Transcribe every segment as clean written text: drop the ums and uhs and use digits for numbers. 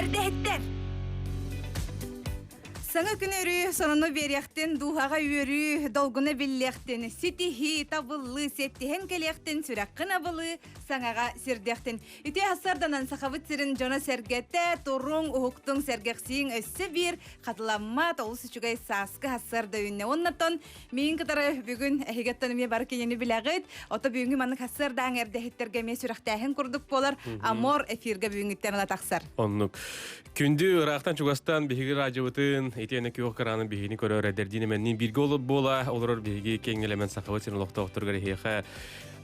Эрдэһиттэр! Саҥа күн өрүү сонуну биэриэхтин, дууһаҕа үөрүү, долгуна биллиэхтин, ситиһии, табыллыы, сиэттиһэн кэлиэхтин, сүрэххин абылыы, саҥаҕа сирдиэхтин. Ити сарданан Сахабыт сирин дьоно-сэргэтэ, туруҥ, уһуктуҥ, сэргэхсийиҥ өссө биир хатыламмат олус үчүгэй сааскы сарда үүннэ. Оннотон миин кытары бүгүн эһигеттэн эмиэ бары кинини билэҕит. Ото бүгүҥҥү маннык сардаҥ эрдэһиттергэ эмиэ сүрэхтээһин курдук буолар. Амор эфиргэ бүгүҥҥүттэн ыла тахсар. Оннук. Күндү ыраахтан чугастан биһиги радиобытын, итиэнэ күөх экраны биһигини көрөр эдэрдиин эмэнниин бииргэ олор буола олорор биһиги киэҥ элэмэн сахабыт сирин олохтоохторугар эһиэхэ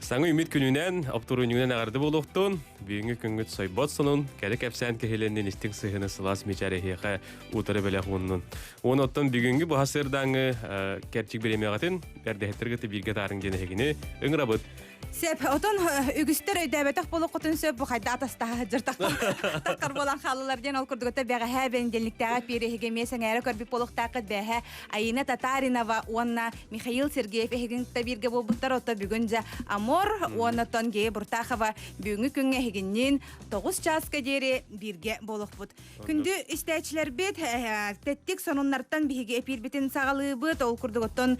саҥа үмит күнүнэн, оптуруунньугунан эҕэрдэ буолуохтун. Бүгүҥҥү күҥҥүт сойбот сонун, кэрэ кэпсээн киһилэннин истиҥ сыһыаны сылаас мичээр эһиэхэ утары бэлэх ууннун. Уон оттон бүгүҥҥү быһа сырдааҥҥы кэрчик бириэмэҕитин эрдэһиттэргит бииргэ таарыҥ диэн эһигини ыҥырабыт. Сөп, отон үгүстэр өйдөөбөтөх буолуоххутун сөп, бу хайда атастаһа сылдьар таххар буолан хааллылар диэн ол курдук бэҕэһээ бэнидиэнньиктээҕи пиэрэһигэ эмиэ сэҥээрэ көрбүт буолуохтааххыт бэҕэһээ Айина Татаринова уонна Михаил Сергеев эһигин кытта бииргэ буолбуттар ото бүгүн дьэ Амор уонна тон Гея Буртахова бүгүҥҥү күҥҥэ эһигинниин 9 чааска диэри бииргэ буолуохпут. Күндү истээччилэрбит, тэттик сонуннартан биһиги эпиирбитин саҕалыыбыт. Ол курдук оттон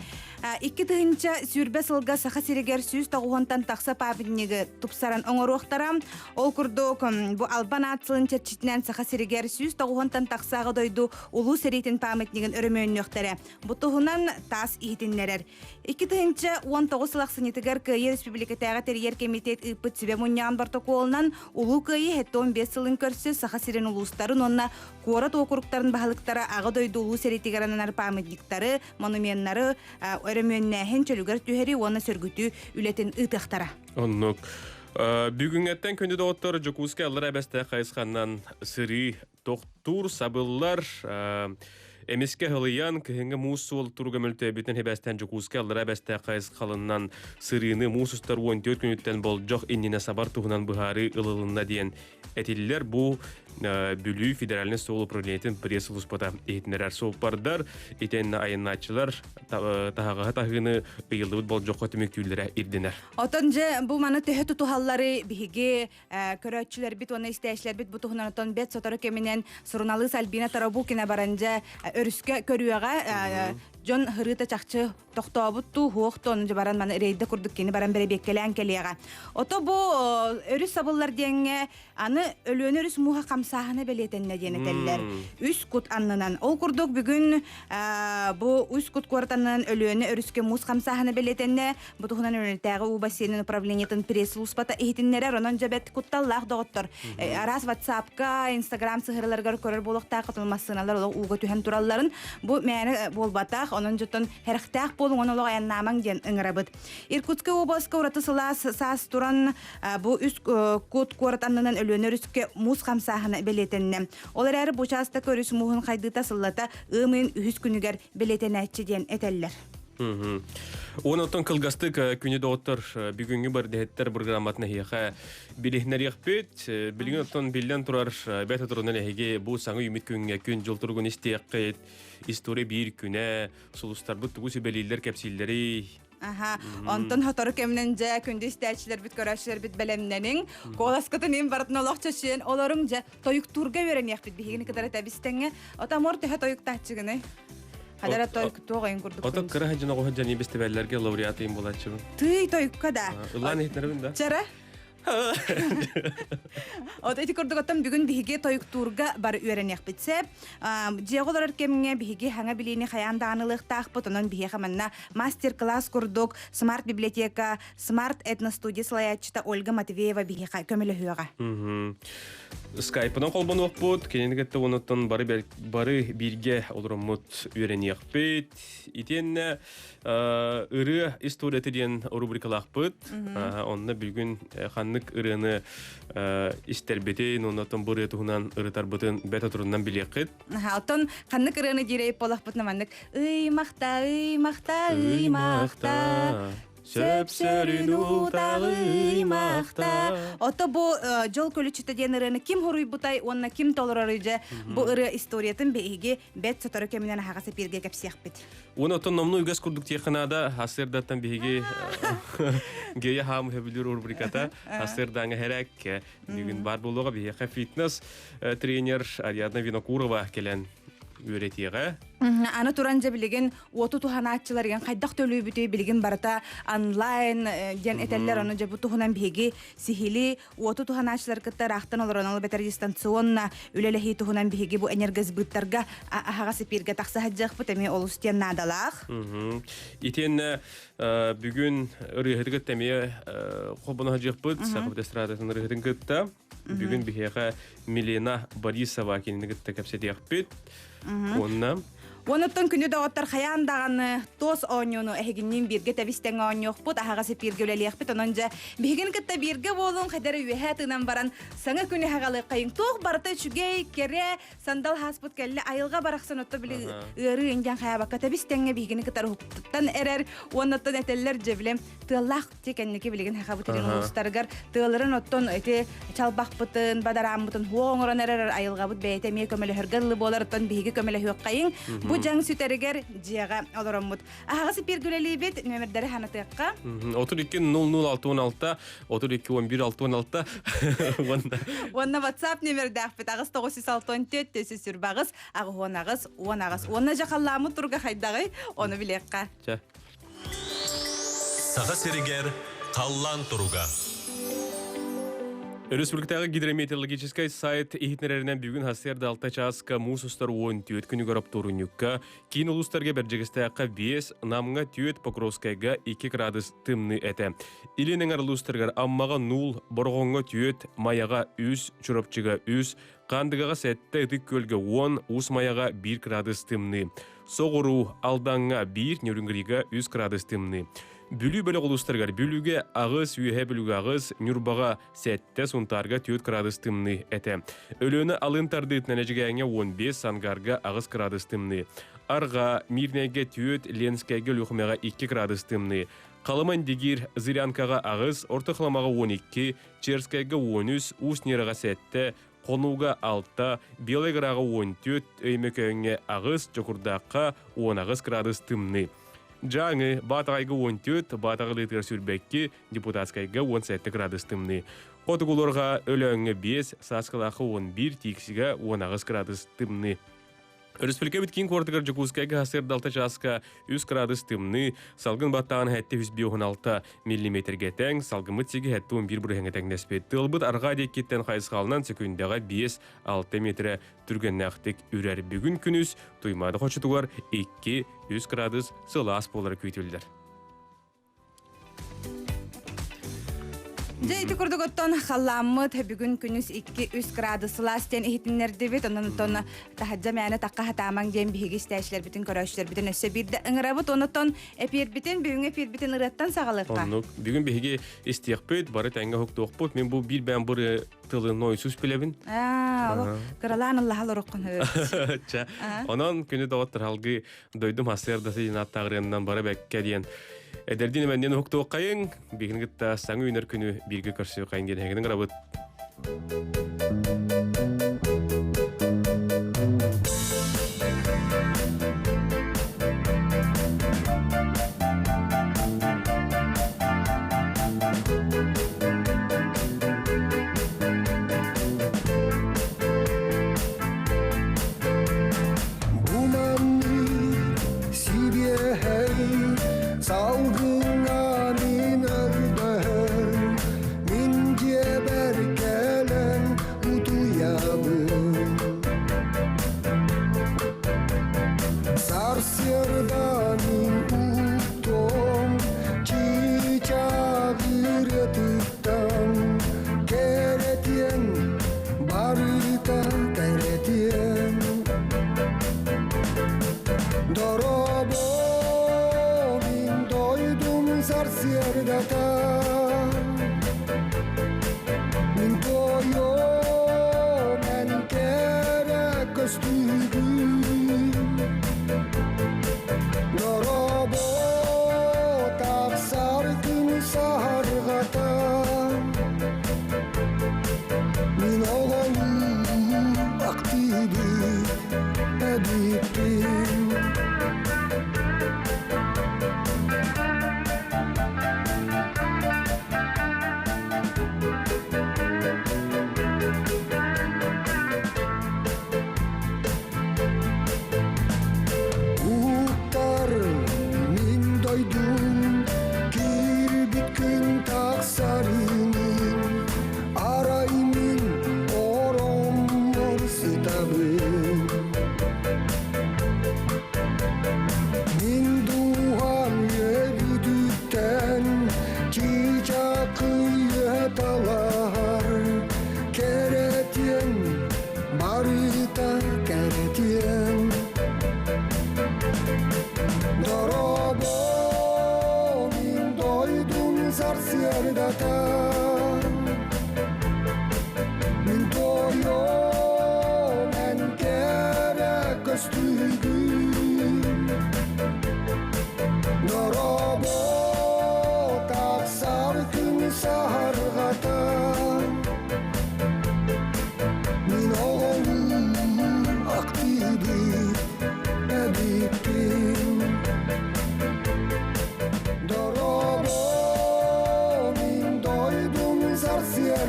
2020 сылга Саха сиригэр 190-тан тахса памятнигы тупсаран оҥоруохтара. Ол курдук бу Албан аат сылын чэрчитинэн Саха сиригэр 190-тан тахсааҕы дойду улуу сэриитин памятнигын өрөмүөннүөхтэрэ. Бу туһунан ТАСС иһитиннэрэр. 2019 сыл ахсынньытыгар Кыайыы Республикатааҕы тэрийэр кэмитиэт ыыппыт сүбэ мунньаҕын боротокуолунан Улуу Кыайыы 75 сылын көрсө Саха сирин улуустарын уонна куорат уокуруктарын баһылыктара Аҕа дойду улуу сэриитигэр ананар памятниктары, монуменнары өрөмүөннээһин, чөлүгэр түһэрии уонна сөргүтүү үлэтин ыытыахтара. Оннук. Бүгүҥҥэттэн күндү доҕоттор Дьокуускай аллара эбэстээх хайысханан сырыы тохтуур, сабыллар. Эмискэ ыһылыйан, кыһыҥҥы муус суол туруга мөлтөөбүтүнэн сибээстээн Дьокуускай аллара эбэстээх хайысхалынан сырыыны муус устар 14 күнүттэн болдьох иннинэ сабар туһунан быһаарыы ылылынна диэн этиллэр. Бу Бүлүү федеральнай суол управлениетын пресс-службата иһитиннэрэр суоппардар итиэннэ айаннааччылар таһаҕаһы таһыыны ыйыллыбыт болдьоххо түмүктүүллэрэ ирдэнэр. Отон дьэ бу маны төһө тутуһаллары биһиги көрөөччүлэрбит уонна истээччилэрбит бу туһунан оттон бэт сотору кэминэн суруналыыс Альбина Тарабукина баран дьэ өрүскэ көрүөҕэ дьон һырыыта чахчы тохтообут туу хуох тон баран маны рейдэ курдук кини баран бэрэбиэккэлээн кэлиэҕэ. Ото бу өрүс сабыллар диэҥҥэ аны Өлүөнэ өрүс мууһа хамсааһына бэлиэтэннэ диэн этэллэр. Үс кут аннынан. Ол курдук бүгүн бу үс кут куорат аннынан Өлүөнэ өрүскэ муус хамсааһына бэлиэтэннэ. Бу туһунан Өлүөнэтээҕи уу бассейнын управлениетын пресс-службата иһитиннэрэр. Онон дьэбэт кутталлаах доҕоттор. Араас WhatsApp-ка, Instagram сыһыараларыгар көрөр буолуохтаах хотун массыыналар олох ууга түһэн туралларын. Бу мээнэ буолбатах. Онон дьоттон хэрэхтээх буолуҥ, он олох айаннаамаҥ диэн ыҥырабыт. Иркутскай областка ураты сылаас саас туран бу үс кут куорат аннынан Өлүөнэ өрүскэ муус хамсааһына бэлиэтэннэ. Ол эрээри бу учаастак өрүс мууһун хайдыыта сыллата ыам ыйын үһүс күнүгэр бэлиэтэнээччи диэн этэллэр. Уон оттон кылгастык күнү доҕоттор бүгүҥҥү бардэһиттэр программатын эһиэхэ билиһиннэриэхпит. Билигин оттон биллэн турар бэт турунан эһиги бу саҥа үүммүт күҥҥэ күн дьыл туругун истиэххит. История биир күнэ, сулустарбыт тугу сүбэлииллэр кэпсииллэрий? Аха, онтон сотору кэминэн дьэ күндү истээччилэрбит, көрөөччүлэрбит бэлэмнэниҥ. Куоласкытын им барытын олох чочуйан олоруҥ дьэ тойуктуурга үөрэниэхпит биһигини кытары тэбистэҥҥэ. Отамор төһө тойуктааччыгыный? Хадара тойук туох ойун курдук. Ото кыра дьон оҕо дьон бестибэллэргэ лауреат ыйым булааччыбын. Тый тойукка да. Ыллаан иһитинэбин да. Чара. От ити курдук оттон бүгүн биһиги тойуктуурга бары үөрэниэхпит сөп. Дьиэҕэ олорор кэмҥэ биһиги хаҥа билиини хайаан даҕаны ылыахтаахпыт. Онон биһиэхэ манна мастер-класс курдук смарт-библиотека, смарт этностудия салайааччыта Ольга Матвеева биһиэхэ көмөлөһүөҕэ. Скайпынан холбонуохпут, кинини кытта онуттан бары, бары бииргэ олороммут үөрэниэхпит. Итиэннэ ырыа историята диэн рубрикалаахпыт. Онно бүгүн ханнык ырыаны истэрбитин, оннотон бу ырыа туһунан ырытарбытын бэт отурунан билиэххит. Оттон ханнык ырыаны диирэй буолахпытына маннык ый махта, ый махта, ый махта, Сөп-сөрүн утаҕы. аймахта. Ото бу дьол көлүчүтэ диэн ырыаны ким хоруйбутай уонна ким толорорый дьэ бу ырыа историятын биһиги бэт сотору кэминэн аһаҕас эпииргэ кэпсиэхпит. Уон оттон номну үгэс курдук тиэххэ хасырдаттан биһиги Гея хаам хөбүлүүр рубриката хасырдаҥа хэрәк бүгүн бар буолуоҕа биһиэхэ фитнес тренер Ариадна Винокурова кэлэн үөрэтиэҕэ. Аны туран дьэ билигин уоту туһанааччыларыгар хайдах төлүүбүтүй билигин барыта онлайн диэн этэллэр ону дьэ бу туһунан биһиги сиһили уоту туһанааччылар кытта ыраахтан олорон ол эбэтэр дистанционно үлэлэһии туһунан биһиги бу энергосбыттарга аһаҕас эпииргэ тахса сылдьыахпыт эмиэ олус диэн наадалаах. Итиэннэ бүгүн ырыаһыты кытта эмиэ холбоно сылдьыахпыт Сахабыт эстрадатын ырыаһытын кытта. Бүгүн биһиэхэ Милена Борисова кинини кытта кэпсэтиэхпит. Уонна Онуттан күнү доҕоттор хайаан даҕаны туос оонньууну эһигинниин бииргэ тэбис-тэҥ оонньуохпут, аһаҕас эпииргэ үлэлиэхпит. Онон дьэ, биһигин кытта бииргэ буолуҥ, хайдары үөһээ тыынан баран саҥа күнү хагалыаххайыҥ. Туох барыта үчүгэй, кэрэ, сандал хааспыт кэллэ, айылҕа барахсан отто били ыарыы индиан хайаабакка тэбис-тэҥҥэ биһигини кытары уһуктуттан эрэр. Уоннаттан этэллэр дьэ билем тыаллаах Ти кэнники билигин хахабыт илин улуустарыгар тыаларын оттон ити чалбахпытын, бадарааммытын хуо оҥорон эрэр айылҕабыт бэйэтэ эмиэ көмөлөһөргө дылы буолар, оттон биһиги көмөлөһүөххэйиҥ. Бу дьаҥ сүтэригэр дьиэҕэ олороммут. Аһаҕас эпииргэ үлэлиибит, нүөмэрдэри ханатыахха. 32 00 66 32 11 66 уонна Уонна WhatsApp нүөмэрдээхпит аҕыс 964 428 аҕыс 18 Уонна дьэ халлааммыт туруга хайдаҕый? Ону билиэххэ. Чэ. Саха сиригэр халлаан туруга. Өрөспүүбүлүкэтээҕи гидрометеорологическай сайт иһитиннэрэринэн бүгүн сарсыарда 6 чааска муус устар 14 күнүгэр оптуорунньукка киин улуустарга Бэрдьигэстээххэ 5, Намҥа 4, Покровскайга 2 градус тымныы этэ. Илин эҥэр улуустарыгар Аммаҕа 0, Бороҕоҥҥо 4, Майаҕа 3, Чурапчыга 3, Хаандыгаҕа 7, Ытык Күөлгэ 10, Уус Майаҕа 1 градус тымныы. Соҕуруу Алдаҥҥа 1, Нерюнгрига 3 градус тымныы. Бүлүү бөлөх улуустарыгар Бүлүүгэ 8, Үөһээ Бүлүүгэ 8, Ньурбаҕа 7, Сунтаарга 4 градус тымныы этэ. Өлүөнэ алын тардыытынан Эдьигээҥҥэ 15, Сангарга 8 градус тымныы. Арҕаа, Мирнэйгэ 4, Ленскэйгэ, Өлүөхүмэҕэ 2 градус тымныы. Халыма Индигиир, Зырянкаҕа 8, Орто Халымаҕа 12, Черскэйгэ 13, Уус Ньыраҕа 7, Хонууга 6, Белай Граҕа 14, Өймөкөөҥҥө 8, Чокурдаахха 18 градус тымныы. Дьааҥы, Баатаҕайга 14, Баатаҕалыытыгар Сүрбэкки, Депутатскайга 17 градус тымныы. Хотугуларга Өлөөҥҥө 5, Сааскылаахха 11, Тииксигэ 18 градус тымныы. Өрөспүүбүлүкэбит киин куоратыгар Дьокуускайга сарсыарда 6 чааска 3 градус тымныы, салгын баттааҕын 756 миллиметргэ тэҥ, салгыммыт сиги 71 бырыһыаҥҥа тэҥнэспит. Тыалбыт арҕаа диэкиттэн хайысхалынан сөкүүндэҕэ 5-6 метрэ түргэннээхтик үрэр. Бүгүн күнүс Туймаада хочотугар 2-3 градус сылаас буолара күүтүллэр. Дьэ ити курдук оттон халлааммыт бүгүн күнүс 2-3 градус сылаас диэн иһитиннэрдибит. Онон оттон таһырдьа мээнэ тахха хатаамаҥ диэн биһиги истээччилэрбитин, көрөөччүлэрбитин өссө биирдэ ыҥырабыт. Онон эпиэрбитин, бүгүҥҥү эпиэрбитин ырыаттан саҕалыахха. Оннук. Бүгүн биһиги истиэхпит, бары тэҥҥэ уһуктуохпут. Мин бу биир бэйэм бу тылы нойсус билэбин. Аа, олох кыралаан ыллаһал ороххун Чэ. Онон күнү доҕоттор алгыы дойдум сарсыардасы диэн ааттааҕырыаннан бары бэккэ диэн эдэрдиин эмэнниин уһуктуоххайыҥ биһигини кытта саҥа үүнэр күнү бииргэ көрсүөххэйиҥ диэн эһигини ыҥырабыт. Бу маннык сибиэһэй салгыҥҥа мин өрдөһөр, мин дьиэбэр кэлэн утуйар.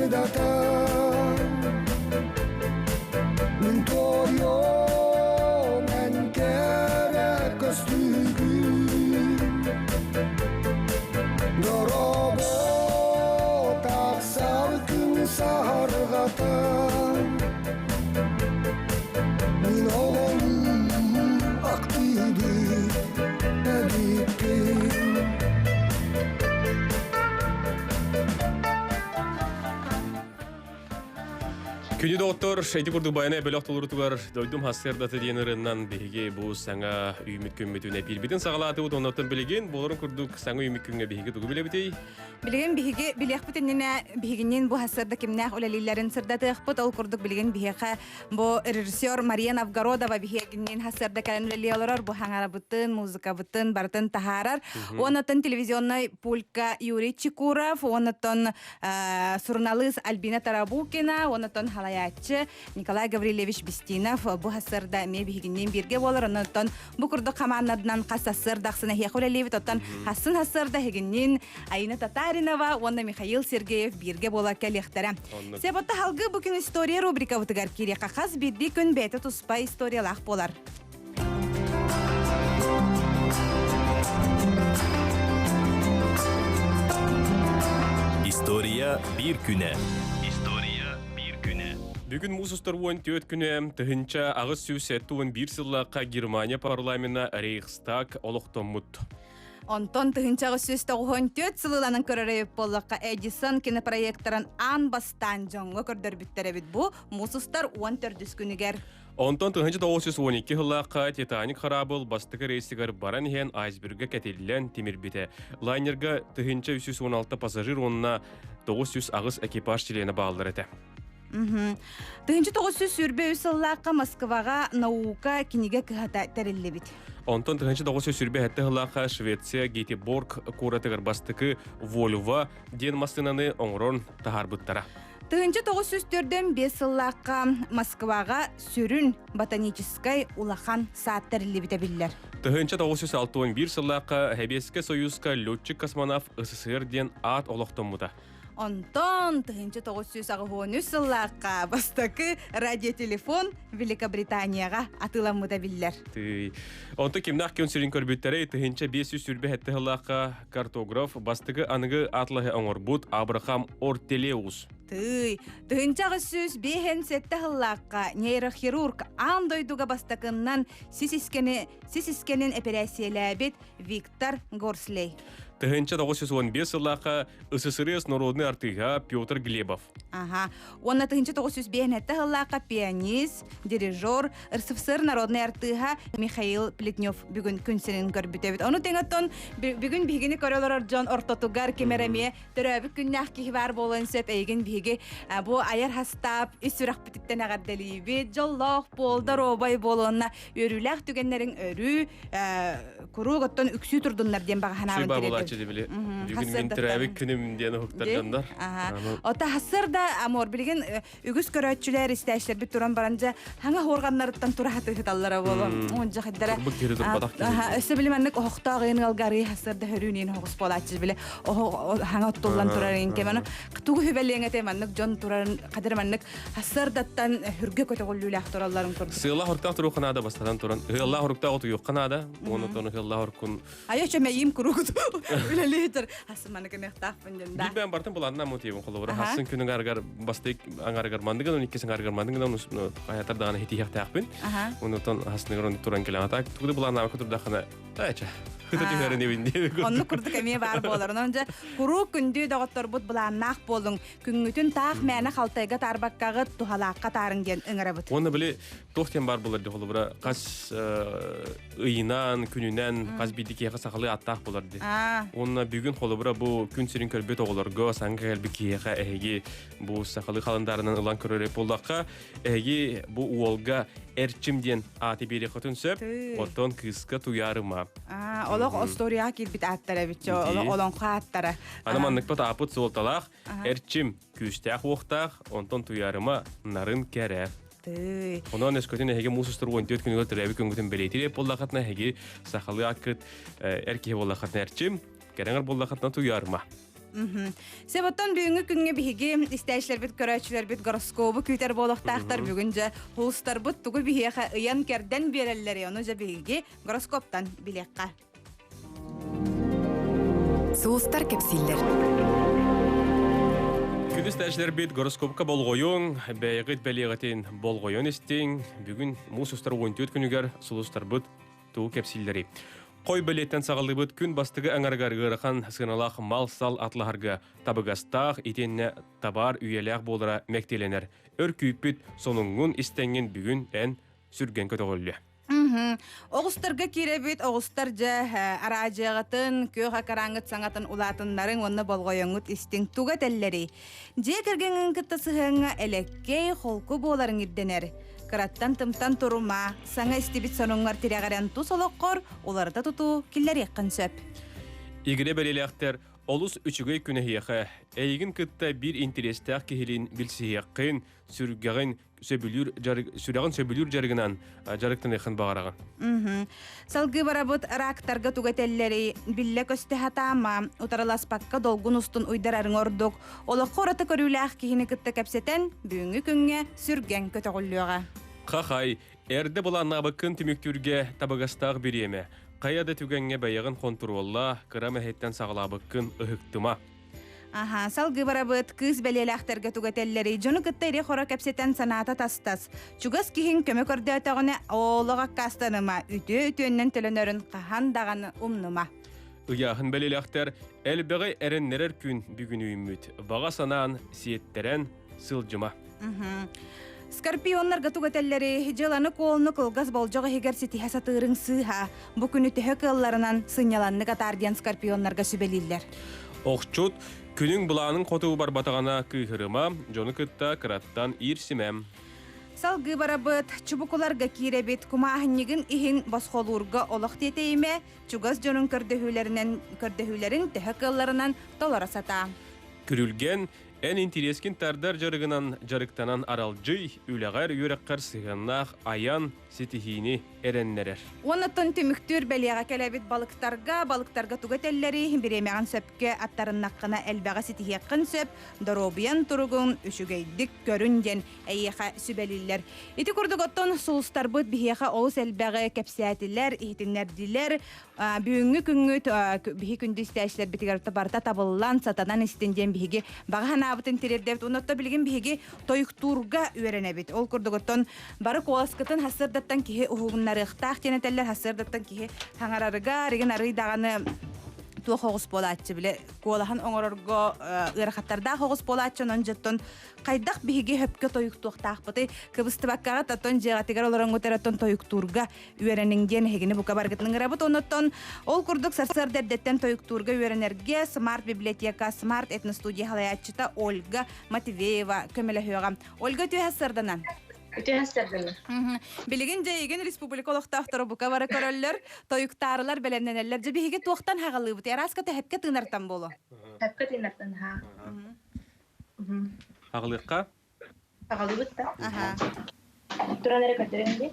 сырдатан Мин туойуом эн кэрэ көстүүгүн Дорообо тахсар күн саһарҕатан Мин оҕолуу актыыбын эбиппин. Күнү доҕоттор, ити курдук байана бөлөх толорутугар дойдум хассыардата диэн ырыннан биһиги бу саҥа үүмүт күммүтүн эпиирбитин саҕалаатыбыт. Оннуттан билигин буоларын курдук саҥа үүмүт күҥҥэ биһиги тугу билэбитий? Билигин биһиги билиэхпит иннинэ биһигинниин бу хассыарда кимнээх үлэлииллэрин сырдатыахпыт. Ол курдук билигин биһиэхэ Бу режиссер Мария Новгородова биһиэгинниин хасыарда кэлэн үлэлии олорор. Бу хаҥарабытын, музыкабытын барытын таһаарар. Уоннаттан телевизионнай пулька Юрий Чекуров, уоннаттан суруналыыс Альбина Тарабукина, уоннаттан халайааччы Николай Гаврильевич Бестинов бу хасыарда эмиэ биһигинниин бииргэ буолар. Оннуттан бу курдук хамааннарынан хас сарсыарда ахсын эһиэхэ үлэлиибит. Оттон хассын хасыарда эһигинниин Айна Татаринова уонна Михаил Сергеев бииргэ буола кэлиэхтэрэ. Себотта халгы бу күн история рубрикабытыгар киириэххэ хас биирдии күн бэйэтэ туспа историялаах буолар. История биир күнэ. История биир күнэ. Бүгүн муус устар 14 күнэ 1871 сыллаахха Германия парламена Рейхстаг олохтоммут. Онтон 1994 сылыланан көрөр эбит буоллахха Эдисон кинопроекторын аан бастаан дьоҥҥо көрдөрбүттэр эбит бу муус устар 14 күнүгэр. Онтон 1912 сыллаахха Титаник хараабыл бастакы рейсигэр баран иһэн айсберга кэтиллэн тимирбитэ. Лайнерга 1316 пассажир уонна 908 экипаж чилиэнэ бааллар этэ. 1923 сыллаахха Москваҕа наука кинигэ кыһата тэриллибит. Онтон 1927 сыллаахха Швеция Гетеборг куоратыгар бастакы Volvo диэн массыынаны оҥорон таһаарбыттара. 1945 сыллаахха Москваҕа сүрүн ботаническай улахан саад тэриллибитэ биллэр. 1961 сыллаахха Сэбиэскэй Союзка летчик-космонавт СССР диэн аат олохтоммута. Онтон 1983 сыллаахха бастакы радиотелефон Великобританияҕа атыыламмыта биллэр. Тыый. Онтон кимнээх күн сирин көрбүттэрэй 1527 сыллаахха картограф бастакы аныгы атлаһы оҥорбут Абрахам Ортелеус. Тыый, 1857 сыллаахха нейрохирург аан дойдуга бастакыннан сис искэни сис искэнин эпэрээссийэлээбит Виктор Горслей. 1915 сыллаахха СССР народный артыыһа Петр Глебов. Ага. Уонна 1905 сыллаахха пианист, дирижер, РСФСР народный артыыһа Михаил Плетнев бүгүн күн сирин көрбүтэбит. Ону тэҥ бүгүн биһигини көрө олорор дьон ортотугар ким эрэ эмиэ төрөөбүт күннээх киһи баар буолуон сөп. Эйигин биһиги бу айар хастаап ис сүрэхпититтэн эҕэрдэлиибит. Дьоллоох буол, доруобай буол уонна үөрүүлээх түгэннэриҥ өрүү куруук оттон үксүү турдуннар диэн баҕа санаабын Сүбэ булааччы дибили. Бүгүн мин төрөөбүт күнүм диэн уһуктар дьоннор. Ота хассырда амор билигин үгүс көрөөччүлэр истээччилэрбит туран баран дьэ хаҥа хуорганнарыттан тура хатыһыталлара буолуо. Онжа хиддара. Өссө били маннык оһохтоох ыйын ылгарыы хассырда хөрүүнин хоҕус буолааччы били хаҥа оттуллан турар кеманы тугу хүбэлиэҥ эте маннык дьон турарын хадыр маннык Сарсыардаттан хүргэ көтөҕүллүүлээх туралларын курдук. Сыаллаах хоруктаах туруохха наада бастатан туран. Ыаллаах хоруктаах утуйуохха наада. Уонна тону ыаллаах хоруккун Айа чөмэйим куруук үлэлиитер. Хасын маны кемехтаахпын дьэн да. Биир бэйэм бартын буланна мотивым холобура. Хасын күнүн аргар бастык аңарыгар мандыгын, он иккисин аргар мандыгын, аятар даҕаны хитиһэхтээхпин. Онутон хасныгар туран кэлэн атак тугу буланнаабакка турдахына Таача. Хыта түһэрин эбин диэби Оннук курдук эмиэ баар буолар. Онон дьэ куруук күндү доҕотторбут былааннаах буолуҥ. Күҥҥүтүн таах мээнэ халтайга таарбаккаҕыт туһалаахха таарыҥ диэн ыҥырабыт. Уонна били туох диэн баар буолар дии холобура хас ыйынан, күнүнэн хас биирдии киһиэхэ сахалыы ааттаах буолар дии. Уонна бүгүн холобура бу күн сирин көрбүт оҕолорго саҥа кэлбит киһиэхэ эһиги бу сахалыы халандаарынан ылан көрөр буоллахха Эһиги бу уолга Эрчим диэн ааты биэриэххитин сөп, оттон кыыска Туйаарыма. Олох остуоруйаҕа киирбит ааттара эбит, олох олоҥхо ааттара. Аны манныкпыт ааппыт суолталаах Эрчим күүстээх уохтаах, онтон Туйаарыма нарын кэрэ. Тыый. Онон өскөтүн эһиги муус устар 14 күнүгэр төрөөбүт күҥҥүтүн бэлиэтиир буоллаххытына эһиги сахалыы ааккыт эр киһи буоллаххытына Эрчим, кэрэҥэр буоллаххытына Туйаарыма. Себоттон бүгүҥҥү күҥҥэ биһиги истээччилэрбит, көрөөччүлэрбит гороскобу күүтэр буолуохтаахтар. Бүгүн дьэ хулустарбыт тугу биһиэхэ ыйан-кэрдэн биэрэллэрий, ону дьэ биһиги гороскоптан билиэххэ. Сулустар кэпсииллэр. Күндү истээччилэрбит гороскопка болҕойуҥ, бэйэҕит бэлиэҕитин болҕойон истиҥ. Бүгүн муус устар 14 күнүгэр сулустарбыт тугу кэпсииллэрий? Хой бэлиэттэн саҕалыыбыт күн бастакы аҥарыгар ыарахан сыаналаах мал-сал атлаһарга табыгастаах итиэннэ табаар үйэлээх буолара мэктиэлэнэр. Өр күүппүт сонуҥҥун истэҥҥин бүгүн эн сүргэн көтөҕүллүө. Оҕустарга киирэбит, оҕустар дьэ араадьыйаҕытын, күөх акарааҥҥыт саҥатын улаатыннарыҥ уонна болҕойоҥҥут истиҥ. Туга этэллэрий? Дьиэ кэргэҥҥин кытта сыһыаҥҥа элэккэй, холку буоларыҥ ирдэнэр. Кыраттан тымтан турума, саҥа истибит сонуҥҥар тирэҕирэн тус олоххор уларыта тутуу киллэриэххин сөп. Игирэ бэлиэлээхтэр олус үчүгэй күн эһиэхэ. Эйигин кытта биир интэриэстээх киһилиин билсиһиэххин, сүргэҕин сөбүлүүр дьарык, сүрэҕин сөбүлүүр дьарыгынан дьарыктаныаххын баҕараҕын. Салгыы барабыт рактарга тугу этэллэрий? Биллэ-көстө сатаама, утарыласпакка долгун устун уйдарарыҥ ордук. Олоххо ураты көрүүлээх киһини кытта кэпсэтэн, бүгүҥҥү күҥҥэ сүргэҥ көтөҕүллүөҕэ. Хахай, эрдэ былааннаабыккын түмүктүүргэ табыгастаах бириэмэ. Хайа да түгэҥҥэ бэйэҕин хонтуруоллаа, кыра мэһэйтэн саҕалаабыккын ыһыктыма. Аха, салгыы барабыт, кыыс бэлиэлээхтэргэ тугу этэллэрий? Дьону кытта ири-хоро кэпсэтэн санаата тастас. Чугас киһиҥ көмө көрдөөтөҕүнэ, олох аккаастаныма, үтүө үтүөннэн төлөнөрүн хаһан даҕаны умнума. Ыйааһын бэлиэлээхтэр элбэҕи эрэннэрэр күн бүгүн үүммүт. Баҕа санаан сиэттэрэн сылдьыма. Скорпионнарга тугу этэллэрий? Дьыаланы-куолуну кылгас болдьох иһигэр ситиһэ сатыырыҥ сыыһа. Бу күнү төһө кыалларынан сынньаланнык атаар диэн скорпионнарга сүбэлииллэр. Охчут, күнүҥ былааныҥ хоту барбатаҕына кыыһырыма, дьону кытта кыраттан иирсимэ. Салгыы барабыт, чубукуларга киирэбит, кумааһынньыгын иһин босхолуурга олох тиэтэйимэ, чугас дьонун көрдөһүүлэринэн көрдөһүүлэрин төһө кыалларынан толоро сатаа. Күрүлгэн, Эн интириэскин тардар дьарыгынан дьарыктанан аралдьый, үлэҕэр, үөрэххэр сыһыаннаах айан ситиһиини эрэннэрэр. Уоннаттан түмүктүүр бэлиэҕэ кэлэбит балыктарга, балыктарга тугу этэллэрий, бириэмэҕин сөпкө аттарыннаххына элбэҕи ситиһиэххин сөп, доруобуйан туругун үчүгэйдик көрүн диэн эйиэхэ сүбэлииллэр. Ити курдук оттон сулустарбыт биһиэхэ олус элбэҕи кэпсээтилэр, иһитиннэрдилэр. Бүгүҥҥү күҥҥүт биһи күндү истээччилэрбитигэр барыта табыллан, сатанан истин диэн биһиги баҕа санаабытын тириэрдэбит. Оннотто билигин биһиги тойуктуурга үөрэнэбит. Ол курдук оттон бары куоласкытын сарсыардаттан киһи уһугуннарыахтаах диэн этэллэр. Сарсыардаттан киһи хаҥарарыгар, игин арый даҕаны туох оҕус буолааччы биле куолаһын оҥорорго ыарахаттардаах оҕус буолааччы онон дьоттон хайдах биһиги хөпкө тойуктуохтаахпытый кыбыстыбаккаҕа таттон дьиэҕитигэр олороҥҥут эрэ тойуктуурга үөрэниҥ диэн эһигини бука баргытын ыҥырабыт. Оннуттан ол курдук сарсыарда эрдэттэн тойуктуурга үөрэнэргэ Смарт библиотека Смарт этностудия салайааччыта Ольга Матвеева көмөлөһүөҕэ. Ольга үтүө сарсыарданан. Үтүө сарсыарданан. Билигин дьэйигин республика олохтоохторо бука бары көрөллөр, тойуктаарылар бэлэмнэнэллэр. Дьэ биһиги туохтан хаҕалыыбыт? Араска тэһэпкэ тыынартан боло. Тэпкэ тыынартан ха. Хаҕалыахха? Аҕалыбыт да. Туран эрэ көрдөрөн дии.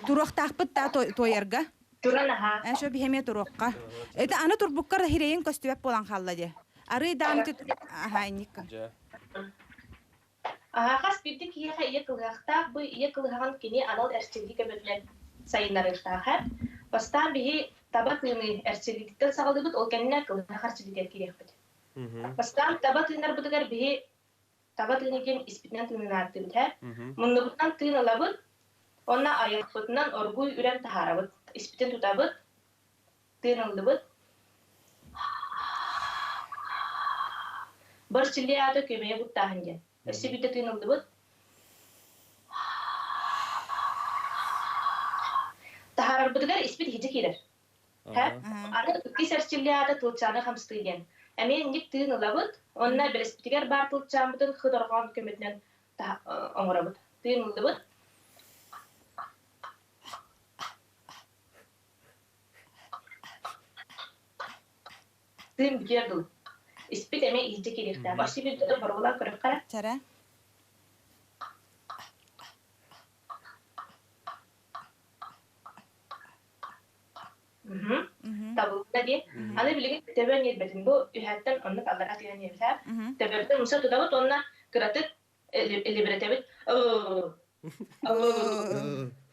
Туруохтаахпыт да туойарга. Туран аха. Э, шо биһэмиэ туруохха. Это аны турбуккар хирэйин көстүбэт буолан хаалла дии. Арый даан аха инникка. Аха хас биирдии киһиэхэ ийэ кылыһахтаах бу ийэ кылыһаҕын кини анал эрчиллии көмөтүнэн сайыннарыахтаах. Бастаан биһи таба тыыныы эрчиллиититтэн саҕалыыбыт, ол кэннэ кылыһах эрчиллиитигэр киириэхпит. Бастаан таба тыынарбытыгар биһи таба тыына диэн испитинэн тыыннааттыбыт ээ. Муннубутунан тыын ылабыт, уонна айахпытынан оргууй үрэн таһаарабыт. Испитин тутабыт, тыын ыллыбыт. Борчилли аата күөмэйэ куттааһын диэн. Өссө биирдэ тыын ыллыбыт. Таһаарарбытыгар испит иһдьэ киирэр. Аны иккис эрчиллии аата тылчааны хамсатыы диэн. Эмиэ инник тыын ылабыт, уонна бэлэспитигэр баар тылчааммытын хы дорҕоон көмөтүнэн оҥоробут. Тыын ыллыбыт. Тыын бүтүөр дылы. Испит эмиэ иһдьэ киириэхтээх. Башты биирдэ боруобалаан көрүөххэ эрэ. Чара. Табылла диэн. Аны билигин төбөн иэрбэтин бу үһэттэн оннук аллара түһэн иэбитэ. Төбөбүтүн умса тутабыт уонна кыратык илибирэтэбит.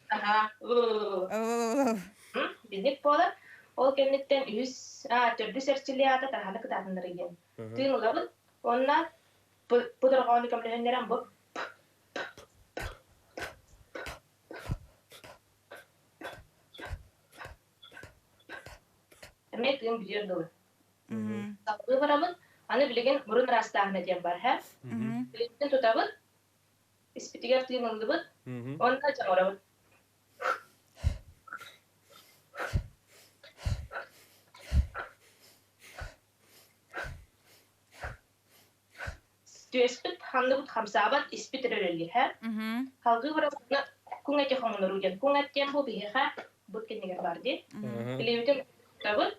Аха. Бинник буолар. Ол кэнниттэн үһүс, төрдүс эрчиллии аата таһаны кытаатыннарыы диэн. Тыын ылабыт уонна бу дорҕоону көмөлөһүннэрэн бу Эмиэ тыын бүтүөр дылы. Салгыы барабыт. Аны билигин мурун ыраастааһына диэн бар, һэ? Билигин тутабыт, испитигэр тыын ыллыбыт, уонна дьоҥоробут. Түөспүт ханныбыт хамсаабат, испит эрэ үлэлиир, һэ? Салгыы барабытына куҥ эти хоҥноруу диэн. Куҥ эт диэн бу биһиэхэ бут кэннигэр баар дии. Илиибитин тутабыт,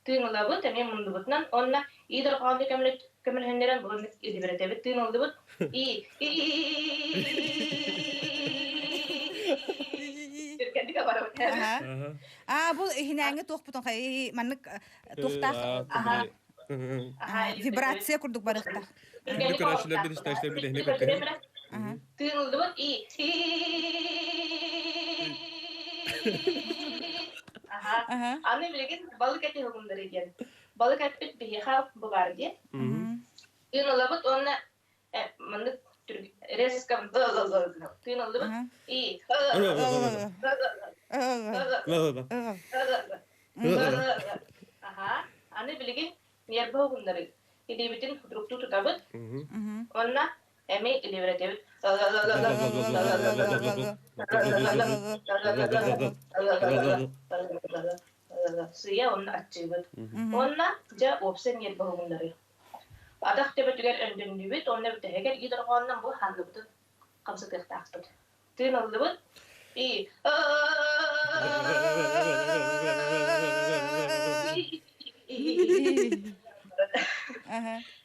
тыын ылабыт, эмиэ муннубутунан уонна ии дорҕоонну көмөлөһүннэрэн булан илибирэтэбит, тыын ыллыбыт. И Түргэнник абарабыт. Аа, бу иһинээҥҥи туохпутун хай маннык туохтаах вибрация курдук барыахтаах. Күндү көрөөччүлэрбит, истээччилэрбит эһини кыттыһын. Тыыныллыбыт и Аха. Аны билигин балык эти уһугуннары диэн. Балык эппит биһиэхэ бу баар диэн. Тыын ылабыт уонна маннык резко тыын ыллыбыт и Аха. Аны билигин ньиэрбэ уһугуннары илиибитин худруктуу тутабыт. Уонна эмиэ илиибирэтэбит. Сыйа уонна аччыыбыт. Уонна дьэ уопсай ньиэрбэ уһугуннары. Атах төбөтүгэр өндөннүбүт уонна бүтэһигэр ии дорҕоонунан бу ханныбытын хамсатыахтаахпыт. Тыын ыллыбыт. И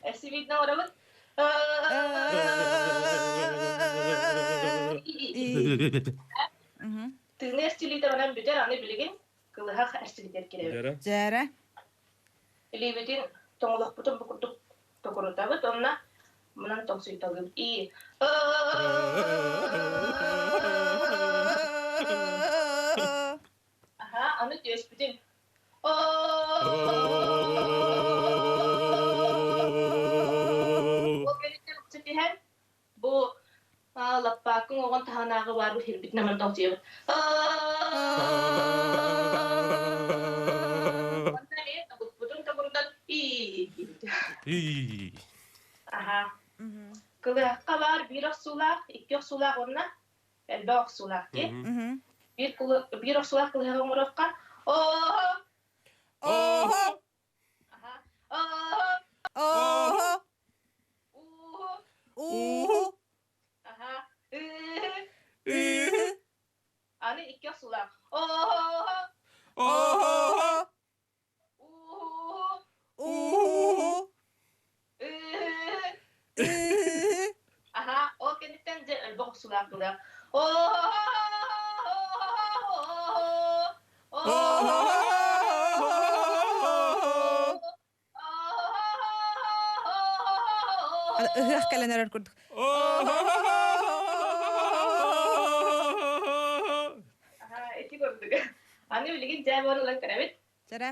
Эсибитин оҥоробут. Тыыны эрчилиитэ онон бүтэр, аны билигин кылыһах эрчилитэр кирэбит. Дьээрэ. Илиибитин тоҥолохпутун бу курдук токурутабыт, онно мунан тоҥсуйталыыбыт. И Аха, аны түөспүтүн Ол кэнниттэн укса түһэн, бу лаппааккын оҕон таһынааҕы баар бу сирбитин аман тоҥсуйабыт. Онтон эмиэ тобукпутун тобурутан И. Аха. Кылыһахха баар биир охсуулаах, икки охсуулаах уонна элбэх охсуулаах дии. Биир, биир охсуулаах кылыһаҕы оҥоруохха. Оһо! Оһо! Аха. Оһо! Оһо! Уһу! Уһу! Аха. Ыһы! Аны икки охсуулаах. Оһо! Оһо! Уһу! Уһу! Ыһы! Аха, ол кэнниттэн дьэ өлбөх охсуулаах кылыах. Ыһыах кэлэн эрэр курдук. Аха, ити курдук. Аны билигин дьээ буолан ылан көрөбүт. Чэрэ.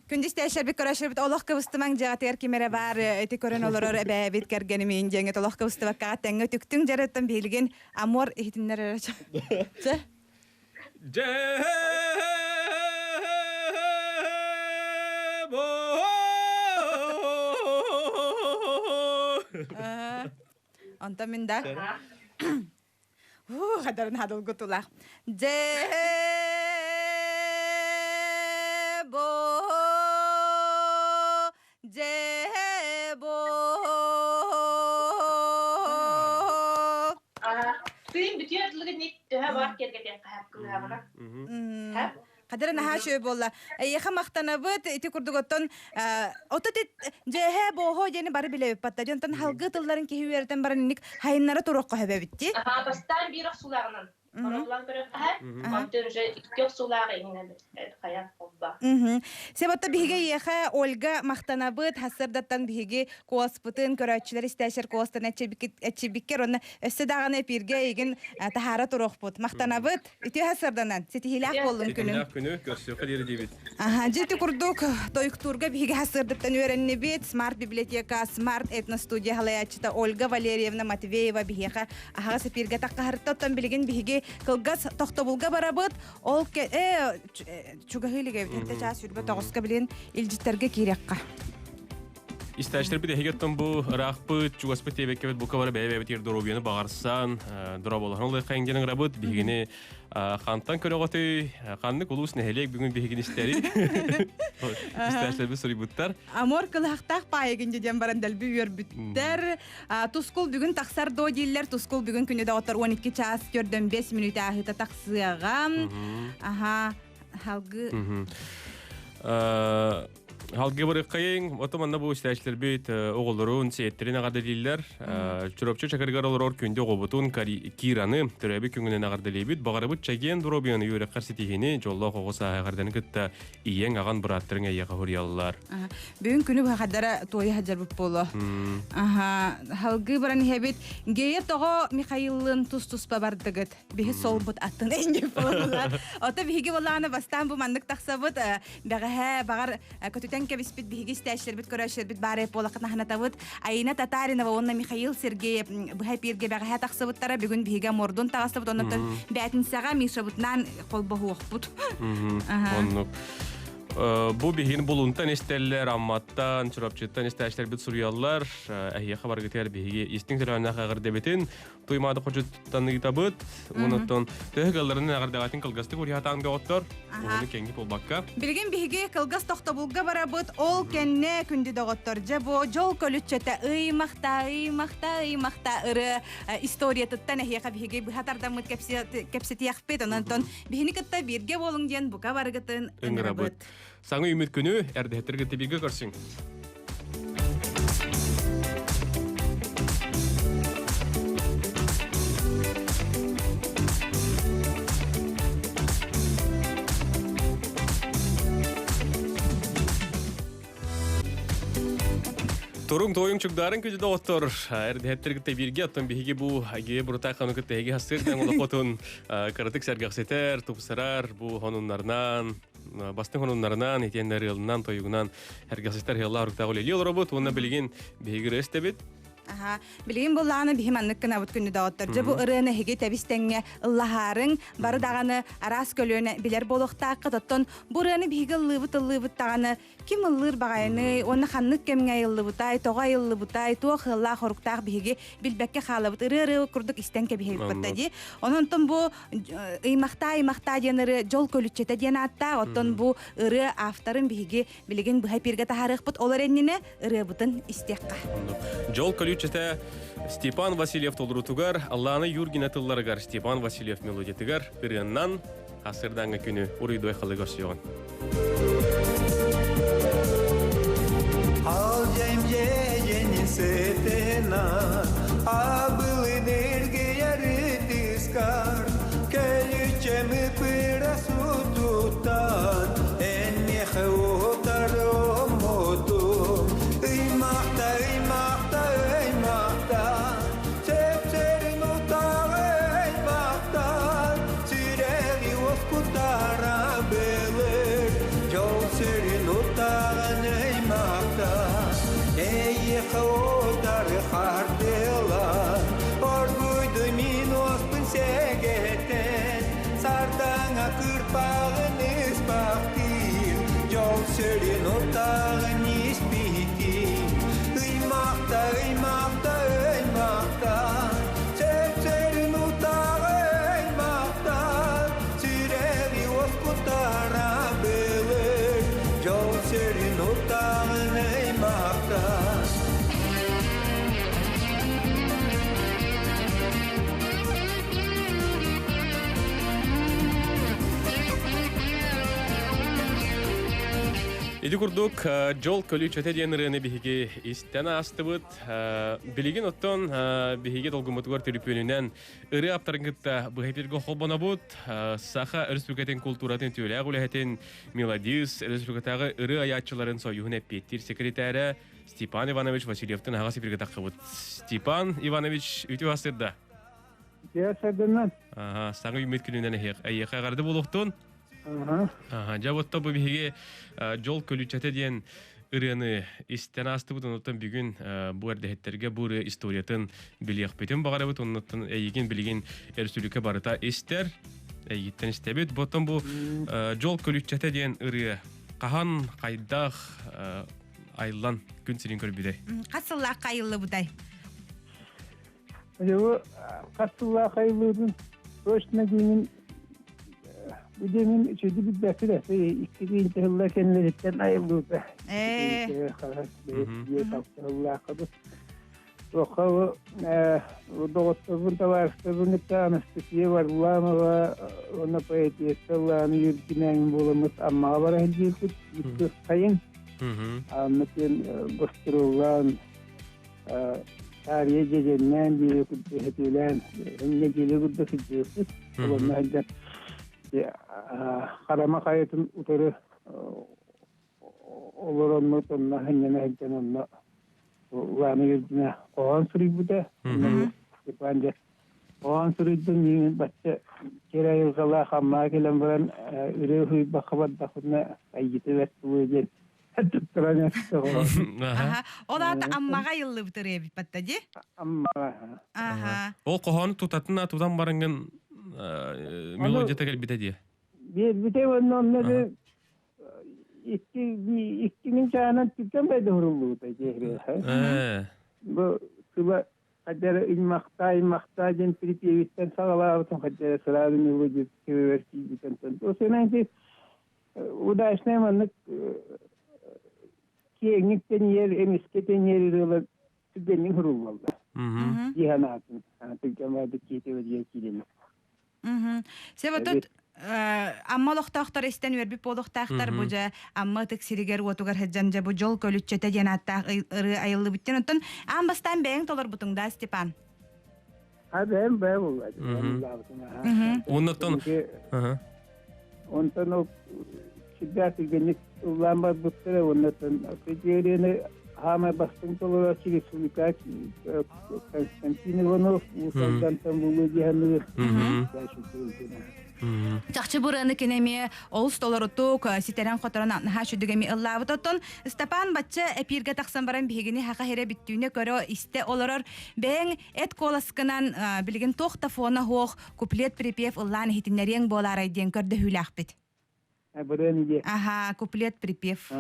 Күндүс тээшэрбит көрөшөрбүт олох кыбыстымаҥ дьаатыгар ким эрэ баар ити көрөн олорор эбээбит кэргэним диэҥҥит олох кыбыстыбакка тэҥҥэ үтүктүҥ дьарыттан биһилигин амур иһитиннэр эрэ чэ Онтон мин да хадарын хадылгутулах. Дьэ-бо дьэ-бо. Тыын бүтүөр дылы төһө бар киэргэтиэххэ сөп кылыһаҕына. Сөп. Хадара наһаа үчүгэй буолла. Эйиэхэ махтанабыт. Ити курдук оттон ото дьэһэ буоһо диэни бары билэбит батта. Дьонтон халгы тылларын киһи үөрэтэн баран инник хайыннара туруохха сөбөбүт дии. Аха, бастаан биир охсуулааҕынан Ороллон көрүөххэ, онтон уже икки охсуулаах иҥинэн хайа холба. Себотто биһиги эйиэхэ Ольга махтанабыт, хассырдаттан биһиги куоспутун көрөөччүлэр истээчер куостан эччибиккер онно өссө даҕаны эпииргэ эйигин таһаара туруохпут. Махтанабыт. Үтүө хассырданан ситиһиилээх буоллун күнүн. Ситиһиилээх күнү көрсүөххэ диэри диибит. Аха, дьэ ити курдук тойуктуурга биһиги хассырдыттан үөрэннибит. Смарт библиотека, Смарт этностудия халайааччыта Ольга Валерьевна Матвеева биһиэхэ аһаҕас эпииргэ таххаһарта. Оттон билигин биһиги кылгас тохтобулга барабыт. Ол чугаһыы илигэбит. Хэтте чаас 29-ка билин илдьиттэргэ киириэххэ. Истээччилэрбит эһиги бу ыраахпыт, чугаспыт диэбэккэбит бука бары бэйэ-бэйэбитигэр доруобуйаны баҕарсан, доруобалаһан ылыахха диэн ыҥырабыт. Биһигини хантан көрөҕөтүй, ханнык улуус нэһилиэк бүгүн биһигини истэри. Истээччилэрбит суруйбуттар. Амор кылыһахтаах паайыгын диэн баран дэлби үөрбүттэр. Тускул бүгүн тахсар доо дииллэр. Тускул бүгүн күнү доҕоттор 12 чаас 45 мүнүүтэ ааһыыта тахсыаҕа. Аха, халгы. Халгы барыккайын, ото манна бу истээчилэрбит оҕолорун, сиэттэрин аҕардалииллэр. Чурапчы чакырыгар олорор күндү оҕобутун Кираны төрөөбүт күҥүнэн аҕардалиибит. Баҕарабыт чэгиэн доруобуйаны үөрэххэр ситиһини, дьоллоох оҕо сааһы эҕэрдэни кытта ийэҥ, аҕан, бырааттарыҥ эйиэхэ хуруйаллар. Бүгүн күнү быһахадара туойа хаджарбыт буолуо. Аха, халгыы баран иһэбит. Гея тоҕо Михаиллын тус-туспа бардыгыт. Биһи солбут атын инник буолла. Ото биһиги болааны бастаан бу маннык тахсабыт. Бэҕэһээ баҕар көтүтэн кэбиспит биһиги истээччилэрбит көрөөччүлэрбит баар буолаххытына хаһанатабыт. Айина Татаринова уонна Михаил Сергеев быһа эпииргэ бэҕэһээ тахсыбыттара. Бүгүн биһиги мордун таҕыстыбыт. Оннуттан бээтинсэҕэ Мишабытынан холбоһуохпут. Оннук. Бу биһигин Булунтан истэллэр, Амматтан, Чурапчыттан истээччилэрбит суруйаллар. Эһиэхэ баргытыгар биһиги истиҥ төлөөннөх эҕэрдэбитин Туймаада хочуттан ыытабыт. Онуттан төһө кылларынан эҕэрдэҕитин кылгастык уруйатаан доҕоттор. Уһуну кэҥги буолбакка. Билигин биһиги кылгас тохтобулга барабыт. Ол кэннэ күндү доҕоттор дьэ бу дьол көлүччэтэ ыймахта, ыймахта, ыймахта ырыа историятыттан эһиэхэ биһиги быһа тардаммыт кэпсэтиэхпит. Онон Биһини кытта бииргэ буолуҥ диэн бука барыгытын ыҥырабыт. Саҥа үмүт күнү эрдэһэттэргэ бииргэ көрсүҥ. Туруҥ тойуҥ чугдарын күдү доҕоттор эрдэһэттэргитте бииргэ оттон биһиги бу агие бурутай хану кытта эһиги хастыыр олохотун кыратык сэргэхситэр, тупсарар бу хонуннарынан бастыҥ хонуннарынан итиэннэ ырыалынан тойугунан эргэхситэр ыаллаах уруктаах үлэлии олоробут уонна билигин биһиги ырыа истэбит. Аха, билигин буллаҕына биһи маннык гынабыт күнү доҕоттор. Дьэ бу ырыаны эһиги тэбис-тэҥҥэ ыллаһаарыҥ, бары даҕаны араас көлүөнэ билэр буолуохтааххыт. Оттон бу ырыаны биһиги ыллыыбыт ыллыыбыт даҕаны ким ыллыыр баҕайыный уонна ханнык кэмҥэ айыллыбытай, тоҕо айыллыбытай, туох ыаллаах-хоруктаах биһиги билбэккэ хаалабыт. Ырыа-ырыа курдук истэн кэбиһэбит батта дии. Онон оттон бу ыймахтаа-ыймахтаа диэн ырыа дьол көлүччэтэ диэн ааттаах. Оттон бу ырыа авторын биһиги билигин быһа эпииргэ таһаарыахпыт. Ол эрэннинэ ырыабытын истиэххэ. Дьол көлүччэтэ Степан Васильев толорутугар, Аллана Юргина тылларыгар Степан Васильев мелодиятыгар ырыаннан Асырдааҥҥы күнү уруйдуой халыгар сүөҕүн. Ал дьэм сытына, абылын эргийэр ытыскар, көлүччэми пыра сутуттан, эн миэхэ утары оммутум. Ыймахта, ыймахта, ыймахта, Сеп-серин утаҕы ыймахта, Сүрэҕи уоскутара былыр, Дьол сирин утаҕын ыймахта, Эйиэхэ утары хардыылан, Оргуйду мин уоспун сэгэтэн, Сардаҥа кырпаҕын ыспахтыыр, Дьол сирин утаҕын испитин, Ыймахта, ыймахта, ыймахта, Сеп-серин утаҕы ыймахта, Сүрэҕи уоскутара былыр, Дьол сирин утаҕын ыймахта. Ити курдук дьол көлүччэтэ диэн ырыаны биһиги истэн аастыбыт. Билигин оттон биһиги долгуммутугар түрүпүөнүнэн ырыа аптарын кытта быһа эфиргэ холбонобут. Саха Өрөспүүбүлүкэтин култууратын үтүөлээх үлэһитин мелодист, өрөспүүбүлүкэтээҕи ырыа айааччыларын союһун эппиэттиир секретарэ Степан Иванович Васильевтын аһаҕас эфиргэ таххыбыт. Степан Иванович, үтүө астырда. Үтүө астырдынан. Ага, саҥа үүммүт күнүнэн эһиэхэ эҕэрдэ буолуохтун. Аха, дьэ вот бу биһиги дьол көлүччэтэ диэн ырыаны истэн аастыбыт, онуттан бүгүн бу эрдэһиттэргэ бу ырыа историятын билиэхпитин баҕарабыт, оннуттан эйигин билигин өрсүлүкэ барыта истэр, эйигиттэн истэбит. Боттон бу дьол көлүччэтэ диэн ырыа хаһан, хайдах айыллан күн сирин көрбүтэй? Хас сыллаахха айыллыбытай? Бу хас сыллаах айыллыбытын точно диэмин бу диэмин үчүгэй билбэппит икки тыһылла кэннилэриттэн айыллыбыта. Туохха доҕотторбун табаарыстарбын кытта Анастасия Варламова уонна поэтесса Лана Юркинээҥин буоламмыт Аммаҕа бара сылдьыбыппыт икки сайын. Анна диэн гастроллаан Таарыйа дьэдьэннээн диэри курдук нэдиэлэ курдук сылдьыбыппыт. Олонно сылдьан харама хайатын утары олороннут онно сынньана сылдьан онно Улаана Юргина хоһоон суруйбута. Степан дьэ хоһоон суруйдум миигин бачча кэрэ айылҕалаах Аммаҕа кэлэн баран ырыа уһуйбакка бардахпына айгыта бэрт буолуо диэн Аха. Ол аата Аммаҕа айыллыбыт ырыа эбит батта дии? Аммаҕа. Аха. Ол хоһоону тутатына тутан бараҥҥын мелодията кэлбитэ дии. Биэрбитэ уонна онно да икки икки мин чаанан түргэн байды хуруллубута дии. Бу тыла хадьара ыймахтаа ыймахтаа диэн припевиттэн саҕалаабытым хадьара сразу мелодия төбөбөр киирбитин. Осенан Удачнай маннык киэҥник тэнийэр, эмискэ тэнийэр ырыалар түргэнник суруллаллар. Дии санаатын. Түргэн баайдык киэтэ диэн киирэн. Себотот Амма олохтоохтор истэн үөрбүт буолуохтаахтар бу дьэ Амма ытык сиригэр уотугар сылдьан дьэ бу дьол көлүччэтэ диэн ааттаах ырыа айыллыбыттан оттон аан бастаан бэйэҥ толорбутуҥ да Степан? А бэйэм бэйэм булла. Оннуттан Онтон ол сүрдээх түргэнник ыллаан барбыттара уоннаттан Критерияны хаамай бастыҥ толорооччу республика Константин Иванов Уус Алдантан булуу диэханныгы Чахчы бу ырыаны кини эмиэ олус толорутук, ситэрэн-хоторон наһаа үчүгэй эмиэ ыллаабыт. Оттон Степан бачча эпииргэ тахсан баран биһигини хаха хирэ бүттүүнэ көрө истэ олорор. Бэйэҥ эт куоласкынан билигин туох да фона суох куплет припев ыллаан иһитиннэриэҥ буолаарай диэн көрдөһүүлээхпит. Аха, куплет припев.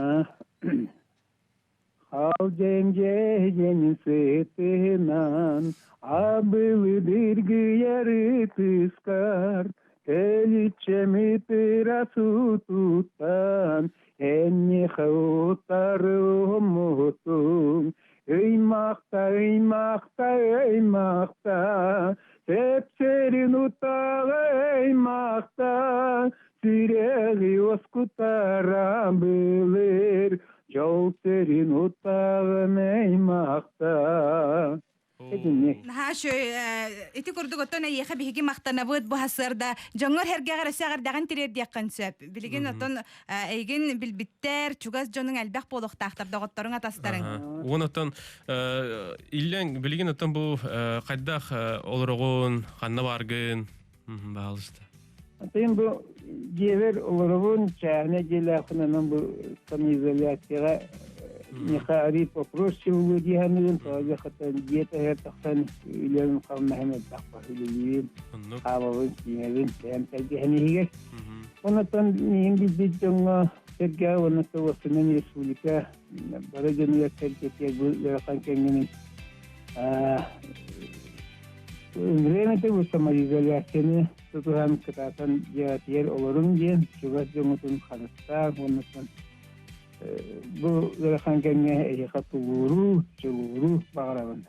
Халдьэн дьэһдьэнин сытынан, абылы дыргыйар ытыскар, көлүччэми тыра сутуттан, эннихэ утары омутум, ыймахта, ыймахта, ыймахта, сэпсэрин утаҕа ыймахта, сүрэҕи оскутара былыр, Дьол сирин утаҕын аймахта. Наһаа үчүгэй ити курдук оттон эйиэхэ биһиги махтанабыт бу сарсыарда дьоҥҥор сэргэҕэр өссө эҕэрдэҕин тириэрдиэххин сөп. Билигин оттон эйигин билбиттэр, чугас дьонуҥ элбэх буолуохтаахтар, доҕотторуҥ, атастарыҥ. Уон оттон иллэҥ билигин оттон бу хайдах олороҕун, ханна бааргын, баалыста. Атын бу дьиэбэр олоробун, чааһынай дьиэлээхпин, онон бу самоизоляцияҕа миэхэ арыый попроще буолуо дии саныыбын. Тоҕо диэххэ дьиэ таһыгар тахсан үлэм хамнаһым элбэх үлэлиибин, хаалабын, сиимэбин, бэйэм тэлгэһэм иһигэр. Оннуттан миигин билбит дьоҥҥо сэргэ уонна уопсайынан республика бары дьонугар сэргэтиэр бу ыарахан кэмҥэ мин Время бу самоизоляцияны тутуһан кытаатан дьиэҕитигэр олоруҥ диэн чугас дьоҥҥутун харыстааҥ уонна бу ыарахан кэмҥэ эһиэхэ тулууру, дьулууру баҕарабын.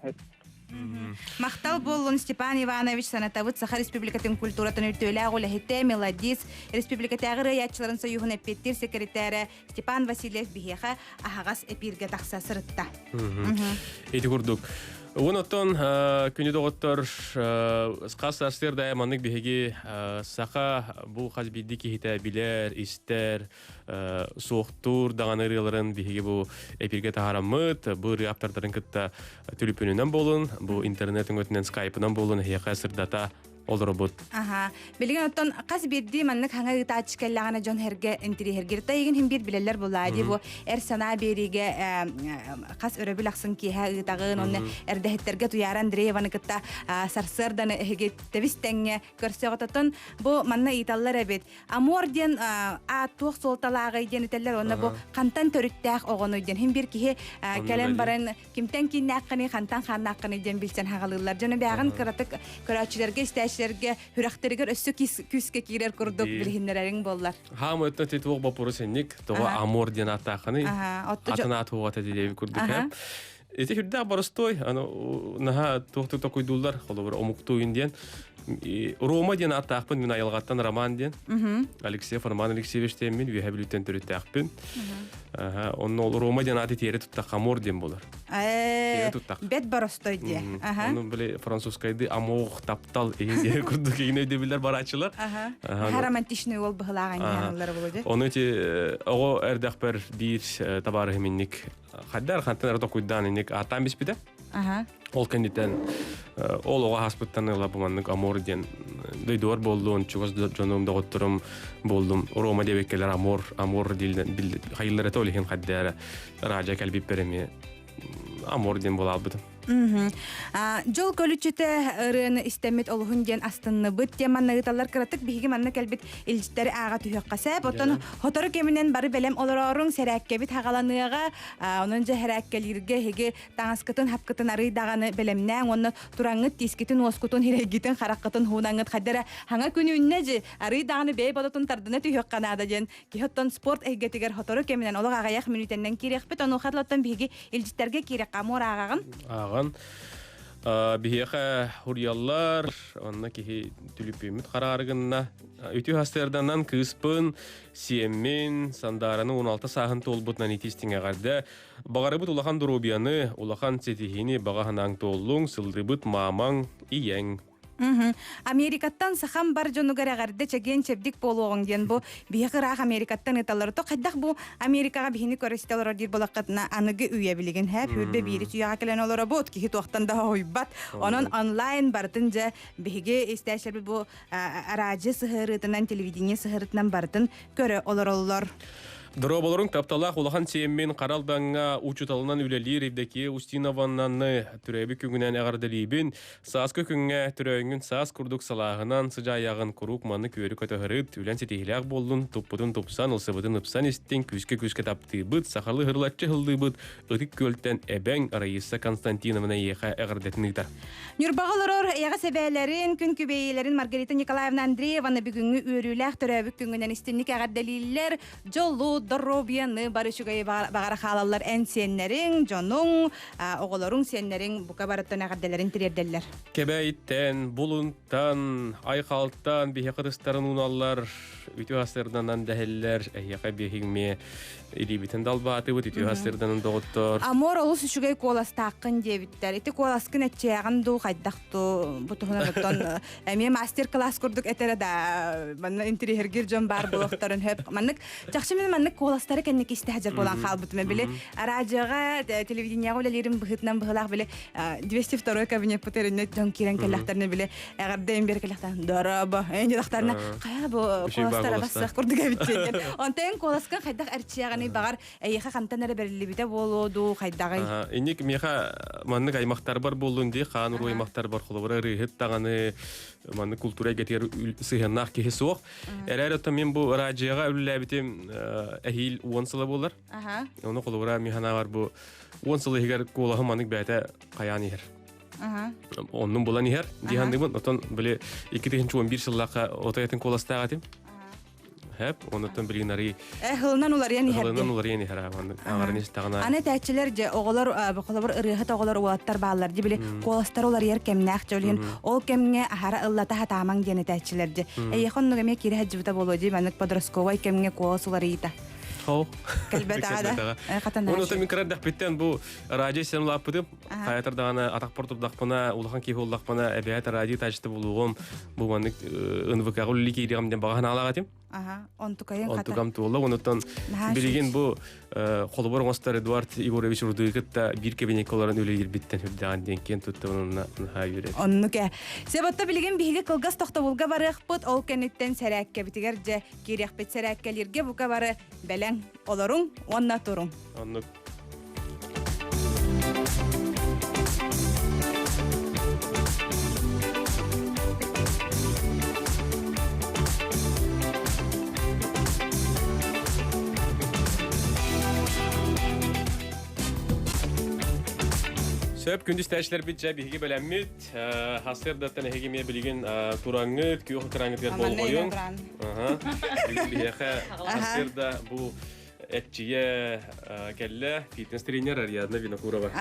Махтал буоллун Степан Иванович санатабыт Саха Республикатын культуратын үрдүөлээх үлэһитэ, мелодист, республикатааҕы ырыаяччыларын союһун эппиэттиир секретарэ Степан Васильев биһиэхэ аһаҕас эпииргэ тахса сырытта. Ити курдук. Уон оттон күнү доҕоттор хас сарсыарда маннык биһиги саха бу хас биирдии киһитэ билэр, истэр, суохтуур даҕаны ырыаларын биһиги бу эпиргэ таһаараммыт, бу ырыа автордарын кытта түлүпүнүнэн буолун, бу интернет өҥөтүнэн скайпынан буолун эһиэхэ сырдата олоробут. Аха. Билигин оттон хас биирдии маннык хаҥа ыытааччы кэллэҕинэ дьон эргэ интириэһиргир. Тайыгын хин биир билэллэр булаа дии бу эр санаа биэриигэ хас өрөбүл ахсын киэһэ ыытаҕын онно эрдэһиттэргэ Туяра Андрееваны кытта сарсыарданы эһиги тэбис тэҥҥэ көрсөҕүт. Бу манна ыыталлар эбит. Амор диэн аат туох суолталааҕый диэн этэллэр уонна бу хантан төрүттээх оҕонуй диэн хин биир киһи кэлэн баран кимтэн кииннээххиний хантан хааннааххыный диэн билсэн хаҕалыыллар. Дьону бэҕин кыратык көрөөччүлэргэ, истээччилэргэ сүрэхтэригэр өссө күүскэ киирэр курдук билиһиннэрэриҥ буоллар. Хаам өттө титуох боппурус инник тоҕо Амор диэн ааттааххыный атын аат хуоҕата диэби курдук Ити хүрдээх боростуой, аны наһаа туохтук токуйдууллар, холобур омуктууйун диэн. Рома диэн ааттаахпын, мин айылҕаттан Роман диэн. Алексеев Роман Алексеевич диэммин, Үөһэ Бүлүүттэн төрүттээхпин. Онно ол Рома диэн ааты тиэрэ туттахха Амор диэн буолар. Тиэрэ туттах. Бэт боростой диэ. Ону били французскайды амох, таптал иһин диэн курдук иһин өйдөбүллэр барааччылар. Аха романтичный уол быһылааҕын диэн болу дии. Ону ити оҕо эрдэхпэр биир табаарыһым инник хайдар хантан эрэ токуйдаан инник ааттаан биспитэ. Аха. Ол кэнниттэн ол оҕо ааспыттан ыла бу маннык Амор диэн дойдугар буоллун, чугас дьонум, доҕотторум буоллум. Рома диэбиккэлэр Амор, Амор дииллэн хайыллар этэ ол иһин хайдара Раджа кэлбиппэр эмиэ Амор диэн буолаалбытым. Дьол көлүччүтэ ырыаны истэммит олуһун диэн астынныбыт диэн манна ыыталлар кыратык биһиги манна кэлбит илдьиттэри ааҕа түһүөххэ сөп. Оттон сотору кэминэн бары бэлэм олорооруҥ сэрээккэбит хаҕаланыаҕа. Онон дьэ сэрээккэлииргэ эһиги таҥаскытын хапкытын арый даҕаны бэлэмнээҥ уонна тураҥҥыт тиискитин уоскутун хирэйгитин хараххытын һуунаҥҥыт хайдара хаҥа күн үүннэ дьи арый даҕаны бэйэ бодотун тардына түһүөххэ наада диэн киһи оттон спорт эйгэтигэр сотору кэминэн олох аҕыйах мүнүүтэннэн киириэхпит. Онуоха оттон биһиги илдьиттэргэ киириэххэ амуор ааҕаҕын. Ааҕан. Биһиэхэ хуруйаллар, онно киһи түлүпүөммүт хараары гынна. Үтүө хастыарданан кыыспын, сиэммин, Сандаараны 16 сааһын туолбутунан итиистиҥ эҕэрдэ. Баҕарыбыт улахан доруобуйаны, улахан ситиһиини баҕа санааҥ туоллуҥ, сылдыбыт маамаҥ, ийэҥ. Америкаттан сахам бар дьонугар эҕэрдэ чэгиэн чэбдик буолуоҕуҥ диэн бу биһиэхэ ыраах Америкаттан ыыталлар. То хайдах бу Америкаҕа биһини көрүстэ олорор диир буолаххытына аныгы үйэ билигин һэ сүүрбэ биири үйэҕэ кэлэн олоробут киһи туохтан да хоһуйбат. Онон онлайн барытын дьэ биһиги истээччилэрбит бу араадьыйа сыһыарыытынан телевидение сыһыарыытынан барытын көрө олороллор. Дорооболоруҥ тапталаах улахан сиэммин Хара Алдаҥҥа учууталынан үлэлиир Евдокия Устиновнаны төрөөбүт күҥүнэн эҕэрдэлиибин. Сааскы күҥҥэ төрөөҥҥүн саас курдук салааһынан сыдьаайаҕын куруук маннык үөрү көтөһөрүт, үлэн ситиһиилээх буоллун, туппутун тупсан, ылсыбытын ыпсан истиҥ, күүскэ-күүскэ таптыыбыт, сахалыы һырлаччы һыллыыбыт, Ытык Күөлтэн эбэҥ Раиса Константиновна эйиэхэ эҕэрдэтин ыытар. Ньурбаҕа олорор эйэҕэс эбээлэрин, күн күбэйиилэрин Маргарита Николаевна Андрееваны бүгүҥҥү үөрүүлээх төрөөбүт күҥҥүнэн истинник эҕэрдэлииллэр. Дьолу, доруобуйаны бары үчүгэйи баҕара хаалаллар эн сиэннэриҥ, дьонуҥ, оҕолоруҥ, сиэннэриҥ бука барыттан эҕэрдэлэрин тириэрдэллэр. Кэбээйиттэн, Булунтан, Айхалтан биһиэхэ ытыстарын ууналлар, үтүө астарданан дэһэллэр, эһиэхэ биһиҥми илиибитин далбаатыбыт, үтүө астарданан доҕоттор. Амор олус үчүгэй куоластааххын диэбиттэр. Ити куоласкын эччээҕин дуу, хайдах дуу, бу туһунан оттон эмиэ мастер-класс курдук этэрэ да манна интириэһиргиир дьон баар буолуохтарын хөп. Маннык чахчы мин маннык куоластары кэнники истэ сылдьар буолан хаалбытым. Били радиоҕа, телевидениеҕа үлэлиирим быһыытынан быһыылаах били 202 кабинеппыт эринне дьон киирэн кэллэхтэринэ били эҕэрдэ бер кэллэхтэринэ дорообо эн дьадахтарына хайа бу куоластара бассах курдук эбит диэн. Онтон куоласкын хайдах эрчийэҕиний баҕар эйиэхэ хантан эрэ бэриллибитэ буолуо дуу хайдаҕый? Инник миэхэ маннык аймахтарбар буоллун дии хаан уруу аймахтарбар холобура ырыыһыт даҕаны маннык култуура эйгэтигэр сыһыаннаах киһи суох. Эрээр оттон мин бу радиоҕа үлэлээбитим эһиил уон сыла буолар. Ону холобура мин санаабар бу уон сыл иһигэр куолаһым маннык бэйэтэ хайаан иһэр. Оннун булан иһэр дии саныыбын. Оттон били 2011 сыллаахха отойтын куоластаах этим. Хэп, онуттан билигин арый Хылынан уларыйан иһэр. Хылынан уларыйан иһэр аңарын истэҕинэ. Аны этээччилэр дьэ оҕолор холобур ырыаһыт оҕолор уолаттар бааллар дьи били куоластар уларыйар кэмнээх дьэ олиһин ол кэмҥэ аһара ыллата хатаамаҥ диэн этээччилэр дьэ. Эйиэхэ оннук эмиэ киирэ сылдьыбыта буолуо дии маннык подростковай кэмҥэ куолас уларыйыыта. Хол. Кэлбэтэҕэ да. Оны мин кыра эрдэхпиттэн бу радио сен улааппытым. Хаятар даҕаны атахпар турдахпына, улахан киһи буоллахпына, эбээт радио тачты булугум, бу маннык НВК-ҕа үлэлии киириэҕим диэн баҕа санаалаах этим. Аха, онтукайын хата. Онтукам туолла. Онуттан билигин бу холобур оҥостор Эдуард Егорович Рудуй кытта биир кабинекка олорон үлэлиирбиттэн үрдэҕин диэн киэн туттабын онно наһаа үөрэр. Оннук ээ. Себотто билигин биһиги кылгас тохтобулга барыахпыт, ол кэнниттэн сэрээккэбитигэр дьэ киириэхпит сэрээккэлииргэ бука бары бэлэҥ олоруҥ уонна туруҥ. Оннук. Сөп күндүс тәшләрбит жа биһиги бэлэммит. Хасырдаттан эһиги мие билигин тураҥҥыт, күөх экраҥҥытыгар болҕойуҥ. Бүгүн биһиэхэ хасырда бу Эрчийэ кэллэ фитнес-тренер Ариадна Винокурова.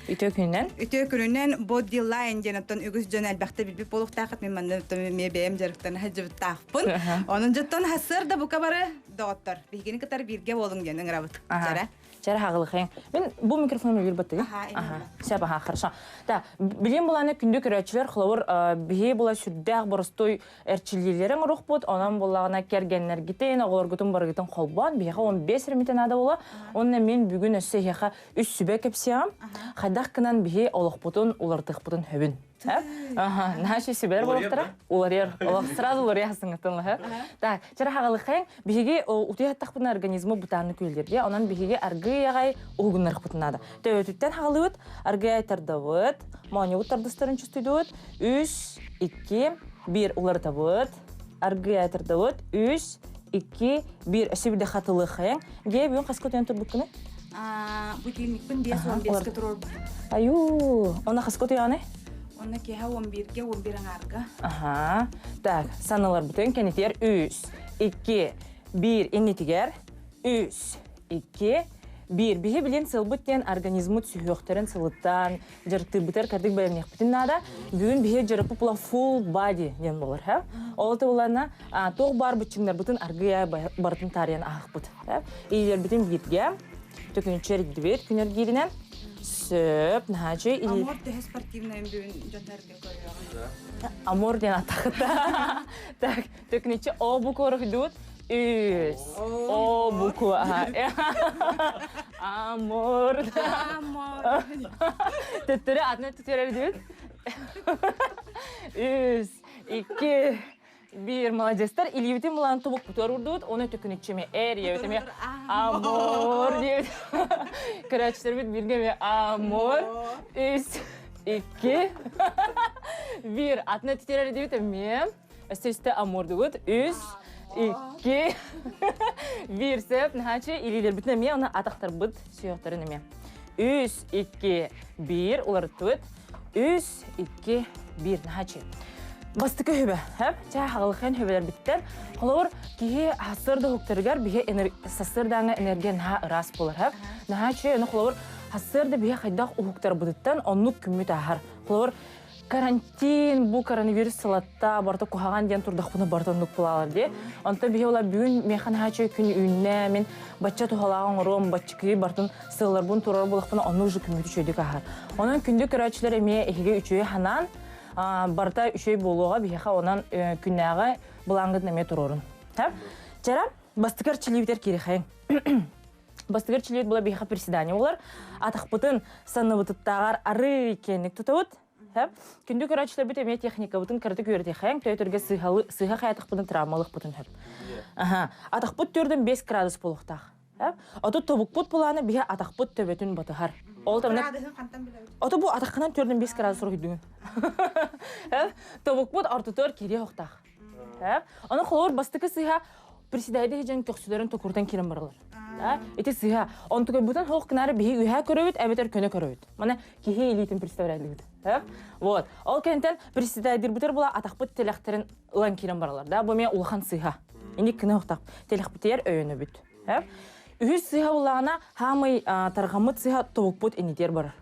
Үтүө күнүнэн. Үтүө күнүнэн Body Line диэн оттон үгүс дьон элбэхтэ билбит буолуохтаахыт. Мин манна эмиэ бэйэм дьарыктана сылдьыбыттаахпын. Онон дьоттон хасыр да бука бары доҕоттор. Биһигини кытары бииргэ буолуҥ диэн ыҥырабыт. Чара. Чара хаҕылыхайын. Мин бу микрофон үгүр баттыгы. Аха. Сөп, аха, хорошо. Да, билим буланы күндү көрөөччүлэр холобур биһи була сүрдээх боростуой эрчиллиилэрин оҥоруохпут, онон буоллаҕына кэргэннэргитин, оҕолоргутун барыгытын холбоон, биһиэхэ 15 эрэ наада буола. Уонна мин бүгүн өссө эһиэхэ үс сүбэ кэпсиэҕим. Хайдах гынан биһи олохпутун уларытыахпытын сөбүн. Аха, наша сүбэлэр буолуохтара. Уларыйар. Олох сразу уларыйа сыҥытын Так, чара хаҕалыхайын биһиги утуйаттахпытына организмы бутаанны күллэрге, онон биһиги аргыый аҕай уһугуннарыхпытын наада. Төбөтүттэн хаҕалыбыт, аргыый тардабыт, моонньубут тардыстарын чувствуйдубут. Үс, икки, биир уларытабыт, аргыый тардабыт, үс, икки, биир өссө биирдэ хатылыахайыҥ. Ге, бүгүн хаска утуйан турбуккуну? Будильникпын 5-15-ке туруорбут. Аю, онно хаска утуйаҕыный? Онно киэһэ 11-ге, 11 аҥаарга. Аха. Так, саналарбытын кэнитигэр үс, икки, биир иннитигэр үс, икки, биир. Биһи билин сылбыт диэн организмыт сүһүөхтэрин сылыттан, дьарыктыырбытыгар кырдык бэлэмниэхпитин наада. Бүгүн биһи дьарыкпыт була full body диэн буолар. Һэ? Ол тыллана туох баар быччыҥнарбытын аргыйа барытын таарыйан аһахпыт. Илиилэрбитин бииргэ төкүнүччү эргидибит күн эргииринэн. Сөп, наһаачы. Амур төһө спортивный бүгүн дьоннорго көрүөҕүн. Амур диэн атахыта. Так, төкүнүччү о буква орохдуут. Үс. О буква. Амур. Амур. Төттөрү атына түтөрөр диэбит. Үс, икки, биир. Молодецтар. Илиибитин булан тубукпутугар урдубут. Оны төкүнүччү эр диэбит эмиэ амур диэбит. Көрөөччүлэрбит бииргэ эмиэ амур. Үс, икки, биир. Атына түтөрөр диэбит эмиэ. Өссө үстэ амурдубут. Үс, икки, биир сөп. Наһаачы илиилэрбитин эмиэ, уонна атахтарбыт сүһүөхтэрин эмиэ. Үс, икки, биир уларыттыбыт. Үс, икки, биир. Наһаачы. Бастакы хүбэ. Хэп, чаа хаҕылыхын хүбэлэрбиттэн. Холобур, киһи хассыр да уһуктарыгар биһи сассырдааҥа энергия наһаа ыраас буолар. Хэп. Наһаачы, аны холобур, хассыр да биһи хайдах уһуктарбытыттан оннук күммүт ааһар. Холобур, карантин, бу коронавирус сылатта, барыта куһаҕан диэн турдахпына барыта оннук булаалар дии. Онтон биһи ола бүгүн миэхэ наһаа үчүгэй күн үүннэ, мин бачча туһалаах оҥоруом, баччыкыы бартын сылларбын турар булахпына онну уже күммүт үчүгэйдик аһар. Онон күндү көрөөччүлэр эмиэ эһиги үчүгэй ханаан, барыта үчүгэй буолуоҕа биһиэхэ онон күннээҕи былааҥҥытын эмиэ туруорун. Чара, бастыкар чилиибитэр кирихэйиҥ. Бастыгар чилиэт була биһиэхэ приседание буолар. Атахпытын санныбытыттааҕар арыы киэҥник тутабыт. Күндү көрөөччүлэрбит эмиэ техникабытын кыратык үөрэтиэхэҥ, төтөргө сыыһа хайатахпытын травмалыахпытын сөп. Атахпыт төрдүн 5 градус буолуохтаах. Оту тобукпут булааны биһи атахпыт төбөтүн батыһар. Ол тамна Ото бу атаххынан төрдүн 5 градус уруһуйдугун. Тобукпут ортотугар кириэ охтаах. Ону холобур бастакы сыыһа председатель дьон көхсүлэрин токурутан киирэн баралар. Ити сыыһа. Онтукайбытын хоох гынаары биһи үһээ көрөбүт, эбэтэр көнө көрөбүт. Мана киһи илиитин представляйлыгыт. Вот. Ол кэнтэн председатель була атахпыт тилэхтэрин ылан киирэн баралар. Да, бу эмиэ улахан сыыһа. Инник кына охтах. Телехпитигэр өйөнөбүт. Үһүс сыһа буллаҕына хаамый тарҕаммыт сыһа тобукпут инитиэр барар.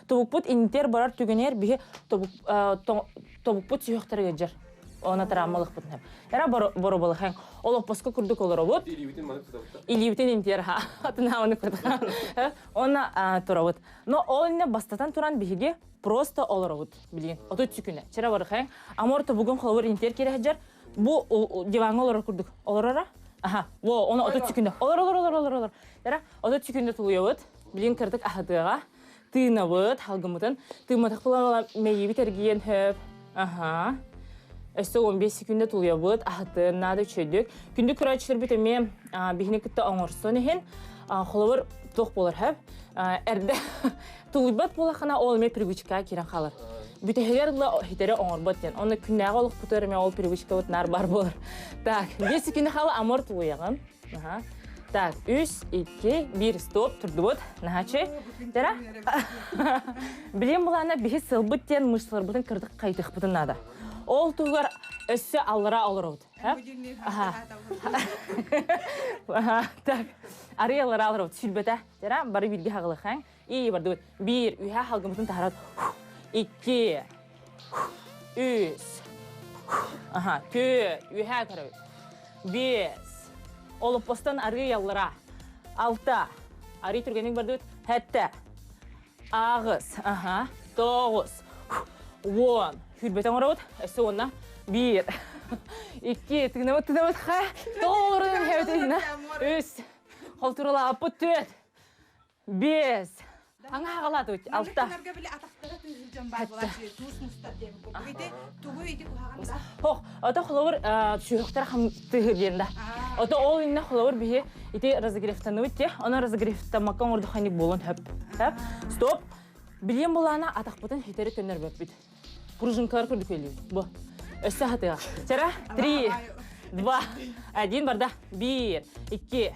Тобукпут инитиэр барар түгэнигэр биһи тобукпут сүһүөхтэргэ дьар. Она травмалыхпытын. Эра боробалыхан. Олоппоско курдук олоробут. Илиибитин интиэр ха. Атынааваны курдук. Она турабыт. Но ол инне бастатан туран биһиги просто олоробут билигин. Отут сүкүнэ. Чера барыхай. Амор тобугун холобур интиэр кирэһдьэр. Бу диваҥҥа олорор курдук. Олорора? Аха. Во, оны 30 секунда. Олор, олор, олор, олор, олор. Эра, 30 секунда тулуйабыт. Билигин кырдык аһатыаҕа. Тыынабыт, халгыммытын. Тыымматах буолан мэйиибит эргийэн хөп. Аха. Өссө 15 секунда тулуйабыт, аһатын, наада үчүгэйдик. Күндү көрөөччүлэрбит эмиэ биһини кытта оҥорсон иһин, холобур, туох буолар хөп. Эрдэ тулуйбат буолахына ол эмиэ привычкаҕа киирэн хаалар. Бүтэһигэр ыла хитэри оҥорбот диэн. Онно күннээҕи олохпутугар эмиэ ол привычкабыт наар бар буолар. Так, 5 секунда хаала амор тулуйаҕын. Аха. Так, үс, икки, биир, стоп, турдубут. Наһачы. Тера. Билим булаана биһи сылбыт диэн мышцаларбытын кырдык хайдыхпытын наада. Ол туһугар өссө аллара олоробут. Аха. Так. Арый аллара олоробут. Сүлбэтэ. Тера, бары бииргэ хаҕылыхаҥ. И бардыбыт. Биир, үһэ халгымытын таһарат. Икки, үс, аха, түөрт, үһэ көрөбүт. Биэс, олоппостон арыы яллара. Алта, арыы түргэнник бардыбыт. Хэттэ, аҕыс, аха, тоҕус, уон. Хүрбэтэ оҥоробут. Өссө уонна биир, икки, тыынабыт, тыынабыт, ха, тоҕус, үс, холтуралааппыт түөрт, Биэс. Аҥа хаҕалаатыбыт. Алта. Хох, ото холобур сүһүөхтэр хам тыһы диэн да. Ото ол инне холобур биһи ити разогревтаныбыт те, оны разогревтамакка оҥордуханик буолун хөп. Стоп. Билиэн булаана атахпытын хитери көннөрбөппүт. Пружинкалар курдук элиибит. Бу. Өссө хатыга. Чара, три, два, один барда. Биир, икки,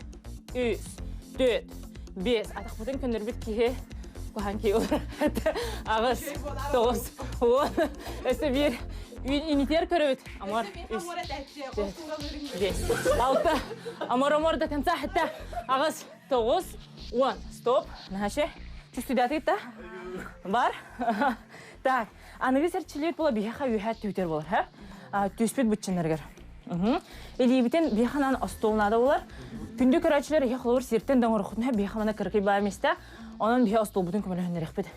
үс, төрт, бес. Атахпытын көннөрбүт киһи куһаан киһи олор. Аҕыс, тоҕус, уон. Өссө биир. Инитиэр көрөбүт. Амор, үс, төрт, бес, алта. Амор, амор до конца. Хатта. Аҕыс, тоҕус, уон. Стоп. Наһашы. Чувствуйдатыгыт да? Бар. Так, аныгы сэрчилиир була биһиэхэ үөһэ түүтэр буолар, һэ? Түспүт быччыннарыгар. Илиибитин биһиэхэ анаан остуол наада буолар. Күндү көрөөччүлэр иһэ холобур сиртэн да оҥороххутуна биһиэхэ мана кыракый баа миэстэ. Онон биһи остуолбутун көмөлөһүннэриэхпит.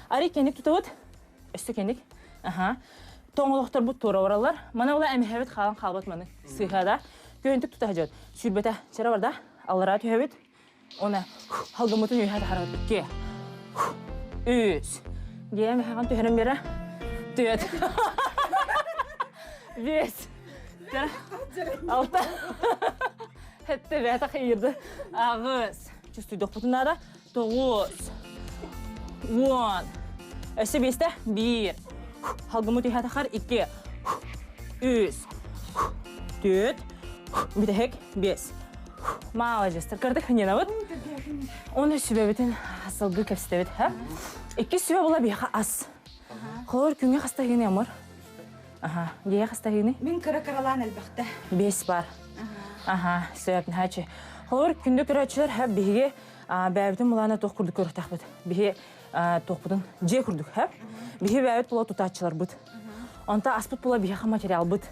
Арый кэнник тутабыт. Өссө кэнник. Аха. Тоҥолохторбут туора бараллар. Мана була эмэһэбит хаалан хаалбат маны. Сыыһа да. Көөнтүк тута сылдьабыт. Сүүрбэтэ. Чара барда. Аллараа түһэбит. Оны халгыммытын үөһэ таһарабыт. Икки. Үс. Диэм эһэҕин түһэрин бера. Түөт. Бес. Алта. Хэтте бээтэ хайырды. Аҕыс. Чувствуйдохпутун наада. Тоҕус. Уон. Өссө биэстэ. Биир. Халгыммыт үөһэ тахар. Икки. Үс. Түөт. Бүтэһик. Биэс. Маладьыстар. Кырдык хыньанабыт. Оны сүбэбитин сылгы кэпсэтэбит. Икки сүбэ була биһиэхэ ас. Холор күҥҥэ хаста хыыны амыр? Аха, дьиэ хаста хыыны? Мин кыра-кыралаан элбэхтэ. Бес бар. Аха, сөп, наһаачы. Холор күндү көрөөччүлэр, ха биһиги бэйэбитин булаана туох курдук көрүөхтээхпит. Биһи туохпутун дьиэ курдук, ха? Биһи бэйэбит була тутааччыларбыт. Онто аспыт була биһиэхэ материалбыт.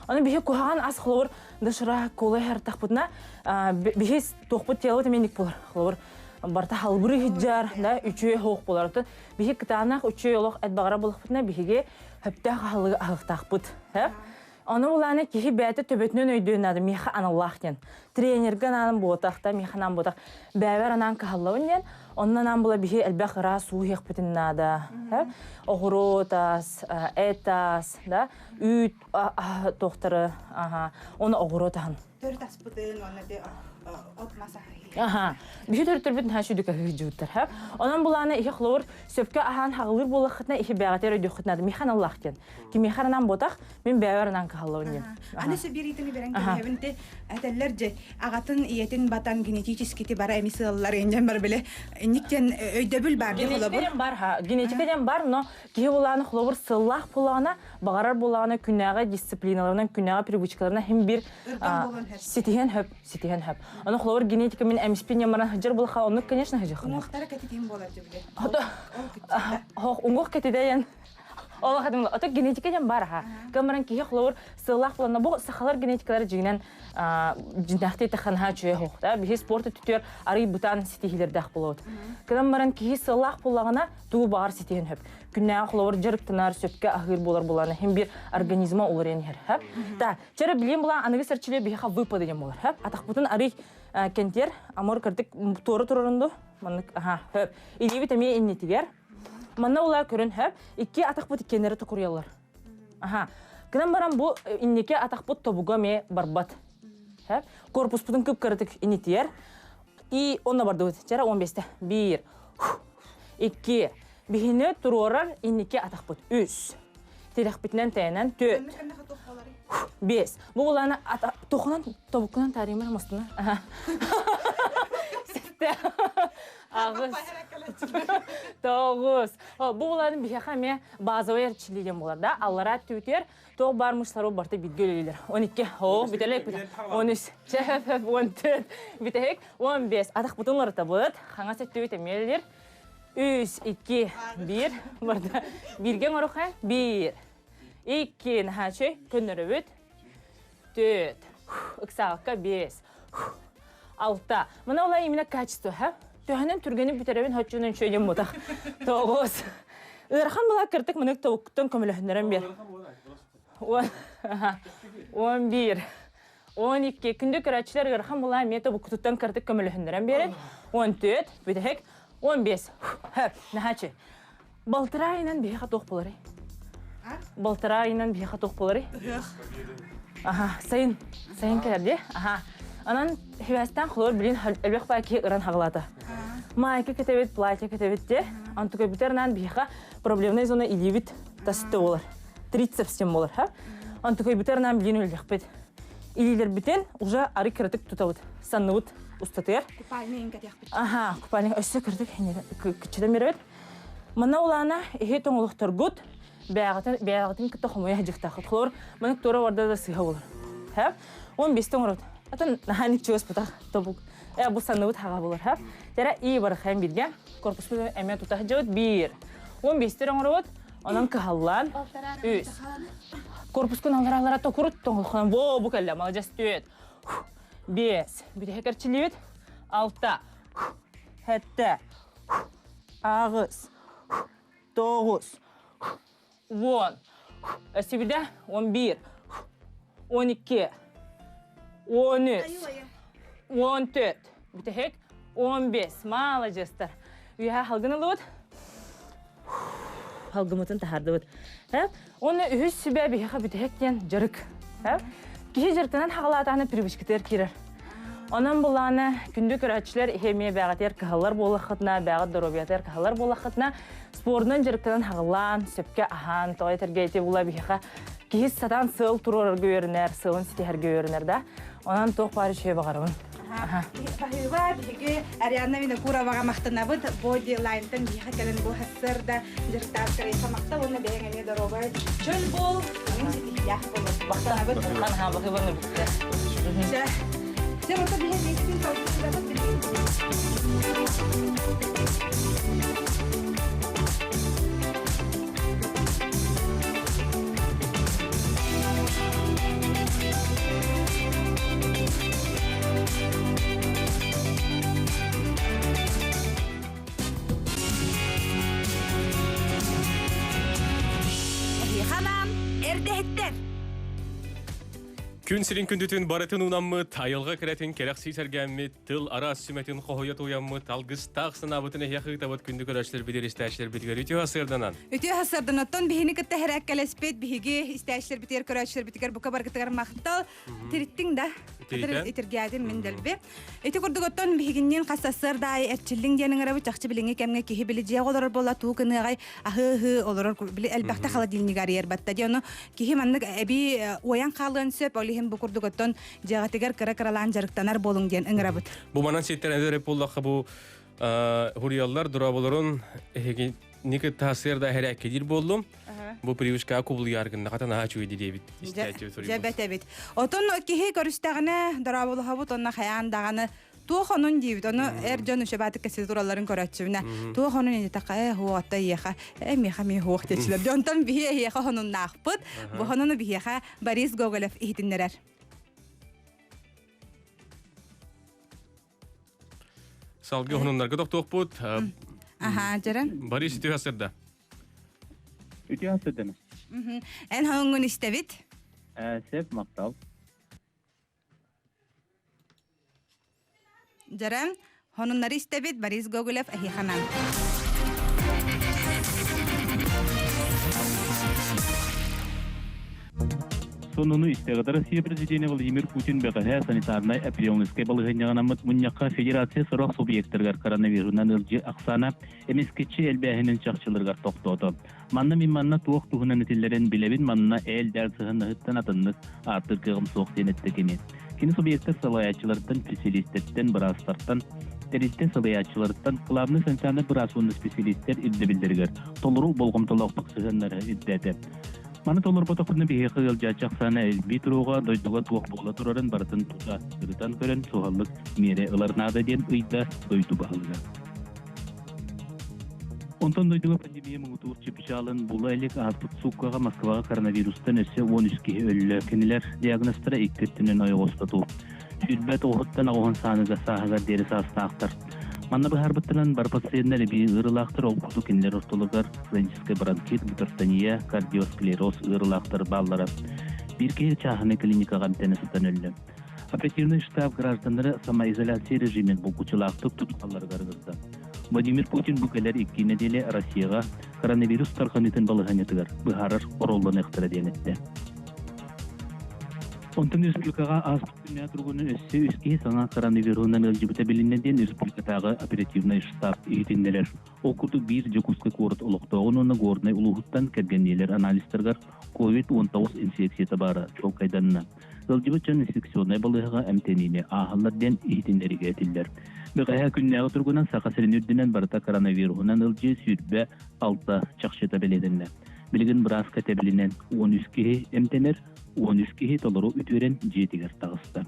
Аны биһи куһаҕан ас холобур дошира кола иһэртахпытына биһи туохпут телобут эмиэ ник буолар. Холобур барта халбыры иһдьар, да үчүгэй хоох буолар. Оттон биһи кытаанах үчүгэй олох эт баҕара булахпытына биһиги хөптөөх аһылыгы аһыахтаахпыт. Ону булааны киһи бэйэтэ төбөтүнэн өйдүөн наада миэхэ аналлаах диэн. Тренергэ анаан буотах да, миэхэ анаан буотах. Бэйэбэр анаан кыһаллабын диэн. Онно анаан була биһи элбэх ыраас уу иһиэхпитин наада. Оҕуруот ас, эт ас, да, үүт туохтары, аха, оны оҕуруот аһын. Төрүт аспытын, уонна от мас аһы. Аха. Биһи төрүттэрбит наһаа сүдү каһыһыдьыбыттар, ха. Онон булаана ихи хлор сөпкө аһаан хаҕылыыр буоллаххытына ихи бэҕэтэр өйдүөххүт наада. Михан Аллах диэн. Кимиэхэ анаан ботах, мин бэйэбэр анаан кыһаллабын диэн. Аны сөбириитини берен кэбиһэбин те этэллэр же аҕатын ийэтин батан генетически бара эми сыаллар иннен бар биле инник диэн өйдөбүл бар дии Генетика холобур. диэн бар ха. Генетика диэн бар, но киһи булааны холобур сыллаах булаана, баҕарар булаана күнээҕи дисциплиналарынан, күнээҕи привычкаларынан хим бир Ырган болон хэр. ситиһен хөп, ситиһен хөп. Ону холобур генетика мин эмиспин ямаран хыдьар булаха, оннук, конечно, хыдьахын. Уҥуохтара кэтитин болар дьүбүле. Хох уҥуох кэтидейен Ол хадым ото генетика диэн бар аха. Кэмэрэн киһи холобур сыллаах буланна бу сахалар генетикалары дьиҥинэн дьиннээхтии таханहा үчүгэй хоох да биһи спорт өттүтүгэр арый бытаан ситиһиилэрдээх буолабыт. Кынан баран киһи сыллаах буллаҕына тугу баҕар ситиһин хөп. Күннээҕи холобур дьарыктанар, сөпкө аһыыр буолар булана хим бир организма уларыйан иһэр хөп. Та чэрэ билиэн булан аныгы сэрчилиэ биһиэхэ выпады диэн буолар хөп. Атахпытын арый кентиэр амор кырдык туора турарынду маннык аха хөп. Илиибит эмиэ иннитигэр Манна улаа көрөн хөп, икки атахпыт иккиэннэри токуруйаллар. Аха. Гынан баран бу инники атахпыт тобуга эмиэ барбат. Хөп. Корпуспутун кып-кыратык инитиэр. И онно бардыбыт. Чара 15-те. Биир. Икки. Биһини туруорар инники атахпыт. Үс. Тирэхпитинэн тэйэнэн түөрт. Бес. Бу улаана тохунан тобуккунан таарыймар мостуна. Сэтте. Аҕыс. Тоҕус. Бу буларын биһиэхэ эмиэ базовый эрчиллии диэн буолар да. Аллараа түбүтүгэр туох баар мышцалары барыта бииргэ үлэлииллэр. 12. Оо, бүтэлэй 13. Чэ, 14. Бүтэһик 15. Атахпытын уларытабыт. Хаҥас өттүбүт эмиэ үлэлиир. Үс, икки, биир. Барда. Бииргэ оҥоруха. Биир. Икки, наһаачый. Көннөрөбүт. Төрт. Ыксаалка биэс. Алта. Мына ола именно качество, ха? Төһөнөн түргэнин бүтэрэбин хоччунун чөйдөн мутах. Тоҕус. Ыарахан була кыртык мынык тобуктан көмөлөһүннэрэн бер. 11. 12. Күндү көрөөччүлэр ыарахан була эмиэ тобуккутуттан кыртык көмөлөһүннэрэн биэрин. 14. Бүтэһик. 15. Хөп. Наһаачы. Балтараа ыйынан биһиэхэ туох буоларый? Балтараа ыйынан биһиэхэ туох буоларый? Аха, сайын. Сайын кэлэр дии. Аха. Анан хибээстээн холор билин элбэх баа киһи ыран хаҕылаата. Майка кэтэбит, платье кэтэбит де. Антука бүтэр биһиэхэ проблемная зона илиибит тасты болар. Трицепс болар, ха? Антука бүтэр билин өллөхпүт. Илиилэрбитин уже ары кыратык тутабыт. Санныбыт устатыгар. Купальный кэтиэхпит. Аха, купальник өссө кырдык кыччыдан беребит. Манна улаана иһи тоҥолохторгут бэйэҕитин бэйэҕитин кытта хомуйа сылдьыахтааххыт. Холобур, маннык туора барда да сыыһа буолар. Һэ? 15 оҥорот. Атын наһаа чугас бутах тобук. Э, бу санныбыт хаҕа буолар. Һэ? Тера и барыхайын биргэ. Корпуспут эмиэ тута сылдьабыт. Биир. 15 оҥоробут. Онон кыһаллаан. Үс. Корпускун аллара-аллара токурут тоҥолохонон. Во, бу кэллэ. Маладьас түөт. Биэс. Бүтэһик эрчиллибит. Алта. Сэттэ. Аҕыс, тоҕус, уон, өссө 11, 12, 13, 14, бүтэһик 15. Маладьыастар. Үөһэ халгын ылыбыт. Халгымытын таһаардыбыт. Уонна үһүс сүбэ биһиэхэ бүтэһик диэн дьарык. Киһи дьарыктанан хаҕалаатаҕына привычкатыгар киирэр. Онон булаана күндү көрөөччүлэр иһи эмиэ бэҕэтигэр кыһаллар буоллаххытына, бэҕэт доруобуйатыгар кыһаллар буоллаххытына, спордунан дьарыктанан хаҕылаан, сөпкө аһаан, тоҕо этэргэ ити була биһиэхэ киһи сатаан сыал туруорарга үөрэнэр, сыалын ситиһэргэ үөрэнэр да. Онон туох баар үчүгэй баҕарабын. Баһыыба, биһиги Арианна Винокуроваҕа махтанабыт. Боди лайнтан биһиэхэ кэлэн бу сарсыарда дьарыктаах кырайса махтал уонна бэйэҥ эмиэ доруобай чөл буол, маннык ситиһиилээх буолун. Махтанабыт. Ханаһаа баһыыба нырбыттар. Чэ, чэ, ота биһи миитин толкуйдабыт билигин. Эһиэхэ анаан эрдэһиттэр! Күн сирин күндүтүн барытын уунаммыт, айылҕа кэрэтин кэрэхсии сэргээммит, тыл араас сүмэтин хоһуйа туйаммыт, алгыстаах санаабытын эһиэхэ ыытабыт күндү көрөөччүлэрбитигэр, истээччилэрбитигэр үтүө сырданан. Үтүө сырданаттан биһини кытта хэрээккэлэспит, биһиги истээччилэрбитигэр, көрөөччүлэрбитигэр бука баргытыгар махтал. Тириттиҥ да? Итиргээтим мин дэлби. Ити курдук оттон биһигинниин хас сарсыарда аайы эрчиллиҥ диэн ыҥырабыт чахчы билиҥҥи кэмҥэ киһи били дьиэҕэ олорор буолла туу кыныаҕай аһыы-аһыы олорор били элбэхтэ холодильник арыйар батта дии ону киһи маннык эбии уойан хаалыан сөп ол иһин бу курдук оттон дьиэҕитигэр кыра-кыралаан дьарыктанар буолуҥ диэн ыҥырабыт. Бу манан ситтэрэн эрэ буоллахха бу хуруйаллар дорооболорун эһиги никы сырда хэрээккэ буоллум. Бу привычка кубулуйар гынна хата наһаа үчүгэй диэбит Дьэ бэт эбит. Отон киһи көрүстэҕинэ дорооболоһобут онно хайаан даҕаны туох онун диибит. Ону эр дьон үчэбаатык кэсили туралларын көрөөччүбүнэ. Туох онун инитаха э хуота иэхэ э миэхэ ми хуох диэчилэр. Дьонтон биһи эһиэхэ хонуннаахпыт. Бу хонуну биһиэхэ Борис Гоголев иһитиннэрэр. Салгыы хонуннарга тохтуохпут. Аха, дьэрэн. Борис үтүө сырда. Үтүө сырданы. Эн хоҥҥун истэбит. Сеп мактал. Дьэрэн, хонуннары истэбит Борис Гоголев эһиэханан. Сонуну истэҕит Россия президенэ Владимир Путин бэҕэһээ санитарнай апрелнскай балаһыанньаҕанаммыт мунньахха федерация сорох субъектарыгар коронавирунан ыалдьыы ахсаана эмискэччи элбээһинин чахчыларыгар тохтоото. Манна мин манна туох туһунан этиллэрин билэбин, манна ээл-дээл сыһыннаһыттан атыннык ааттыыр кыаҕым суох диэн эттэ кини. Кини субъектар салайааччыларыттан, специалистэртэн, быраастартан, тэрилтэ салайааччыларыттан главный санитарнай быраас уонна специалистэр ирдэбиллэригэр толору болҕомтолоохтук сыһыаннары ирдээтэ. Маны толорботохпутуна биһиэхэ ыалдьааччы ахсаана элбии туруоҕа, дойдуга туох буола турарын барытын тута ырытан көрөн суһаллык миэрэ ылар наада диэн ыйда дойду баһылыга. Онтон дойдуга пандемия муҥутуур чыпчаалын була илик ааспыт сууккаҕа Москваҕа коронавирустан өссө 13 киһи өллө. Кинилэр диагнозтара икки өттүнэн ойоҕостотуу. Сүүрбэ тоҕуһуттан оҕуһун сааныга сааһыгар диэри саастаахтар. Манна быһаарбыттарынан бары пациеннар эбии ыарыылаахтар, ол курдук кинилэр ортолоругар хроническай бронхит, гипертония, кардиосклероз ыарыылаахтар бааллара. Биир киһи чааһынай клиникаҕа эмтэнэ сытан өллө. Оперативный штаб гражданнары самоизоляция режимин булгуччулаахтык тутуһалларыгар ыҥырда. Владимир Путин бу кэлэр икки нэдиэлэ Россияҕа коронавирус тарҕаныытын балаһыанньатыгар быһаарар оруолланыахтара диэн эттэ. Онтон республикаҕа ааспыт күннээх туругунан өссө үс киһи саҥа коронавируһунан ыалдьыбыта билиннэ диэн республикатааҕы оперативнай штаб иһитиннэрэр. Ол курдук биир Дьокуускай куорат олохтооҕун уонна Горнай улууһуттан кэргэнниилэр анализтарыгар COVID-19 инфекцията баара чуолкайданна. Ыалдьыбыт дьон инфекционнай балыыһаҕа эмтэниини ааһаллар диэн иһитиннэриигэ этиллэр. Бэҕэһээ күннээҕи туругунан Саха сирин үрдүнэн барыта коронавируһунан ыалдьыы 26 чахчыта бэлиэтэннэ. Билигин бырааска тэбилинэн 13 киһи эмтэнэр, 13 киһи толору үтүөрэн дьиэтигэр таҕыста.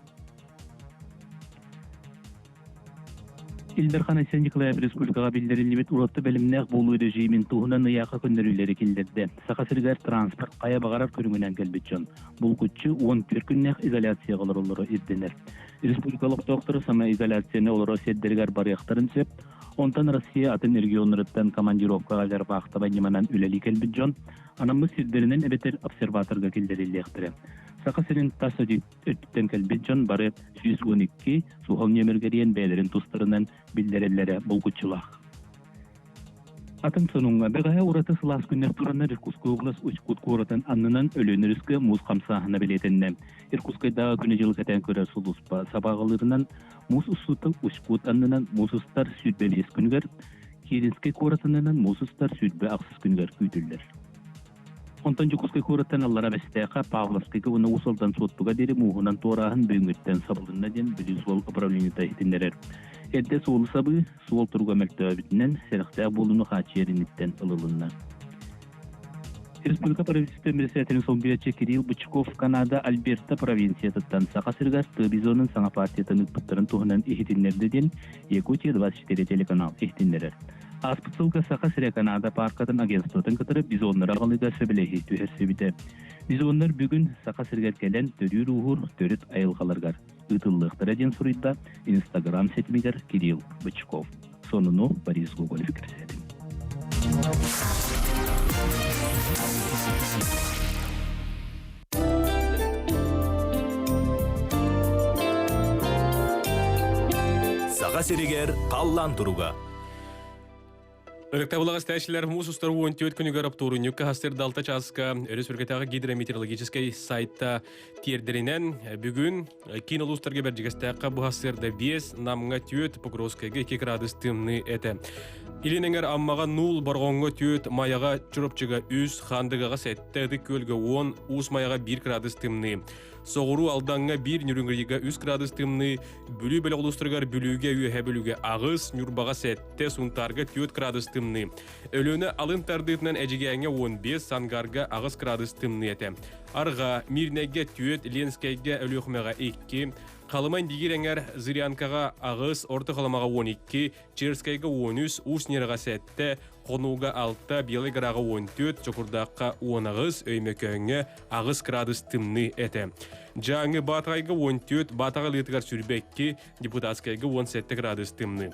Ил Дархан Айсен Николаев республикаҕа биллэриллибит ураты бэлэмнээх буолуу режимин туһунан ыйаахха көннөрүүлэри киллэрдэ. Саха сиригэр транспорт хайа баҕарар көрүҥүнэн кэлбит дьон булгуччу 14 күннээх изоляцияҕа олороллоро ирдэнэр. Республика олохтоохторо самоизоляцияны олорор сирдэригэр барыахтарын сөп. Онтон Россия атын регионнарыттан командировкаҕа дьарбаахтаба ньыманан үлэлии кэлбит дьон анаммыт сирдэринэн эбэтэр обсерваторга киллэриллиэхтэрэ. Саха сирин тас өттүттэн кэлбит дьон бары 112 суһал нүөмэргэрийэн бэйэлэрин тустарынан биллэрэллэрэ булгуччулаах. Атын сонуҥҥа бэҕэһээ ураты сылаас күннэр тураннар Иркутскай область Усть-Кут куоратын аннынан Өлүөн өрүскэ муус хамсааһына бэлиэтэннэ. Иркутскайдааҕы күнү-дьылы кэтээн көрөр сулууспа сабаҕалыырынан муус устуута Усть-Кут аннынан муус устар 25 күнүгэр, Киринскэй куорат аннынан муус устар 28 күнүгэр күүтүллэр. Онтон Дьокуускай куораттан Аллара Бэстээххэ, Павловскайга уонна Уус Алдан Суоттуга диэри мууһунан туорааһын бүгүҥҥүттэн сабылынна диэн Бүлүү суол управлениета иһитиннэрэр. Эрдэ суолу сабыы, суол туруга мөлтөөбүтүнэн, сэрэхтээх буолууну хааччыйар инниттэн ылылынна. Республика правительствотын председателин солбуйааччы Кирилл Бычков Канада Альберта провинциятыттан Саха сиригэр тыа бизонун саҥа партиятын ыыппыттарын туһунан иһитиннэрдэ диэн Якутия-24 телеканал иһитиннэрэр. Ааспыт сылга Саха сирэ Канада пааркатын агентствотын кытары бизоннары аҕалыыга сөбүлэһии түһэрсибитэ. Бизоннар бүгүн Саха сиригэр кэлэн төрүүр-ууһуур төрүт айылҕаларыгар ыытыллыахтара диэн суруйда Инстаграм ситимигэр Кирилл Бычков. Сонуну Борис Гоголев кэпсээтим. Саха сиригэр халлаан туруга. Ырыктабылаҕа истээччилэр муус устар 14 күнүгэр оптуорунньукка хастыр далта чааска өрөспүүбүлүкэтээҕи гидрометеорологическай сайта тиэрдэринэн бүгүн киин улуустарга Бэрдьигэстээххэ бу хастырда 5, Намҥа 4, Покровскайга 2 градус тымныы этэ. Илин эҥэр Аммаҕа 0, Борҕоҥҥо 4, Майаҕа Чурапчыга 3, Хаандыгаҕа 7, Ытык Күөлгэ 10, Уус Майаҕа 1 градус тымныы. Соҕуруу Алдаҥҥа биир Ньургуйга үс градус тымныы, Бүлүү бөлөх улуустарыгар Бүлүүгэ, Үөһээ Бүлүүгэ аҕыс, Ньурбаҕа сэттэ, Сунтаарга түөрт градус тымныы. Өлүөнэ алын тардыытынан Эдьигээҥҥэ 15, Сангарга аҕыс градус тымныы этэ. Арҕаа, Мирнэйгэ түөрт, Ленскэйгэ, Өлүөхүмэҕэ икки, Халыма Индигир эҥэр Зырянкаҕа аҕыс, Орто Халымаҕа 12, Черскэйгэ 13, Уус Ньараҕа сэттэ, Хонууга алта, Белай Гораҕа 14, Чокурдаахха 18, Өймөкөөҥҥө аҕыс градус тымныы этэ. Дьааҥы Баатаҕайга 14, Баатаҕай Лыытыгар сүүрбэ Депутатскайга 17 градус тымныы.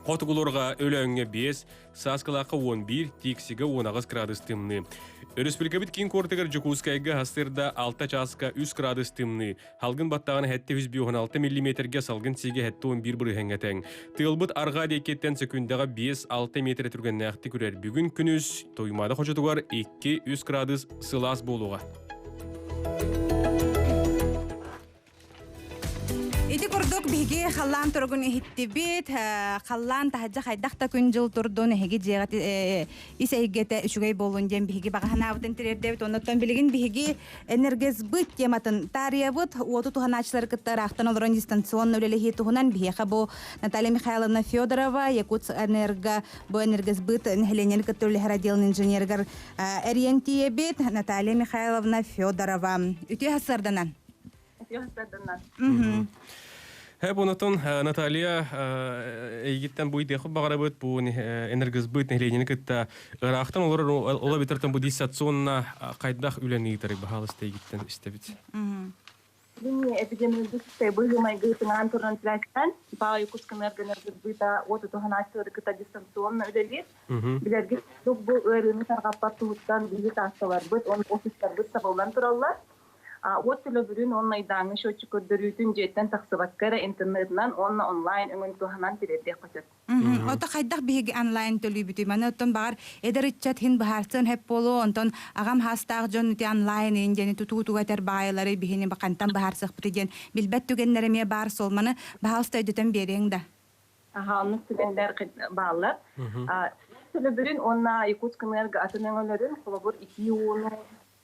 Хотугулуурга Өлөөҥҥө 5, Сааскылаахха 11, Тиксигэ 18 градус тымныы. Өрөспүүбүлүкэбит киин куоратыгар Дьокуускайга сарсыарда 6 чааска 3 градус тымныы, Халгын баттаҕын 756 миллиметргэ салгын сиигэ 71 бырыһыаҥҥа тэҥ. Тыалбыт арҕаа диэкиттэн сөкүүндэҕэ 5-6 метр түргэннээхтик үрэр. Бүгүн күнүс Туймаада хочотугар 2-3 градус сылаас буолуоҕа. Ити курдук биһиги халлаан туругун иһиттибит. Халлаан таһырдьа хайдах да күн-дьыл турдун, эһиги дьиэҕит ис эйгэтэ үчүгэй буоллун диэн биһиги баҕа санаабытын тириэрдэбит. Оннуттан билигин биһиги Энергосбыт тематын таарыйабыт. Уоту туһанааччылары кытта ыраахтан олорон дистанционно үлэлэһии туһунан биһиэхэ бу Наталья Михайловна Федорова, Якутскэнерго бу Энергосбыт нэһилиэнньэни кытта үлэһэр отделын инженеригэр эрийэн тиийэбит. Наталья Михайловна Федорова. Үтүө сарсыарданан. Үтүө сарсыарданан. Хэ бунутун Наталья эйигиттэн бу идиэхпит баҕарабыт бу энергосбыт нэһилиэнньэни кытта ыраахтан олорор ола битэртэн бу дистанционно хайдах үлэни ыытарый баһаалыста эйигиттэн истэбит. Билиҥҥи эпидемиологическай быһыы-майгы тыҥаан туран сибээстээн, ПАО Якутскэнерго энергосбыта уоту туһанааччылары кытта дистанционно үлэлиир. Билэргит курдук бу ыарыыны тарҕаппат туһуттан биһиги кассаларбыт уонна офистарбыт сабыллан тураллар. Уот төлөбүрүн уонна ыйдааҥҥы счетчик көрдөрүүтүн дьиэттэн тахсыбакка эрэ интернетынан уонна онлайн өҥөнү туһанан тириэрдиэххэ сөп. Ото хайдах биһиги онлайн төлүүбүтүй? Маны оттон баҕар эдэр ыччат иһин быһаарсыан сөп буолуо, онтон аҕам хаастаах дьон ити онлайн иһин диэни тутуу-туга этэр баайылары биһини хантан быһаарсыахпытый диэн билбэт түгэннэр эмиэ баар суол. Маны баһаалыста өйдөтөн биэриэҥ да. Аха, оннук түгэннэр бааллар. Төлөбүрүн уонна Якутскэнерго атын өҥөлөрүн, холобур, итии ууну,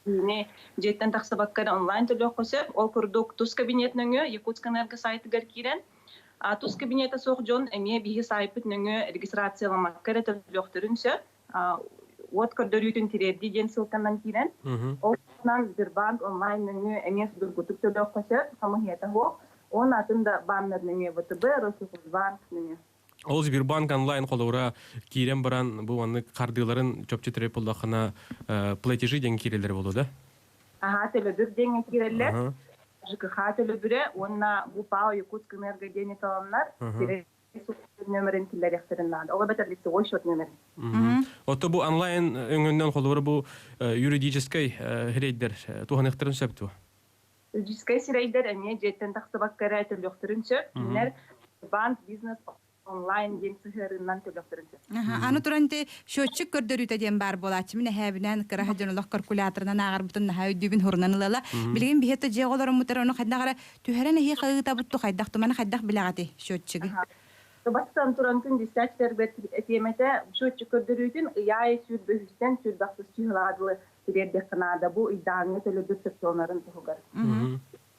Киини дьиэттэн тахсыбакка эрэ онлайн төлүөххэ сөп. Ол курдук тус кабинет нөҥүө Якутскэнерго сайтыгар киирэн, тус кабинета суох дьон эмиэ биһи саайпыт нөҥүө регистрацияламмакка эрэ төлүөхтэрин сөп. Уот көрдөрүүтүн тириэрдии диэн ссылканан киирэн, ол туһунан Сбербанк онлайн нөҥүө эмиэ судургутук төлүөххэ сөп, хамыһыйата суох. Уонна атын да бааннар нөҥүө ВТБ, Россельхозбанк нөҥүө. Ол Сбербанк онлайн холобура киирэн баран бу маннык хардыыларын чопчу төрөп буллаххына платежи диэн киирэллэр буолуо да? Аһаа, төлөбүр диэҥҥэ киирэллэр. ЖКХ төлөбүрэ уонна бу ПАО Якутскэнерго диэни таланнар сирэй нөмерин киллэриэхтэрин наада. Ол эбэтэр лицевой счет нөмерин. Отто бу онлайн өҥөннөн холобура бу юридическай сирэйдэр туһаныахтарын сөп дуо? Юридическай сирэйдэр эмиэ дьиэттэн тахсыбакка эрэ төлүөхтэрин сөп. Кинилэр банк, бизнес онлайн диэн сыһыарыынан төлүөхтэрин сөп. Аны туран ити счетчик көрдөрүүтэ диэн баар буолааччы. Мин эһээбинэн кыра дьон олох калькуляторынан ааҕарбытын наһаа өйдүүбүн хурунан ылала. Билигин биһи то дьиэ оҕолоруммутар ону хайдах эрэ түһэрэн эһиэхэ ыытабыт ту хайдах туманы хайдах билэҕити счетчигы? Бастан туран күн диспетчербет этиэмэтэ счетчик көрдөрүүтүн ыйаай сүүрбэһүстэн сүүрбэхсис чыһылаҕа дылы тириэрдиэххэ наада бу ыйдааҥҥы төлөбүр сөптөөнөрүн туһугар.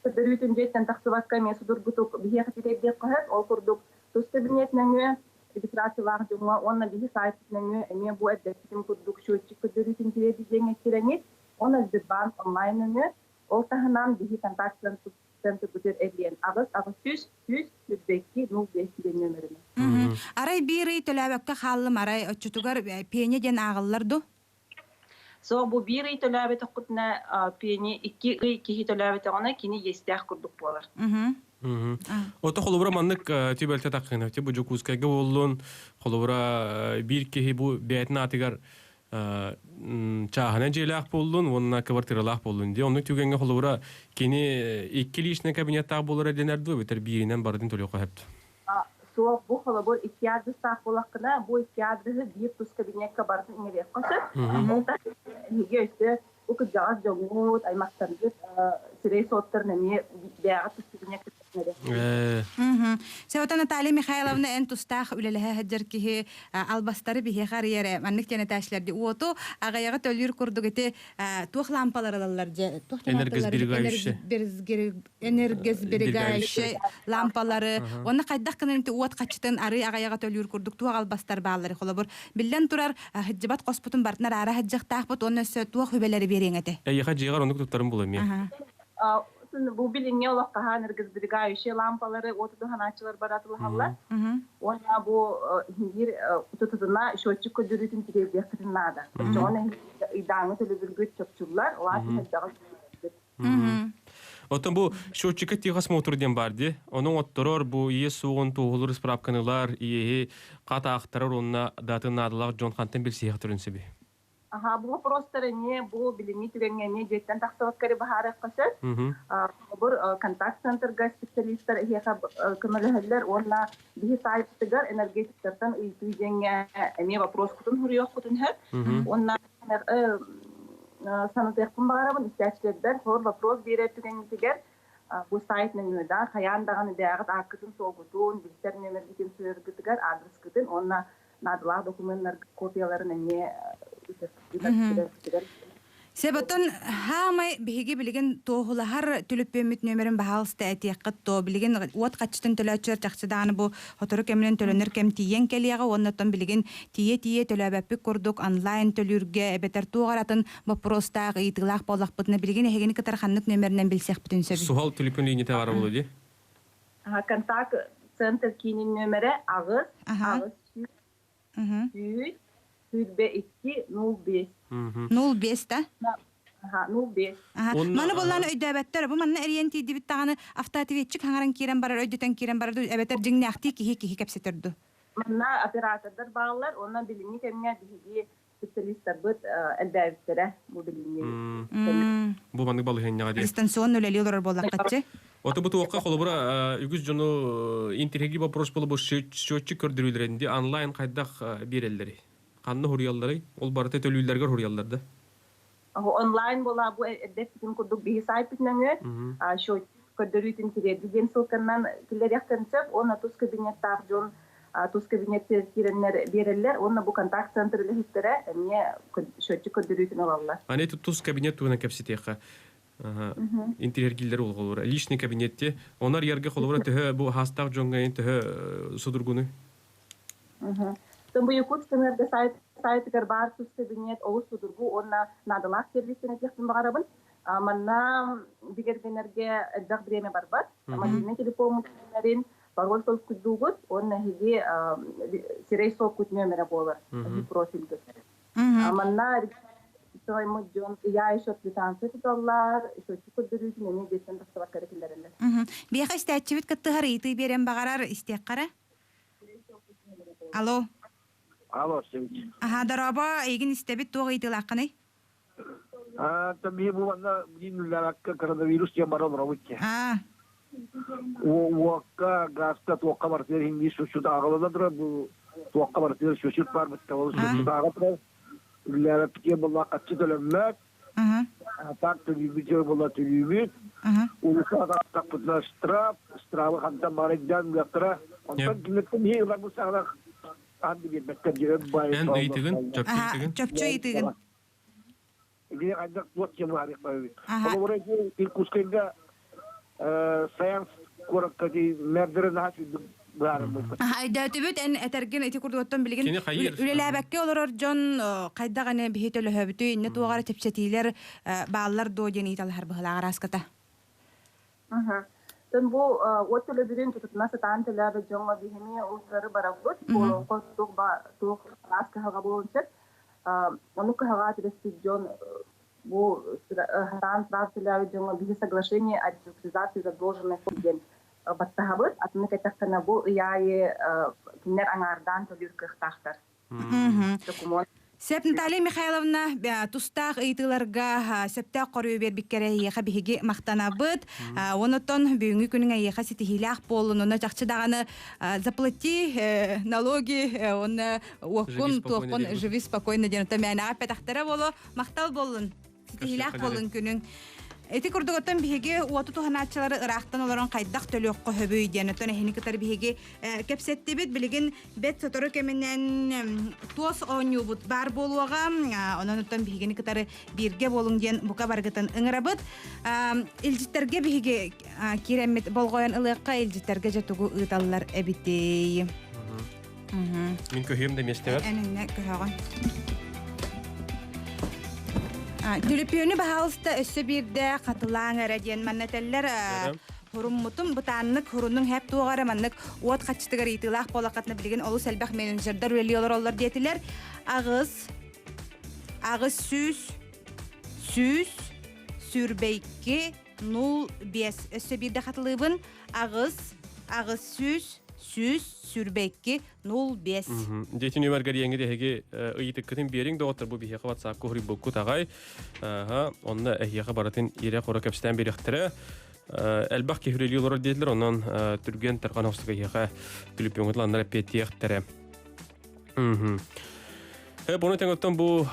Көрдөрүүтүн дьиэттэн тахсыбакка эмиэ судургутук биһиэхэ тириэрдиэххэ сөп. Ол курдук тус кабинет нөҥүө регистрациялаах дьоҥҥо уонна биһи сайтпыт нөҥүө эмиэ бу эрдэттэн курдук счетчик көрдөрүүтүн тириэрдии диэҥҥэ киирэҥҥит уонна Сбербанк онлайн нөҥүө ол таһынан биһи контакт центрбытыгар эрийэн аҕыс аҕыс сүүс сүүс сүүрбэ икки нуул биэс диэн нөмеринэн. Арай биир ый төлөөбөккө хааллым арай оччотугар пеня диэн ааҕыллар ду? Суох, бу биир ый төлөөбөтөххүтүнэ, пени икки ый киһи төлөөбөтөҕүнэ, кини иэстээх курдук буолар. Ото холобура маннык түбэлтэ таххына, бу Дьокуускайга буоллун, холобура биир киһи бу бэйэтин аатыгар чааһына дьиэлээх буоллун уонна квартиралаах буоллун дии. Оннук түгэҥҥэ холобура кини икки личный кабинеттаах буолара дэнэр дуо, эбэтэр бииринэн барытын төлүөххэ сөп. Суох, бу холобур икки аадырыстаах буоллаххына, бу икки аадырыһы биир тус кабинекка барытын иҥэриэххэ сөп. Ол эһиги өссө бу кырдьаҕас дьоҥҥут, аймахтаргыт сирэй суоттарын эмиэ бэйэҕит тус кабинекка Сеота Наталья Михайловна эн тустаах үлэлэһэ сылдьар киһи албастары биһиэхэ арыйар ээ. Маннык диэн этээччилэрди уоту аҕыйаҕы төлүүр курдук ити туох лампалар ылаллар дьэ туох Энергосберегающие. Энергосберегающие лампалары уонна хайдах гынан ити уот хаччытын арыы аҕыйаҕа төлүүр курдук туох албастар бааллары холобур биллэн турар сылдьыбат хоспутун барытын араара сылдьыахтаахпыт уонна өссө туох үбэлэри биэриэҥ этэ Эйиэхэ дьиэҕэр оннук туттарым була эмиэ. Бу билиҥҥи олох хаһаан энергосберегающие лампалары уоту туһанааччылар баратылаһаллар. Уонна бу биир тутутуна счетчик көрдөрүүтүн тириэрдиэххитин наада. Оччоҕуна ыйдааҥҥы төлөбүргүт чопчуллар, улаат элбэҕи Оттон бу счетчика техосмотр диэн баар дии. Онон отторор бу ийэ суоҕун туоһулуур справканылар, иэһи хат аахтарар уонна датын наадалаах дьон хантан билсиэхтэрин сөбүй? Аха, бу вопростар эмиэ бу билиҥҥи түгэҥҥэ эмиэ дьиэттэн тахсыбакка эрэ быһаарыахха сөп. Холобур, контакт-центрга специалистар эһиэхэ көмөлөһөллөр уонна биһи сайтыгар энергетиктартан ыйытыы диэҥҥэ эмиэ вопроскутун суруйуоххутун сөп. Уонна санатыахпын баҕарабын, истээччилэрбэр хор вопрос биэрэр түгэҥҥитигэр бу сайт нөҥүө да хайаан даҕаны бэйэҕит ааккытын-суолгутун, билсэр нүөмэргитин суруйаргытыгар аадырыскытын уонна наадалаах докумуоннар копияларын эмиэ Себотон хаамай биһиги билигин туоһулаһар түлүппүөммүт нүөмэрин баһаалыста этиэххит то билигин уот хаччытын төлөөччүлэр чахчы даҕаны бу сотору кэминэн төлөнөр кэм тиийэн кэлиэҕэ уонна оттон билигин тиийэ-тиийэ төлөөбөппүт курдук онлайн төлүүргэ эбэтэр туох эрэ атын боппуруостаах ыйытыылаах буоллахпытына билигин эһигини кытары ханнык нүөмэринэн билсиэхпитин сөбүй? Суһал түлүпүн лииньэтэ бара буолуо дии. Контакт центр киинин нүөмэрэ аҕыс аҕыс сүүс 22 05. 05 да? 05. Маны буллаан өйдөөбөттөр. Бу манна эрийэн тиийдибит даҕаны автоответчик хаҥаран киирэн барар, өйдөтөн киирэн барар эбэтэр дьиҥнээхтии киһи киһи кэпсэтэр дуу? Манна оператордар бааллар, онон билиҥҥи кэмҥэ биһиги специалистарбыт элбээбиттэрэ бу билиҥҥи Бу маннык балаһыанньаҕа диэн. Дистанционно үлэлии олорор буоллаххытчы. Ото бу туохха холобура үгүс дьону интириэһиргии вопрос буолу бу счетчик көрдөрүүлэрин ди онлайн хайдах биэрэллэрий? Ханна хуруйалларый? Ол барыта төлүүллэргэр хуруйаллар да? Онлайн буола бу эрдэ эппитим курдук биһи сайтпыт нөҥүө счетчик көрдөрүүтүн тириэрди диэн ссылканан киллэриэхтэрин сөп уонна тус кабинеттаах дьон тус кабинеттер киирэннэр биэрэллэр уонна бу контакт-центр үлэһиттэрэ эмиэ счетчик көрдөрүүтүн ылаллар. Аны тус кабинет туһунан кэпсэтиэххэ. Интириэргииллэр холобура. Личный кабинетте. Онор ярга холобура төһө бу хаастаах дьоҥҥо төһө судургуну? Бу Якутск энерго сайт сайтыгар баар тус кабинет олус судургу уонна наадалаах сервистэн этиэхпин баҕарабын. Манна бигэргэнэргэ элбэх бириэмэ барбат. Мобильнай телефон пароль толкуйдуугут уонна эһиги сирэй суоккут нүөмэрэ буолар профильгыт. Манна соймут дьон я еще квитанция туталлар, счетчик көрдөрүүтүн эмиэ дьиэттэн тахсыбакка эрэ киллэрэллэр. Биэхэ истээччибит кыттыһар ыйытыы биэрэн баҕарар истиэххэ Алло. Алло, Севич. Аха, дорообо, эйигин истэбит туох ыйытыылааххыный? Биһи бу манна билин үлэлээбэккэ коронавирус диэн бара олоробут дии. Уокка, газка туохха барытыгар иһин сүчүт ааҕылана турар бу туохха барытыгар сүчүт бар бытта ол сүчүт ааҕа турар. Үлэлээбэппит диэн буолла хаччы төлөммөт. Так төлүүбүт диэн буолла төлүүбүт. Улуса тахпытына штраф, штрафы хантан барайдан ыахтара. Онтон кинилэртэн иһи ылар бу саҕалах Эн ыйытыгын, чопчу ыйытыгын? Чопчу ыйытыгын. Ити хайдах туох диэн быһаарыахпа Холобура Иркутскайга Саянс куоракка мэрдэрэ наһаа сүүрдүк быһаарыммыт. Өйдөөтүбүт эн этэргин ити курдук билигин үлэлээбэккэ олорор дьон хайдах аны биһи төлөһөбүтүй инне туоҕара чэпчэтиилэр бааллар дуо диэн ыйыталаһар быһылаах араската. Тэн бу уот төлөбүрүн тутутуна сатаан төлөөбөт дьоҥҥо биһими улуустары барабыт. Олоҥхо туох туох араас кыһалҕа буолуон сөп. Ону кыһалҕа түбэспит дьон бу сатаан сатаан төлөөбөт дьоҥҥо биһи соглашение о реструктуризации задолженности диэн баттаһабыт. Атыны кэтэххинэ бу ый аайы кинилэр аҥаардаан төлүүр кыахтаахтар. Докумуон. Сеп Наталья Михайловна тустаах ыйытыыларга сөптөөх хоруйу биэрбиккэрэ эйиэхэ биһиги махтанабыт. Онотон бүгүҥҥү күнүҥ эйиэхэ ситиһиилээх буоллун. Онно чахчы даҕаны заплати налоги уонна уоккун туоххун живи спокойно диэн мээнэҕэ эппэтэхтэрэ буолуо. Махтал буоллун. Ситиһиилээх буоллун күнүҥ. Ити курдук оттон биһиги уоту туһанааччылары ыраахтан олорон хайдах төлүөххэ хөбүй диэн оттон эһини кытары биһиги кэпсэттибит. Билигин бэт сотору кэминэн туос оонньуубут баар буолуоҕа. Онон оттон биһигини кытары бииргэ буолуҥ диэн бука барыгытын ыҥырабыт. Илдьиттэргэ биһиги киирэммит болҕойон ылыахха илдьиттэргэ дьэ тугу ыыталлар эбитий. Мин көһүөм да миэстэбэр. Эн иннэ көһөҕүн. Түлүпүөнү баһаалыста өссө биирдэ хатылааҥ эрэ диэн манна этэллэр. Хуруммутум бытааннык хурунуҥ хэп туоҕа эрэ маннык уот хаччытыгар ыйытыылаах буолаххытына билигин олус элбэх менеджердэр үлэлии олороллор диэтилэр. Аҕыс, 800, 122, 05. Өссө биирдэ хатылыыбын. 8, 800, 122, 05. Дьиэтин үмэргэр иэҥҥит эһиги ыйытыккытын биэриҥ доҕоттор бу биһиэхэ WhatsApp-ка уһуруйбуккут аҕай. Онно эһиэхэ барытын ирэ-хоро кэпсээн биэриэхтэрэ. Элбэх киһи үлэлии олорор диэтилэр, онон түргэн тарҕан оҕустук эһиэхэ түлүпүөҥҥүт ланнар эппиэттиэхтэрэ. Бұны тәңіттен бұл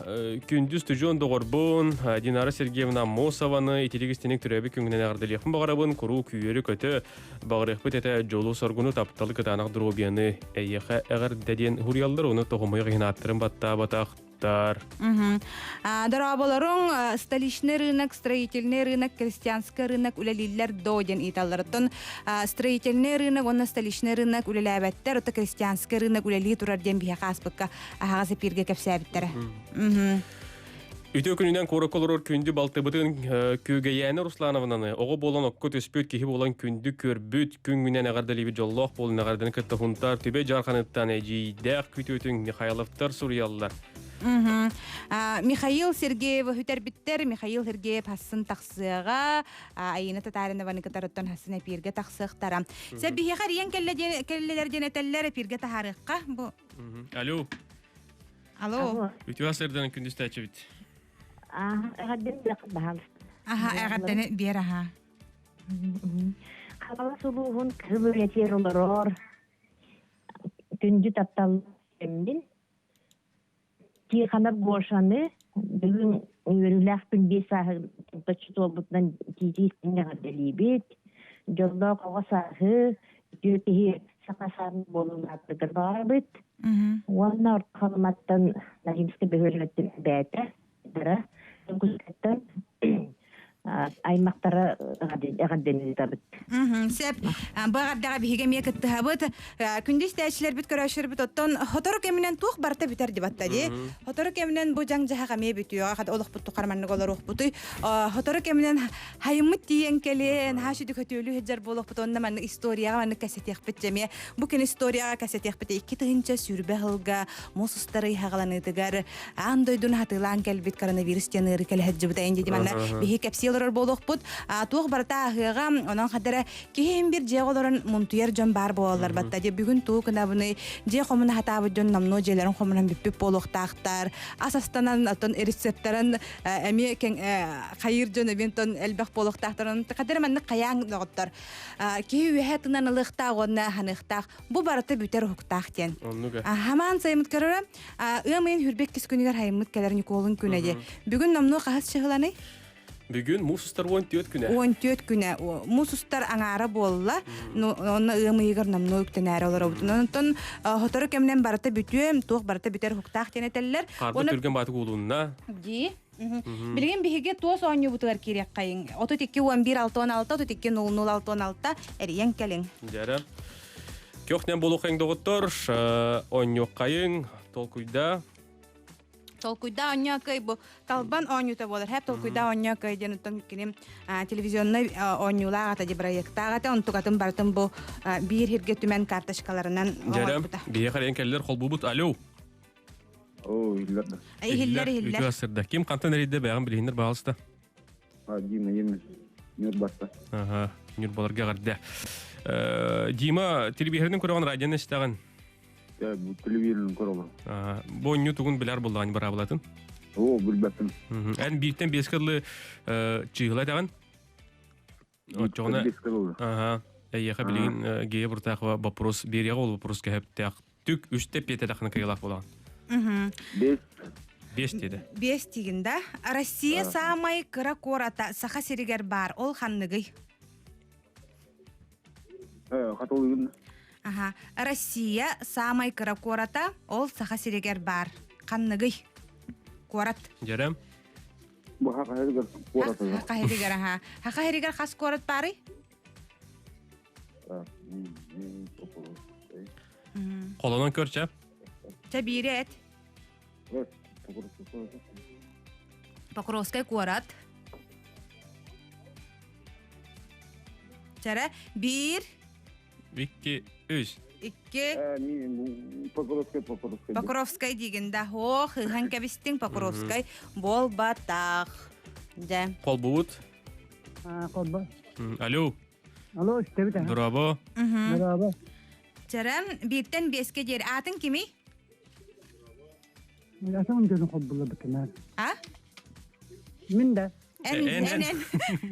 күндүз түжүөн доҕорбун Динара Сергеевна Аммосованы итирик истиник төрөөбүт күҥүнэн эҕэрдэлиэхпин баҕарабын куруук күүөрү көтө баҕарыахпыт этэ дьолу соргуну тапталы кытаанах доруобуйаны эйиэхэ эҕэрдэ диэн хуруйаллар уну тоҕомойох иһин ааттарын баттаабатахтар. Дорооболоруҥ столичный рынок, строительный рынок, крестьянский рынок үлэлииллэр до диэн ыйыталларыттан строительный рынок уонна столичный рынок үлэлээбэттэр, оттон крестьянский рынок үлэлии турар диэн биһиэхэ ааспыкка аһаҕас эпииргэ кэпсээбиттэрэ. Үтүө күнүнэн куоракка олорор күндү балтыбытын Күөгэйээнэ Руслановнаны оҕо буолан окко түспүт киһи буолан күндү көрбүт күҥҥүнэн эҕэрдэлиибит дьоллоох буолун эҕэрдэни кытта Хунтаар Түбэ Дьаарханыттан эдьиийдээх күтүөтүҥ Михайловтар суруйаллар. Михаил Сергеевы үтэрбиттэр. Михаил Сергеев хассын тахсыаҕа. Айыына Татаринованы кытарыттан хассын эпииргэ тахсыахтара. Сэ биһиэхэ эрийэн кэллилэр диэн этэллэр, эпииргэ таһаарыахха. Бу. Алло. Алло. Үтүө сырдан күндүстээччибит. Аха, эҕэрдэни биэр аха. Хаҥалас улууһун Кыһыл Үлэтигэр олорор күндү таптал кэммин Тихонов Гошаны бүгүн үөрүүлээх күн биэс сааһын томточчу туолбутунан тиитии истиҥ эҕэрдэлиибит. Дьоллоох оҕо сааһы, үтүө киһи саха саарын буолун ааттыгар баҕарабыт. Уонна Орто Халыматтан Наринскай бөһүөлэгиттэн эбээтэ, дара, Дьокуускайтан аймактара эҕэрдэнэн ыытабыт. Сөп. Бу эҕэрдэҕэ биһиги эмиэ кыттыһабыт. Күндү истээччилэрбит, көрөөччүлэрбит оттон сотору кэминэн туох барыта бүтэр дибатта дии. Сотору кэминэн бу дьаҥ-дьаһах эмиэ бүтүөҕэ, хата олохпут тухары маннык олоруохпутуй. Сотору кэминэн хайыммыт тиийэн кэлиэн, наһаа сүдү көтүөлүү сылдьар буолуохпут уонна маннык историяҕа маннык кэсэтиэхпит дьэ эмиэ. Бу күн историяҕа кэсэтиэхпит 2020 сылга муус устар ый хаҕаланыытыгар аан дойдуну хатыылаан кэлбит коронавирус диэн ыарыы кэлэ сылдьыбыта инди манна биһи кэпсии олорор буолуохпут. Туох барыта ааһыаҕа, онон хадара киһи иһин бир дьиэҕэ олорон мунтуйар дьон баар буолаллар батта. Дьэ бүгүн туу гынабыный, дьиэ хомуна хатаабыт дьон номнуо дьиэлэрин хомунан бүппүт буолуохтаахтар. Ас астанан, оттон рецептарын эмиэ хайыыр дьон эмиэ онтон элбэх буолуохтаахтар. Онон хадара маннык хайаан доҕоттор. Киһи үөһэ тынан ылыахтаах уонна ханыахтаах. Бу барыта бүтэр уһуктаах диэн. Хамаан сайымыт көрөрө Ыам ыйын хүрбэккис күнүгэр хайыммыт кэлэр Ньукуолун күнэ дии. Бүгүн номнуо хаһыс чыһыланый? Бүгүн муус устар 14 күнэ. 14 күнэ. Муус устар аҥаара буолла. Онно ыам ыйыгар номнуо үктэнээри олоробут. Онтон сотору кэминэн барыта бүтүөм, туох барыта бүтэр уһуктаах диэн этэллэр. Харда түргэн баатык уулунна. Дии. Билигин биһиги туос оонньуубутугар киириэххэйиҥ. 32 11 66 32 00 66 эрийэн кэлиҥ. Дьэрэ. Көхнен болуқайың доғыттор, оонньуоххайыҥ, толкуйда. Толкуйда оонньоокой бу талбан оонньуута буолар. Хэп толкуйда оонньоокой диэн оттон кини телевизионнай оонньуулаах ата проектаах ата онтукатын барытын бу биир хирге түмэн карточкаларынан Дьэрэ, биһиэхэ эрийэн кэллэр холбуубут. Алло. Оо, иһиллэр да. Иһиллэр, иһиллэр. Үтүө сырда. Ким хантан эрийдэ бэйэҕин билиһиннэр баҕалыста. Дима, Дима, Ньурбатта. Ага, Ньурбаларга эҕэрдэ. Дима, телевизорын көрөҕүн, радионы истэҕин? Телевизорын көрөлөр. Бу онньу тугун билэр буллаҕын быраабылатын? О, билбэппин. Эн бииртэн биэскэ дылы чыыһыла этэҕин? Оччоҕуна аха эйиэхэ билигин Гея Буртахова вопрос биэриэҕэ ол вопрос кэһэптээх түк үстэ пиэтэлэххинэ кыайылаах буолаҕын. Бес. Бес диэдэ. Бес тигин да. Россия самай кыра куората Саха сиригэр баар. Ол ханныгый? Хатылыгын. Аха. Россия самай кыра куората ол Саха сиригэр баар. Ханныгый? Куорат. Дьэрэм. Бу Хаха сиригэр куорат. Хаха сиригэр аха. Хаха сиригэр хас куорат баарый? Холонон көрчө. Чэ биири эт. Покровскай куорат. Чара биир. Икки, үс. Икки. Покровскай, Покровскай. Покровскай диигин да. О, хыһан кэбистиҥ Покровскай. Буолбатах. Дьэ. Холбубут. Холбо. Алло. Алло, истэбит. Дорообо. Дорообо. Чара, бииртэн биэскэ диэри аатын кимий? Атын дьону холбулабытына. А? Мин да. Эн, эн, эн.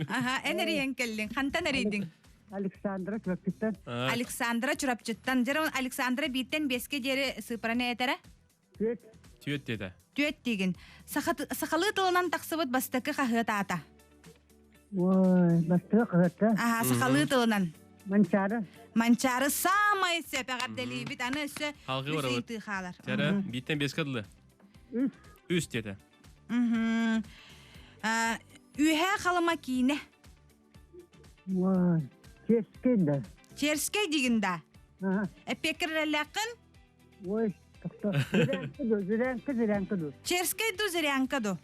Аха, эн эрийэн кэллиҥ. Хантан эрийдиҥ? Александра Чурапчыттан. Александра Чурапчыттан. Дьэ, Александра бииртэн биэскэ диэри сыыпараны этэрэ? Түөт. Түөт диэтэ. Түөт диигин. Сахалыы тылынан тахсыбыт бастакы хаһыат аата? Ой, бастакы хаһыатта. Аха, сахалыы тылынан. Манчаары. Манчаары самай сөп эҕэрдэлиибит. Аны өссө Халгы үс барабыт. ыйытыы хаалар. Чара, бииртэн биэскэ дылы. Үс. Үс диэтэ. Мгм. А, Үөһээ Халыма киинэ. Ой, Черскэй да. Черскэй дигин да. Ага. Эппиэккэр эрэллээххин? Ой, тохто. Зырянка ду, зырянка, зырянка ду. Черскэй ду, зырянка ду.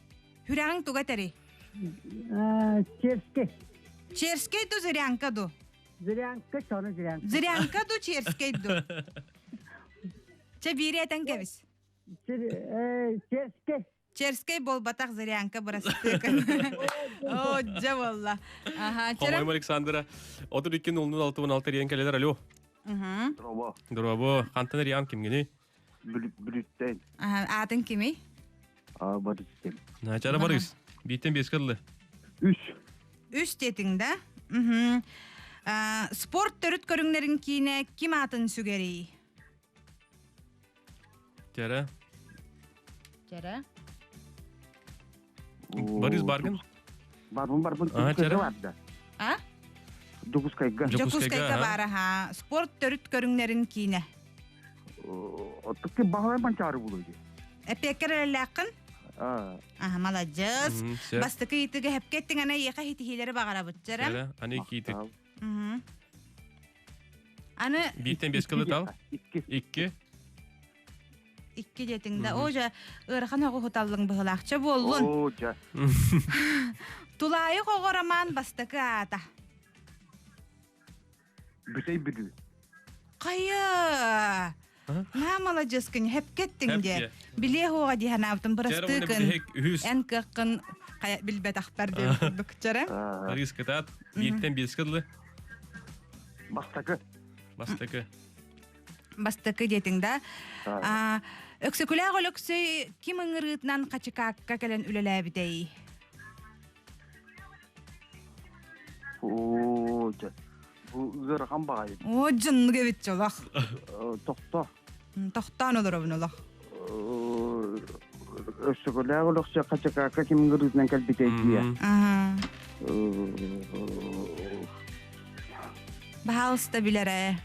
Хүрэҕиҥ туга этэрий? Черскэй. Черскэй ду, зырянка ду. Зырянка, сону зырянка. Зырянка ду, черскэй ду. Чэ, биири этэн кэбис. Черскэй. Черскэй буолбатах зырянка бырастыыкын. О, дьэ буолла. Аха, По-моему, Александра, 32 00 6 рейен келелер, алло. Дорообо. Дорообо. Хантан Риан кимгини? Бүлүттен. Аатын кимий? А, Борис. Начала Борис. Биттен бес кылды. Үс. Үс детиң да? Спорт төрүт көрүҥнэрин киинэ ким аатын сүгэрий? Тера. Тера. Борис Баргин? Барбын барбын. А, Тера. А? Дьокуускайга. Дьокуускайга баар аха. Спорт төрүт көрүҥнэрин киинэ. Оттук баһылай манчаары булуй. Эпиэккэр эрэллээххин? Аха, маладьыс. Бастакы ыйытыга хэпке эттиҥ ана иэхэ хитиһиилэри баҕарабыт. Чэрэ. Аны киитик. Аны Бииртэн биэс кылытал. Икки. Икки диэтиҥ да. Оо дьэ, ыарахан оҕо хуталлыҥ быһылаахча буоллун. Оо дьэ. Тулаайых оҕо роман бастакы аата. Бүтэй бүдүү. Хайа! Наа маладьыскын, хэпкэттиҥ дьэ. Билиэ хуоҕа дии санаабытым бырастыыкын. Эн кыаххын хайа билбэтэхпэр диэн курдук чара. Рис кытаат, бииртэн биэскэ дылы. Бастакы. Бастакы. Бастакы диэтиҥ да. Өксөкүлээх Өлөксөй ким ыҥырыытынан Хачыкаакка кэлэн үлэлээбитэй? Оо, дьэ. Бу ыарахан баҕайы. Оо, дьоннук эбит чолох. Тохто. Тохтоон олоробун олох. Өксөкүлээх Өлөксөй Хачыкаакка ким ыҥырыытынан кэлбитэй дии. Баһаалыста билэрэ.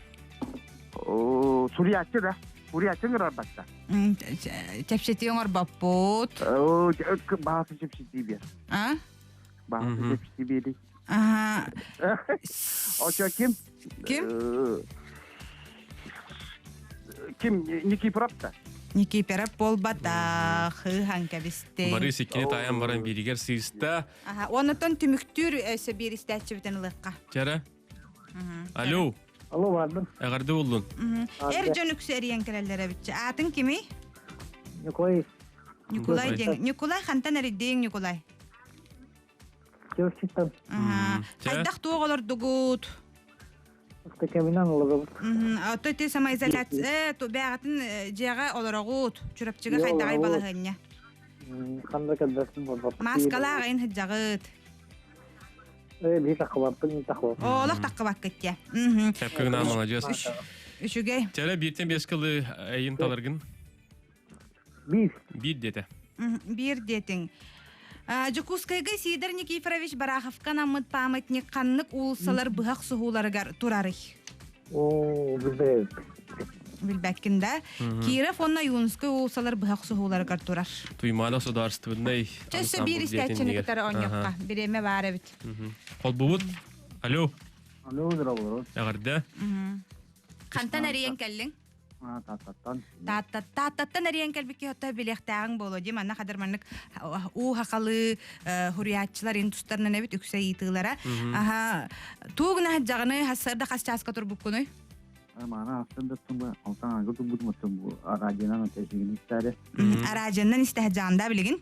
Суруйааччы да. Суруйааччы ыҥырарбатта. Чэпчэтии оҥорбоппут. Баҕасы чэпчэтии биэр. А? Баҕасы чэпчэтии биэрий. Аха. Очо ким? Ким? Ким? Никифоров да? Никифоров буолбатах, ыһан кэбистиҥ. Борис иккини таайан баран бииригэр сыыста. Аха, оннотон түмүктүүр өссө биир истээччибитин ылыахха. Чара. Алло. Алло, бардым. Эҕэрдэ боллун. Эр дьон үксэ эрийэн кэлэллэр эбитчи. Аатын кимий? Ньукулай. Ньукулай диэн. Ньукулай хантан эрийдиҥ, Ньукулай? Чурчиттан. Хайдах туох олордугут? Кэминэн олоробут. Ото ити самоизоляция бэҕэтин дьиэҕэ олороҕут. Чурапчыга хайдаҕай балаһыанньа? Ханна кэлбэппин буолбаппыт. Маскалаах ин сылдьаҕыт. Э, биһи таххыбаппын, таххыбаппын. Олох таххыбаккыт дьэ. Тэпкыгынан маладьыас. Үчүгэй. Чэрэ бииртэн биэс кылы эйин таларгын. Биир. Биир диэтэ. Биир диэтиҥ. Дьокуускайга Сидор Никифорович Бараховка анаммыт памятник ханнык уулуссалар быһах суһууларыгар турарый? Оо, билбэт. Билбэккин да? Киров уонна Юнскай уулуссалар быһах суһууларыгар турар. Туймаада судаарыстыбыннай Өссө биир истээччини кытары оонньуохха. Бириэмэ баар эбит. Холбубут. Алло. Алло, здорово. Эҕэрдэ. Хантан эрийэн кэллиҥ? Тааттаттан. Тааттаттан эрийэн кэлбикки хотто билиэхтээҕиҥ буолуо дии. Манна хадыр маннык уу хахалы хуруйааччылар ин тустарынан эбит үксэ ыйытыылара. Аха туугна дьаҕаны хассарда хас чааска турбуккунуй? Маана астын да тумба алтан ага турбут маттым бу араадьанан тэсигин истээре. Араадьанан истэһэ дьаанда билигин.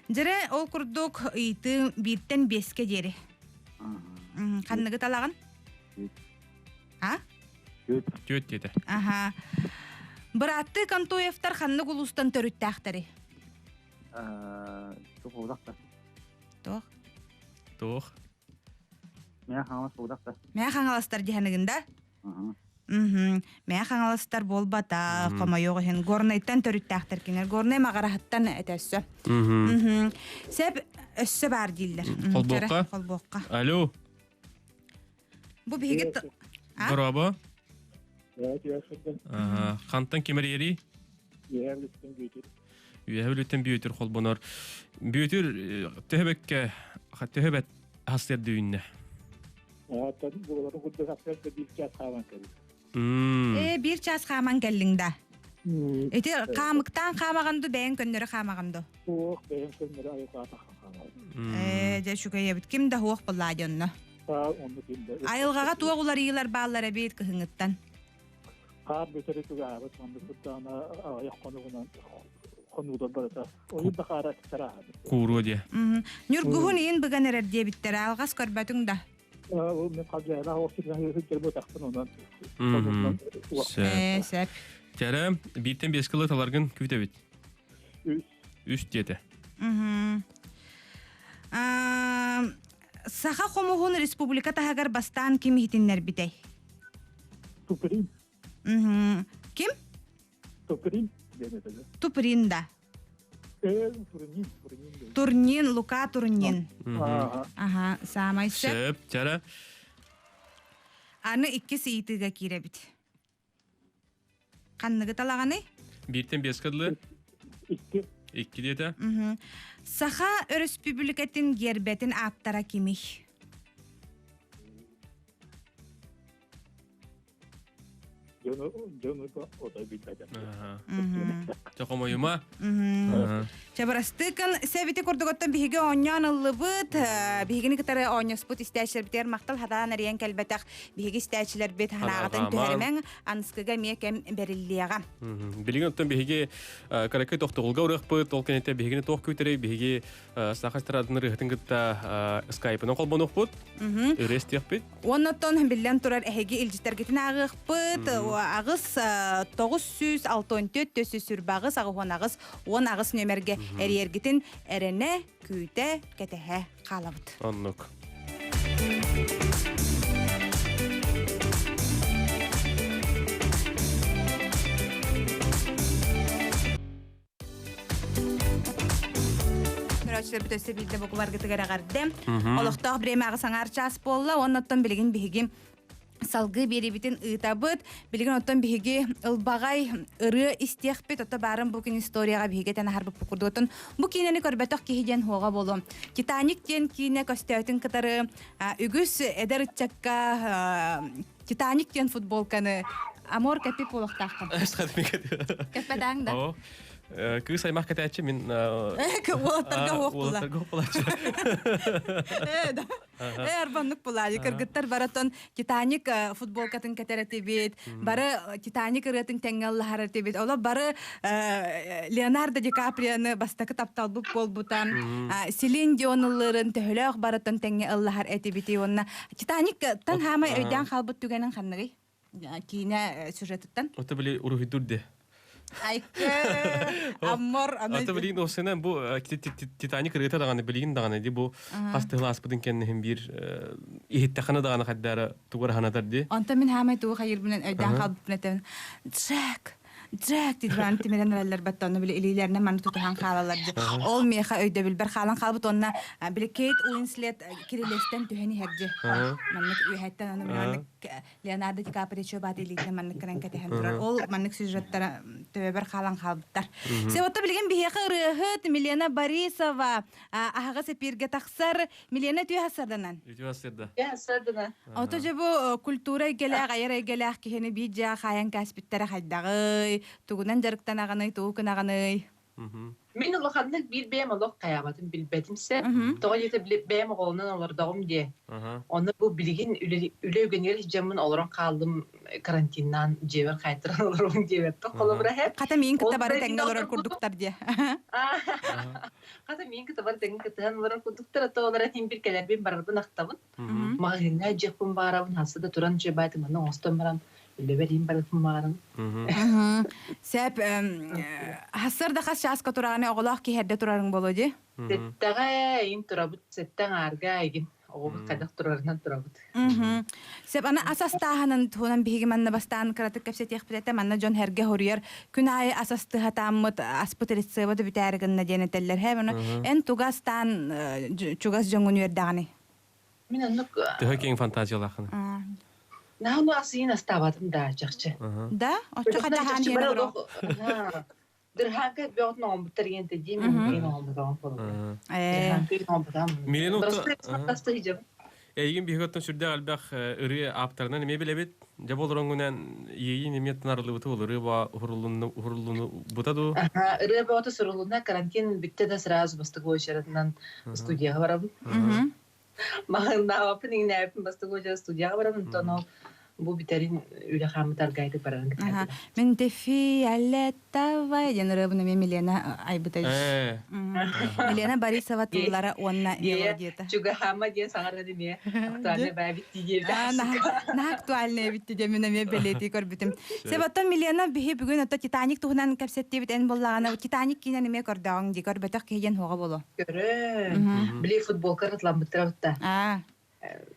Дьэрэ ол курдук ыйытыы бииртэн биэскэ диэри. Ханныгы талаҕын? А? Түөт диэтэ. Аха. Бырааттыы Контоевтар ханнык улуустан төрүттээхтэри? Туох Туох? Туох? Мэ хаҥалас удахта. Мэ хаҥаластар диһаныгын да? Мэ хаҥаластар буолбата, хомойуох иһин. Горнайтан төрүттээхтэр кинилэр. Горнай маҕараһыттан этэ өссө. Сеп өссө баар дииллэр. Холбуохха? Холбуохха. Алло. Бу биһиги Дорообо. Хантан кимэриэрий? Үөһэ Бүлүүттэн Бүөтүр холбонор. Бүөтүр төһөбөккө төһөбөт хастыар үүннэ? Э, биир чаас хааман кэллиҥ да. Ити хаамыктаан хаамаҕын ду, бэйэҥ көннөрү хаамаҕын ду? Суох, бэйэм көннөрү айылҕата хаамаҕын. Ээ, дьэ үчүгэй эбит. Ким да суох буоллаа дьонно. Айылҕаҕа туох уларыйыылар бааллар эбит кыһыҥҥыттан? Хаар бүтэрэ түгэһэбит маннык курдаана аҕыйах хонугунан хонуудар барыта. Ойур да хаара чарааһабыт. Кууруо диэ. Ньургуһун иин быган эрэр диэбиттэрэ алҕас көрбөтүҥ да. Мен халдьаана охсутан сылдьар буотахпын онон. Ээ, сөп. Кэрэ, бииртэн биэс кылы таларгын күүтэбит. Үс. Үс диэтэ. Саха хомуһун республика таһыгар бастаан ким иһитиннэрбитэй? Туприн. Ким? Туприн. Туприн да. Турнин, Турнин. Турнин, Лука Турнин. Аха, саамай сөп. Сөп, чара. Аны иккис ыйытыыга киирэбит. Ханныгы талаҕаный? Бииртэн биэскэ дылы. Икки. Икки диэтэ. Саха Өрөспүүбүлүкэтин гиэрбэтин ааптара кимий? Дьону дьону ото билбэтим. Чэ хомойума. Чэ бырастыыкын сэбити курдугуттан биһиги оонньоон ыллыбыт. Биһигини кытары оонньоспут истээччилэрбитигэр махтал хатаан эрийэн кэлбэтэх биһиги истээччилэрбит ханаҕытын түһэримэҥ аныскыга эмиэ кэм бэриллиэҕэ. Билигин оттон биһиги кыракый тохтобулга урыахпыт, ол кэнниттэн биһигини туох күүтэрий, биһиги Саха эстрадатын ырыаһытын кытта скайпынан холбонуохпут, ырыа истиэхпит. Оннотон биллэн турар эһиги илдьиттэргитин ааҕыахпыт. Аҕыс 964 448 88 18 нүөмэргэ эрийэргитин эрэнэ, күүтэ, кэтэһэ хаалабыт. Оннук. Көрөөччүлэрбит өссө биирдэ букубаргытыгар эҕэрдэ. Олохтоох бириэмэҕэ саҥаар чаас буолла. Оннуттан билигин биһиги салгыы биэриибитин ыытабыт. Билигин оттон биһиги ылбаҕай ырыа истиэхпит. Ото баарын бу күн историяҕа биһиги этэн аһарбыппыт курдук. Оттон бу киинэни көрбөтөх киһи диэн хуоҕа буолуо. Титаник диэн киинэ көстөөтүн кытары үгүс эдэр ыччакка Титаник диэн футболканы Амор кэппит буолуохтааххын. Кэппэтээҥ да. Кыыс аймах кэтээччи мин Уолаттарга уох була. Уолаттарга уох булааччы. Ээ да. Э, арбаннык булаайы кыргыттар баратон Титаник футболкатын кэтэр этибит, бары Титаник ырыатын тэҥҥэ ыллаһар этибит. Оло бары Леонардо Ди Каприоны бастакы тапталбыт буолбута. Селин Дион ыллыырын төһөлөөх барытын тэҥҥэ ыллаһар этибит. Уонна Титаник тан хаамай өйдөөн хаалбыт түгэнин ханныгый? Киинэ сюжетыттан. Ото били уруһуйдур де. Айкы, аммор, Ата билигин осенен бу Титаник ырыата даҕаны билигин даҕаны ди бу хас тыһылааспытын кэнниһин биир иһиттэххинэ даҕаны хайдаара тугу хаһанатар ди. Онтон мин хаамай тугу хайырбынан өйдөөн хаалбыппын этэн Джек, Джек тидбаан тимирэн эрэллэр баттонно били илиилэринэн маны тутуһан хаалалар ди. Ол миэхэ өйдөбүлбэр хаалан хаалбыт уонна били Кейт Уинслет кирилиэстэн түһэн иһэр ди. Маннык үөһэттэн аны маннык Леонардо Ди Каприо баат илиитинэн маннык гынан кэтэһэн турар. Ол маннык сюжеттара төбөбөр хаалан хаалбыттар. Себотто билигин биһиэхэ ырыаһыт Милена Борисова аһаҕас эпииргэ тахсар. Милена үтүө сарданан. Үтүө сарда. Сардана. Ото же бу культура эйгэлээх, айар эйгэлээх киһини биир дьиэҕэ хаайан кээспиттэрэ хайдаҕый? Тугунан дьарыктанаҕыный, тугу гынаҕыный? Мин улаханнык биир бэйэм олох хайаабатын билбэтим сэ. Тоҕо диэтэ бэйэм оҕолонон олордоҕум диэ. Онно бу билигин үлэ үгэнигэр сылдьаммын олорон хааллым карантиннаан дьиэбэр хаайтаран олоробун диэбэппин холобура иһэр. Хата миин кытта бары тэҥҥэ олорор курдуктар диэ. Хата миин кытта бары тэҥҥэ кыттыһан олорор курдуктар, ото олорон иһин бир кэлэрбин барарбын ахтабын. Маҕаһыыҥҥа дьиэхпин баарабын, хасса да туран дьиэ баайтым, манна оҥостон баран үлэбэр иин барыппын баарым. Сеп хассар да хас чааска тураҕыный оҕолоох киһи эрдэ турарыҥ боло дии? Сэттэҕэ иин турабыт, сэттэ аҥаарга игин оҕобут хайдах турарынан турабыт. Сеп аны ас астааһынын туһунан биһиги манна бастаан кыратык кэпсэтиэхпит этэ. Манна дьон эргэ хоруйар күн аайы ас астыһатааммыт аспыт рецеба да бүтээри гынна диэн этэллэр. Һэ, аны эн туга астаан чугас дьоҥҥун үөрдэҕиний? Мин оннук Төһө киэҥ фантазиялааххын? Наһаа асыйын астаабатым да чахчы. Да? Оччо хатаһаан Чахчы бары олох Дырхаанка бөҕөтүн оҥорбуттар диэн дии мин мин оҥорбутум холобура. Дырхаанка оҥорбутам. Милен Эйигин биһиги оттон сүрдээх элбэх ырыа ааптарынан эмиэ билэбит. Дьэ бу олороҥҥунан иэйиин эмиэ тынарыллыбыты ол ырыа ба уһуруллуну бута дуу? Ырыа бөҕөтө сурулунна, карантин бүттэ да сразу бастакы очередынан студияҕа барабын. Маҕаннаабаппын, иҥнээбиппин бастакы очеред студияҕа барабын, онтон ол бу бүтэрин үлэ хааммыт аргайды барарын кытаатыга. Мин фиолетовая диэн ырыабын эмиэ Милена айбыта. Милена Борисова тыллара уонна мелодията. Чугаһаама диэн саҥаран эмиэ актуальная баа битти диэбит. Наһаа актуальная битти диэн мин эмиэ бэлиэтии көрбүтүм. Себоттон Милена биһи бүгүн ото Титаник туһунан кэпсэттибит эн буоллаҕына Титаник киинэн эмиэ көрдөҕүҥ дии көрбөтөх киһи диэн хуоҕа боло. Көрөн. Били футболка ытламмыттара бутта.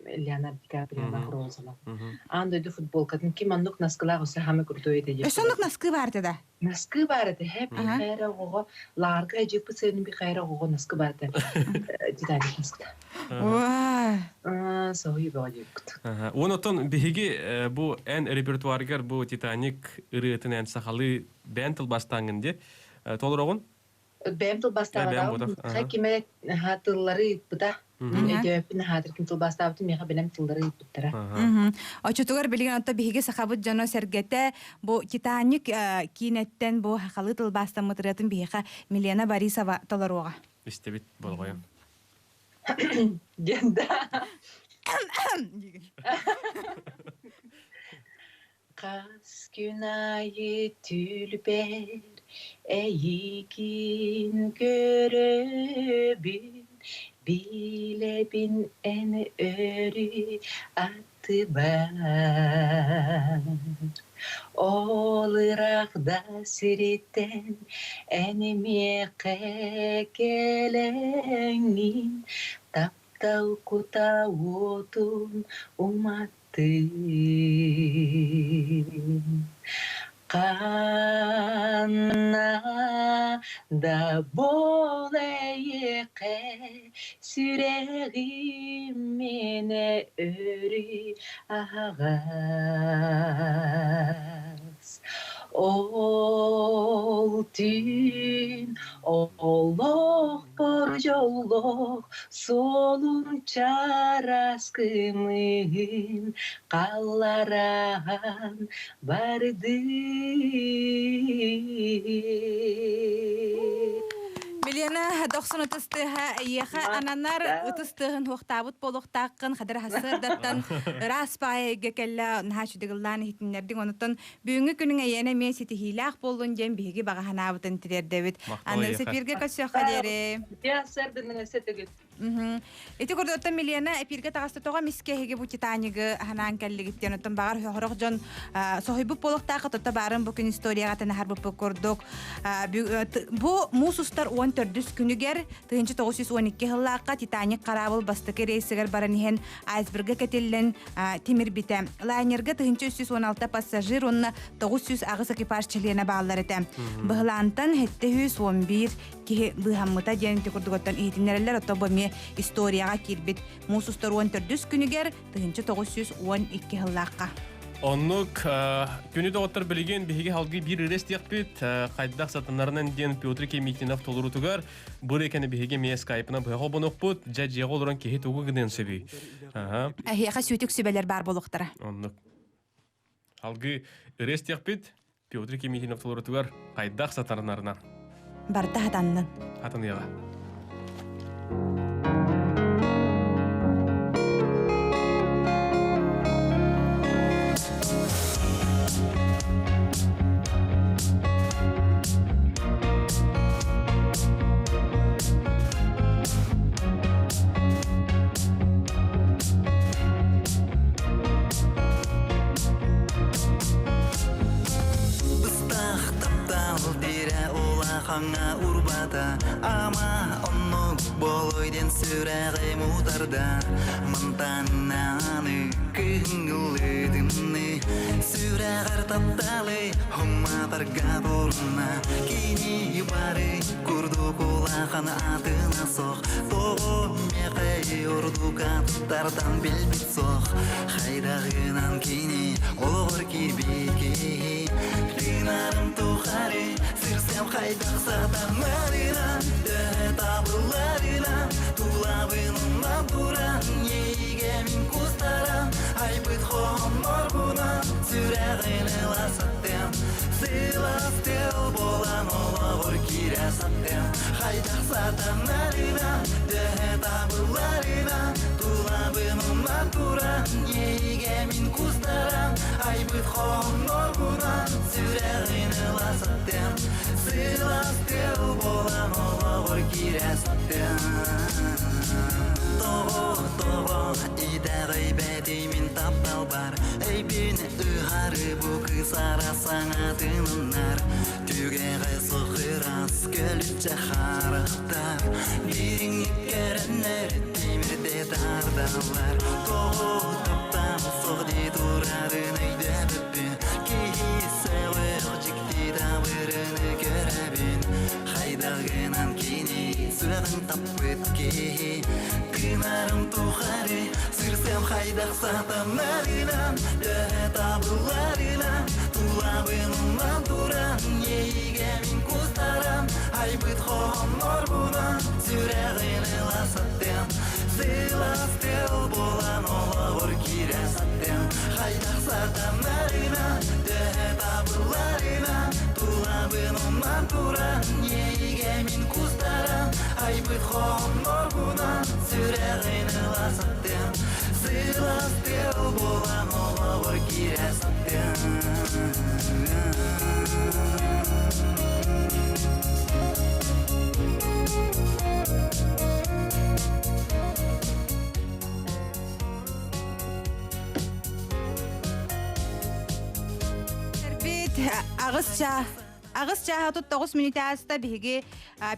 Леонардо Ди Каприо Розала. Аан дойду футболкатын ким оннук наскылаах өссө хаамай крутой этэ диэн. Өссө оннук наскы баар этэ да? Наскы баар этэ. Хэ бихайра оҕоҕо лаарга дьыппыт сыанын бихайра оҕоҕо наскы баар этэ. Титаник наскыта. Уа. Соһуйу бөҕө диэбиккит. Уон оттон биһиги бу эн репертуаргар бу Титаник ырыатын эн сахалыы бэйэн тылбаастааҥҥын дии. Толороҕун? Бэйэм тылбаастаабатаҕым. Миэхэ ким эрэ тыллары ыыппыта. Өйдөөбүппүн аһаатар ким тылбаастаабытын миэхэ бэлэм тыллары ыыппыттара. Оччотугар билигин онто биһиги сахабыт дьоно сэргэтэ бу Титаник киинэттэн бу сахалыы тылбаастаммыт ырыатын биһиэхэ Милена Борисова толоруоҕа. Истэбит болҕойон. Диэн да. Хас күн аайы түлбэр эйигин көрөбүн, билэбин эн өрүү аттыбар. Ол ыраах да сириттэн эн миэхэ кэлэҥҥин, таптал кута уотун умат Ханна да буол эйиэхэ сүрэҕим миэнэ өрүү аһаҕас. Ол түүн олохпор дьоллоох суолун чараас кымыһын халлараан бардыы. Милена дохсун ытыс тыаһа эйиэхэ ананар ытыс тыаһын хуохтаабыт буолуохтааххын хадыр хасыардаттан ыраас паайга кэллэ наһаа үчүгэй иһитиннэрдиҥ онуттан бүгүҥҥү күнүҥ эйиэнэ эмиэ ситиһиилээх буоллун диэн биһиги баҕа санаабытын тириэрдэбит. Аны эпииргэ көрсүөххэ диэри. Ити курдук оттон Милена эпииргэ таҕыста тоҕо эмискэ эһиги бу Титанигы ханаан кэллигит диэн оттон баҕар сорох дьон соһуйбут буолуохтаах тотто баарын бу күн историяҕа тanaһарбыппыт курдук бу муус устар 14 күнүгэр 1912 сыллаахха Титаник хараабыл бастакы рейсигэр баран иһэн айсберга кэтиллэн тимирбитэ. Лайнерга 1316 пассажир уонна 908 экипаж чилиэнэ бааллар этэ. Быһылаантан 711 киһи быыһаммыта диэн ити курдугуттан иһитиннэрэллэр оттон бу эмиэ историяҕа киирбит муус устар 14 күнүгэр 1912 сыллаахха. Оннук күнү доҕоттор билигин биһиги халгыы биир ырыа истиэхпит хайдах сатанарынан диэн Петр Кемитинов толорутугар бу ырыаканы биһиги эмиэ скайпынан быһа холбонуохпут дьэ дьиэҕэ олорон киһи тугу гыныан сөбүй Эһиэхэ сүүтүк сүбэлэр баар буолуохтара. Оннук. Алгыы ырыа истиэхпит Петр Кемитинов толорутугар хайдах сатарынарынан. Барда хатаннын. Хатаныаҕа. Быстах таптал тирэ улахаҥҥа урбата Ама оннук болой диэн сүрэҕим утарда Мантан аны кыһыҥҥылыытымны Сүрэҕэр тапталы уматарга буруна Кини бары курдук улахан атына сох Тоҕо миэхэ ордук аттартан билбит сох Хайдаҕынан кини олоҕор киирбит киһи Тыынарым тухары сырсыам хайдах сатанарынан Төһө табылларынан тулабын умнан туран Эйигэ мин кустаран айбыт хоһооннорбунан Сүрэҕин ыла саттым Сылаас тыл буолан олоҕор киирэ саттым Хайдах сатанарынан төһө табылларынан Тулабын умнан туран Эйигэ мин кустаран Айбыт хоһооннорбунан Сүрэҕин ыла саттым Сылаас тыл буолан олоҕор киирэ саттым Тоҕо, тоҕо итэҕэйбэтий мин тапталбар Өйбүн ыһары бу кысара саҥатыннар Түгэҕэ сухырас көлүччэ харахтар Дириҥник көрөннөр тимирде тардаллар Тоҕо таптаан суох дии турарын өйдөөбөппүн Киһи сөҕүөх дьикти табырыны көрөбүн Хайдах гынан кини сүрэҕин таппыт киһи Тыынарым тухары сырсыам хайдах сатанарынан Төһө табылларынан тулабын умнан туран Эйигэ мин кустаран айбыт хоһооннорбунан Сүрэҕин ыла саттыам Сылаас тыл буолан олоҕор киирэ саттыам Хайдах сатанарынан төһө табылларынан Тулабын умнан туран Эйигэ мин кустаран Айбыт хоһооннорбунан Сүрэҕин ыла саттыам Сылаас тыл буолан олоҕор киирэ саттыам Бит аҕыс чаа Аҕыс чааһа 39 мүнүүтэ ааста биһиги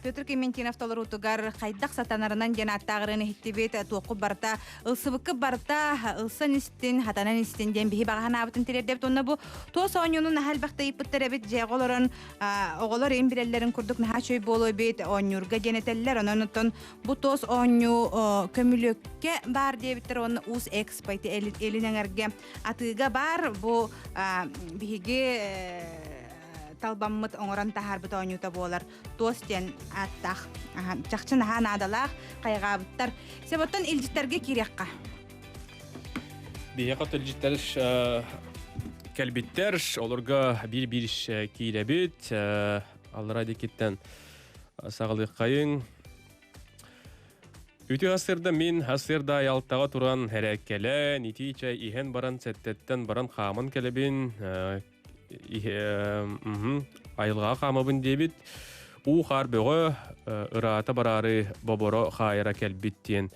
Петр Клементинов толоруутугар хайдах сатанарынан диэн ааттааҕырын иһиттибит туоххут барыта ылсыбыккыт барыта ылсан истин хатанан истин диэн биһи баҕа санаабытын тириэрдэбит уонна бу туос оонньууну наһаа элбэхтэ ыйыппыттар эбит дьиэҕэ олорон оҕолор им билэллэрин курдук наһаа үчүгэй буолуо эбит оонньуурга диэн этэллэр онон оттон бу туос оонньуу көмүлүөккэ баар диэбиттэр уонна уус экспо ити илин эҥэргэ атыыга баар бу биһиги талбаммыт оҥорон таһаарбыт оонньуута буолар туос диэн ааттаах чахчы наһаа наадалаах хайҕаабыттар себоттон илдьиттэргэ киириэххэ Биһиэхэ илдьиттэр кэлбиттэр олорго биир-биир киирэбит аллара диэкиттэн. Саҕалыаххайыҥ. Үтүө сарсыарда мин сарсыарда аялтаҕа туран һэрээккэлээн, итии чэй иһэн баран сэттэттэн баран хааман кэлэбин, айылҕаҕа хаамабын диэбит. Уу-хаар бөҕө, ыраата бараары боборо хаайара кэлбит диэн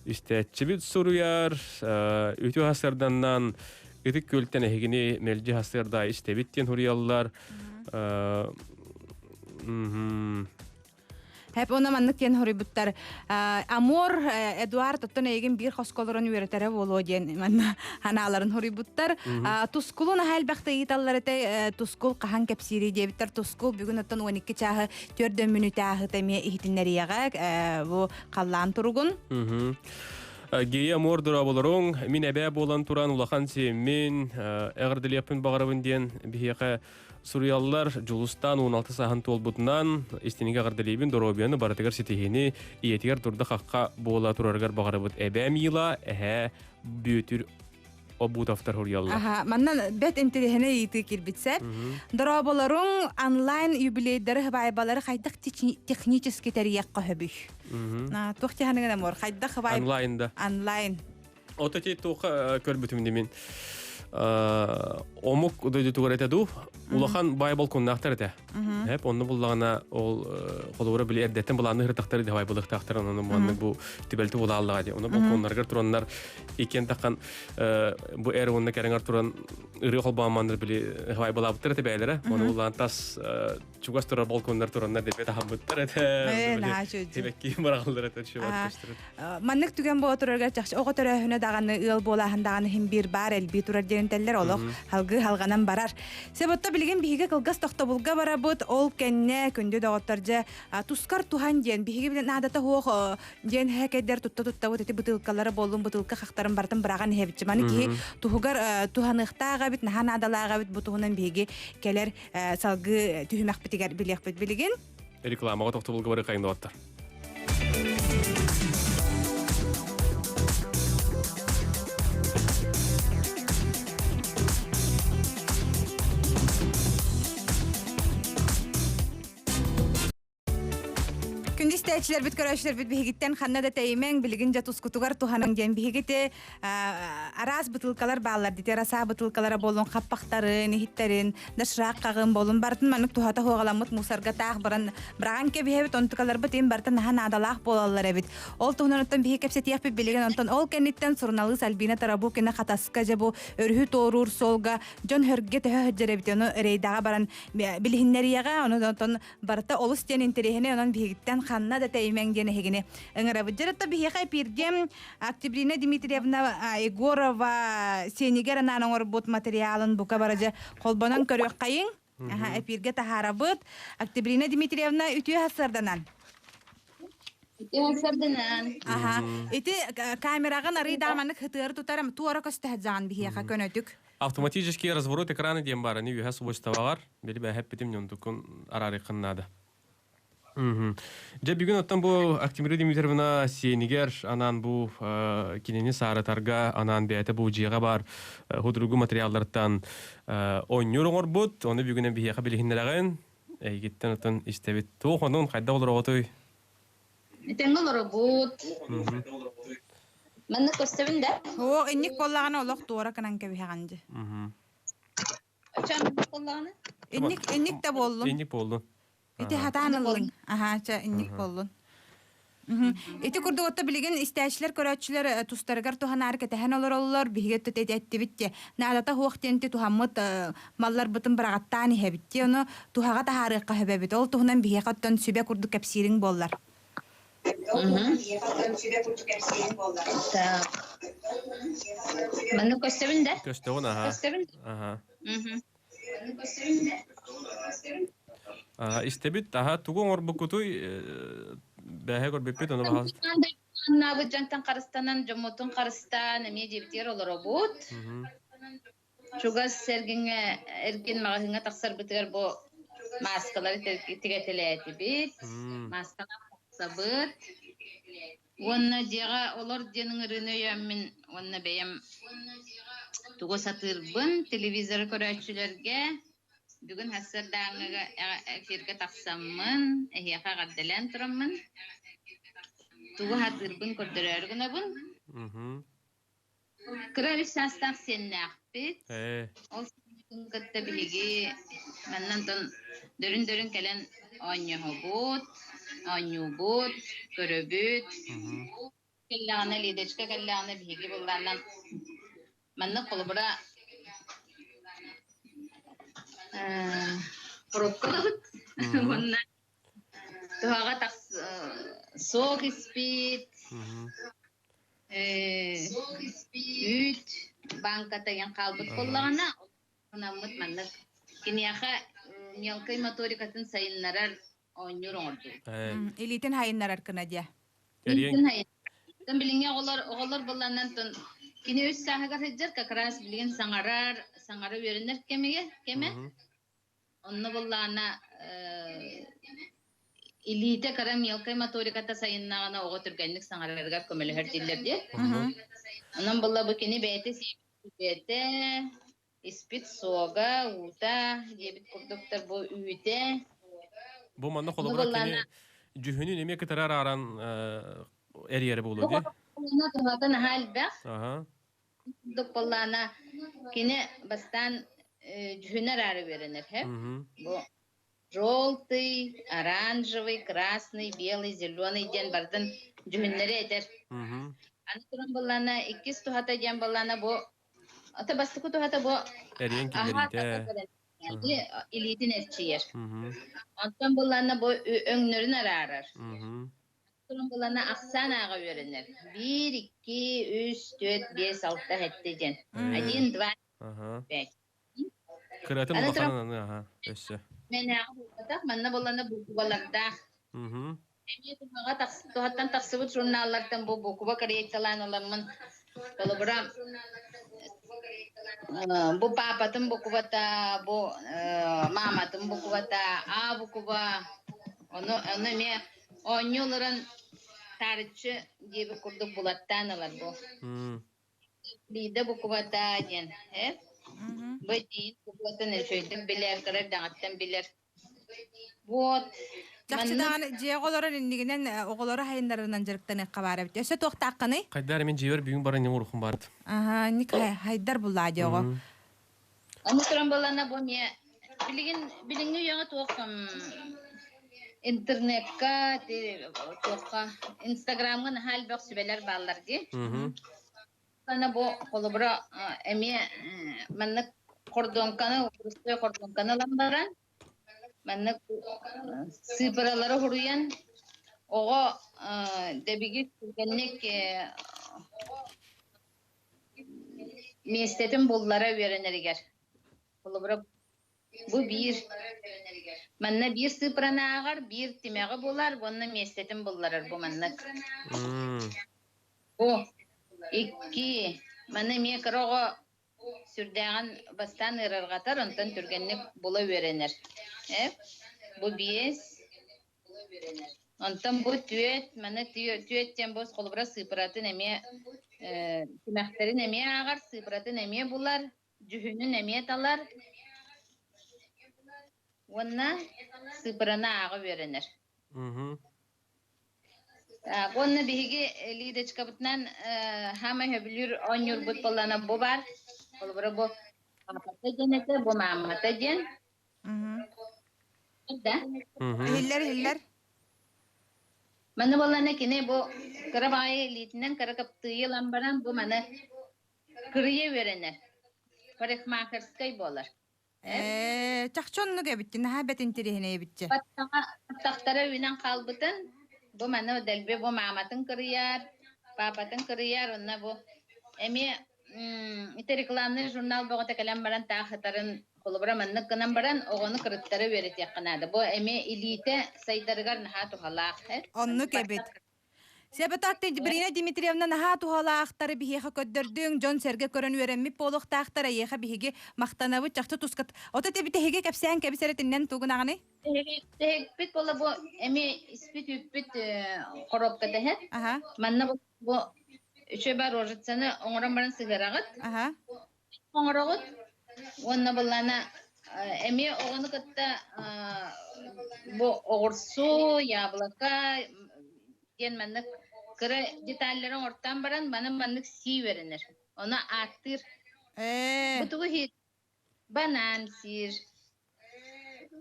истээччибит суруйар. Үтүө сарсыарданнан Ытык Күөлтэн эһигини мэлдьи сарсыарда истэбит диэн суруйаллар. Хэп она маннык диэн хоруйбуттар. Амор Эдуард оттон эйигин биир хоско олорон үөрэтэрэ буолуо диэн манна ханааларын хоруйбуттар. Тускулун аһа элбэхтэ ыйыталлар этэ Тускул хаһан кэпсиирий диэбиттэр. Тускул бүгүн оттон 12 чааһы 4 мүнүүтэ ааһыта эмиэ иһитиннэриэҕэ бу халлаан туругун. Гея Амор дорооболоруҥ, мин эбээ буолан туран улахан сиэммин, эҕэрдэлиэхпин баҕарабын диэн биһиэхэ Суруйаллар Дьулустаан 16 сааһын туолбутунан истинигэ эҕэрдэлиибин, доруобуйаны барытыгар ситиһиини, ийэтигэр турда-хахха буола турарыгар баҕарабыт. Эбээ Мила, эһээ Бүөтүр Обутовтар суруйаллар. Аха, манна бэт интэриэһинэй ыйытыы киирбит сеп. Дорооболоруҥ онлайн юбилейдары хыбаайбалары хайдах технически тэрийиэххэ сөбүй? Туох тиһаныгын амор, хайдах хыбаай... Онлайн да. Онлайн. Ото ти туохха көрбүтүм димин. Омук дойдутугар этэ дуу, улахан бай балконнаахтар этэ. Хеп онно буллаҕына ол холобура били эрдэттэн былаанны ырытахтар дэ бай былыктаахтар онон маннык бу түбэлти булааллаҕа дии. Ону балконнарыгар тураннар иккиэн таххан бу эр уонна кэрэҥэр туран ырыа холбоомманнар били хабай былаабыттар этэ бэйэлэрэ. Ону буллаан тас чугас турар балконнар тураннар деп таһаммыттар этэ. Тибэкки бараҕаллар этэ Маннык түгэн буола турарга чахчы оҕо төрөөһүнэ даҕаны ыал буолааһын даҕаны иһин биир баар элбии турар диэн этэллэр олох халгыы халҕанан барар. Себотто билигин биһиги кылгас тохтобулга барабыт ол кэннэ күндү доҕоттор дьэ тускар туһан диэн биһиги билэн наадата суох диэн хэкэйдэр тутта туттабыт ити бытыылкалары буоллун бытыылка хахтарын барытын быраҕан иһэбит маны киһи туһугар туһаныахтаах эбит наһаа наадалаах эбит бу туһунан биһиги кэлэр салгыы түһүмэхпитигэр билиэхпит билигин. Рекламаҕа тохтобулга бары хайындабаттар. Күндү истээччилэрбит, көрөөччүлэрбит биһигиттэн ханна да тэйимэҥ, билигин дьэ тускутугар туһаныҥ диэн биһигити араас бытыылкалар бааллар дити арасаа бытыылкалара буолун хаппахтарын, иһиттэрин, доширак хаҕын буолун барытын маннык туһата хуоҕаламмыт мусорга таах баран быраҕан кэбиһэбит онтукаларбыт им барыта наһаа наадалаах буолаллар эбит. Ол туһунан оттон биһи кэпсэтиэхпит билигин онтон ол кэнниттэн суруналыыс Альбина Тарабукина Хатаска дьэ бу өрүһү туоруур суолга дьон хөргө төһө сылдьар эбит ону рейдаҕа баран билиһиннэриэҕэ ону онтон барыта олус диэн интэриэһинэй онон биһигиттэн ханна да тэйимэҥ диэн эһигини ыҥырабыт. Дьэ, биһиэхэ эпииргэ Октябрина Дмитриевна Егорова сиэнигэр анаан оҥорбут материалын бука бары дьэ холбонон көрүөххэйиҥ. Аха, эпииргэ таһаарабыт. Октябрина Дмитриевна үтүө сарсыарданан. Үтүө сарсыарданан. Аха, ити камераҕын арый дааманык хытыары тутарым туора көстө сылдьаҕын биһиэхэ көнөтүк. Автоматический разворот экрана диэн баар, аны үөһэ свойствоҕар били бэһэппитим ньонтукун араарыаххын наада. Дьэ бүгүн оттон бу Октябрина Дмитриевна сиэнигэр анаан бу кинини сааратарга анаан бэйэтэ бу дьиэҕэ баар худругу материаллартан оонньуур оҥорбут. Ону бүгүн биһиэхэ билиһиннэрэҕин. Эйигиттэн оттон истэбит. Туох онун хайдах олороҕутуй? Этэҥҥэ олоробут. Манна көстөбүн да? Оо, инник буоллаҕына олох туора гынан кэбиһэҕин дьэ. Ачан буоллаҕына? Инник инник да буоллун. Инник буоллун. Ити хатаан ыллыҥ. Аһаа, чэ, инник буоллун. Ити курдук отто билигин истээччилэр, көрөөччүлэр тустарыгар туһанаары кэтэһэн олороллор. Биһиги өттө эттибит те. Наадата суох диэн туһаммыт малларбытын быраҕаттаан иһэбит те. Ону туһаҕа таһаарыахха сөбөбүт. Ол туһунан биһиэхэ оттон сүбэ курдук кэпсиириҥ буоллар. Так. Манна көстөбүн да? Көстөҕүн, аха. Көстөбүн. Аха. Истэбит, аха, тугу оҥорбуккутуй бээһэ көрбүппүт, ону баҕас. Наабыт дьонтон харыстанан, дьоммутун харыстаан, эмиэ дьиэбитигэр олоробут. Чугас эргиҥҥэ, эргин маҕаһыыҥҥа тахсарбытыгар бу мааскалары тигэтэлээтибит, мааскалаах тахсабыт. Уонна дьиэҕэ олор диэн ыҥырыыны өйөөммүн уонна бэйэм тугу сатыырбын телевизоры көрөөччүлэргэ Бүгүн сарсыардааҥҥыга эфиргэ тахсаммын, эһиэхэ эҕэрдэлээн тураммын, тугу сатыырбын көрдөрөөрү гынабын. Кыра үс саастаах сиэннээхпит. Ол сиэммитин кытта биһиги манна онтон дөрүн-дөрүн кэлэн оонньоһобут, оонньуубут, көрөбүт. Кэллэҕинэ, Лидочка кэллэҕинэ биһиги былааннан маннык холобура коробка ылабыт уонна туһаҕа тахс сок испит үүт бааҥката ыйан хаалбыт буоллаҕына Анаммыт маннык киниэхэ мелкай моторикатын сайыннарар оонньуур оҥордубут. Илиитин хайыннарар гына диэ. Илиитин хайыннарар. Билиҥҥи оҕолор оҕолор булланан тон кини үс сааһыгар сылдьар как раз билигин саҥарар, саҥара үөрэнэр кэмигэ кэмэ. Онно буллаана илиитэ кыра мелкай моториката сайыннаҕына оҕо түргэнник саҥарарыгар көмөлөһөр дииллэр диэ. Онон булла бу кини бэйэтэ сиэбитэ Испит суога, уута диэбит курдуктар бу үүтэ. Бу манна холобура кини дьүһүнүн эмиэ кытары арааран эрийэрэ буолуо дии. Туһата наһаа элбэх. Курдук буоллаана кини бастаан дьүһүнэ араары үөрэнэр һэ. Бу желтый, оранжевый, красный, белый, зеленый диэн барытын дьүһүннэри этэр. Аны туран буоллаана иккис туһата диэн буоллаана бу Ата бастакы туһата бу Эриэн киллэриитэ. Илиитин эрчийэр. Онтон булланна бу өҥнөрүн араарар. Онтон булланна ахсаан ааҕа үөрэнэр. Биир, икки, үс, түөрт, биэс, алта, сэттэ диэн. Один, два, пять. Кыратын улаханын аны өссө. Мэнээҕи буолбатах, манна булланна буквалардаах. Эмиэ туһаҕа туһаттан тахсыбыт журналлартан бу буква коррекциялаан ыламмын холобура бу паапатын буквата, бу мааматын буквата, А буква, ону ону эмиэ оонньуу олорон таарыччы диэбит курдук булаттаан ылар бу. Лида буквата диэн, э? Бу диин букватын үчүгэйдик билэр, кыра эрдэҕиттэн билэр. Вот. Чахчы даҕаны дьиэҕэ олорор иннигинэн оҕолору хайыннарынан дьарыктаныахха баар эбит. Өссө туохтааххыный? Хайдар мин дьиэбэр бүгүн баран ньуҥурухум барт. Аха, ник хайдар буллаа дии оҕо. Ону туран балана бу эмиэ билигин билиҥҥи үйэҕэ туох интернекка туохха инстаграмҥа наһаа элбэх сүбэлэр бааллар дии. Аны бу холобура эмиэ маннык хордуоҥканы хрустовой хордуоҥканы ылан баран маннык сыыппаралары суруйан оҕо дэбигис түргэнник миэстэтин буллара үөрэнэригэр. Холобура бу биир манна биир сыыппараны ааҕар, биир тимэҕи булар уонна миэстэтин булларар бу маннык. Бу икки маны эмиэ кыра оҕо сүрдээҕин бастаан ыарырҕатар, онтон түргэнник була үөрэнэр. Э? Бу биэс, онтон бу түөт, маны түөт диэн бу холобура сыыпыратын эмиэ тимэхтэрин эмиэ ааҕар, сыыпыратын эмиэ булар, дьүһүнүн эмиэ талар уонна сыыпыраны ааҕа үөрэнэр. Так, уонна биһиги Лидочкабытынан хаамай сөбүлүүр оонньуурбут буоллаана бу баар. Холобура бу папата диэн этэ, бу маамата диэн. Да? Иһиллэр, иһиллэр. Маны буоллаана кини бу кыра баҕайы илиитинэн кыра кыптыйы ылан баран бу маны кырыйа үөрэнэр. Парикмахерскай буолар. Ээ, чахчы оннук эбит, наһаа бэт интэриэһинэй эбитчэ. Баттахтара үүнэн хаалбытын, бу маны дэлби бу мааматын кырыйар, паапатын кырыйар, онно бу эмиэ ити рекламный журнал бөҕөтө кэлэн баран таах ытарын холобура маннык гынан баран оҕону кырыттара үөрэтиэххэ наада. Бу эмиэ илиитэ сайдарыгар наһаа туһалаах. Оннук эбит. Себетатты Брина Дмитриевна наһаа туһалаахтары биһиэхэ көрдөрдүҥ, дьон-сэргэ көрөн үөрэммит буолуохтаахтар, эйиэхэ биһиги махтанабыт, чахчы тускат. Ото тэбитэһиги кэпсээн кэбис эрэтиннэн тугунаҕыный? Тэһикпит буола бу эми испит үппүт коробка тэһэ. Аха. Манна бу үчүгэй бар рожицаны оҥорон баран сыһыараҕыт. Аха. Оҥороҕут. Уонна быллана Эмиэ оҕону кытта бу оҕурсу, яблоко диэн маннык кыра деталлары оҥортоон баран маны маннык сии үөрэнэр. Ону ааттыыр. Бу тугу иһиир? Банан сиир,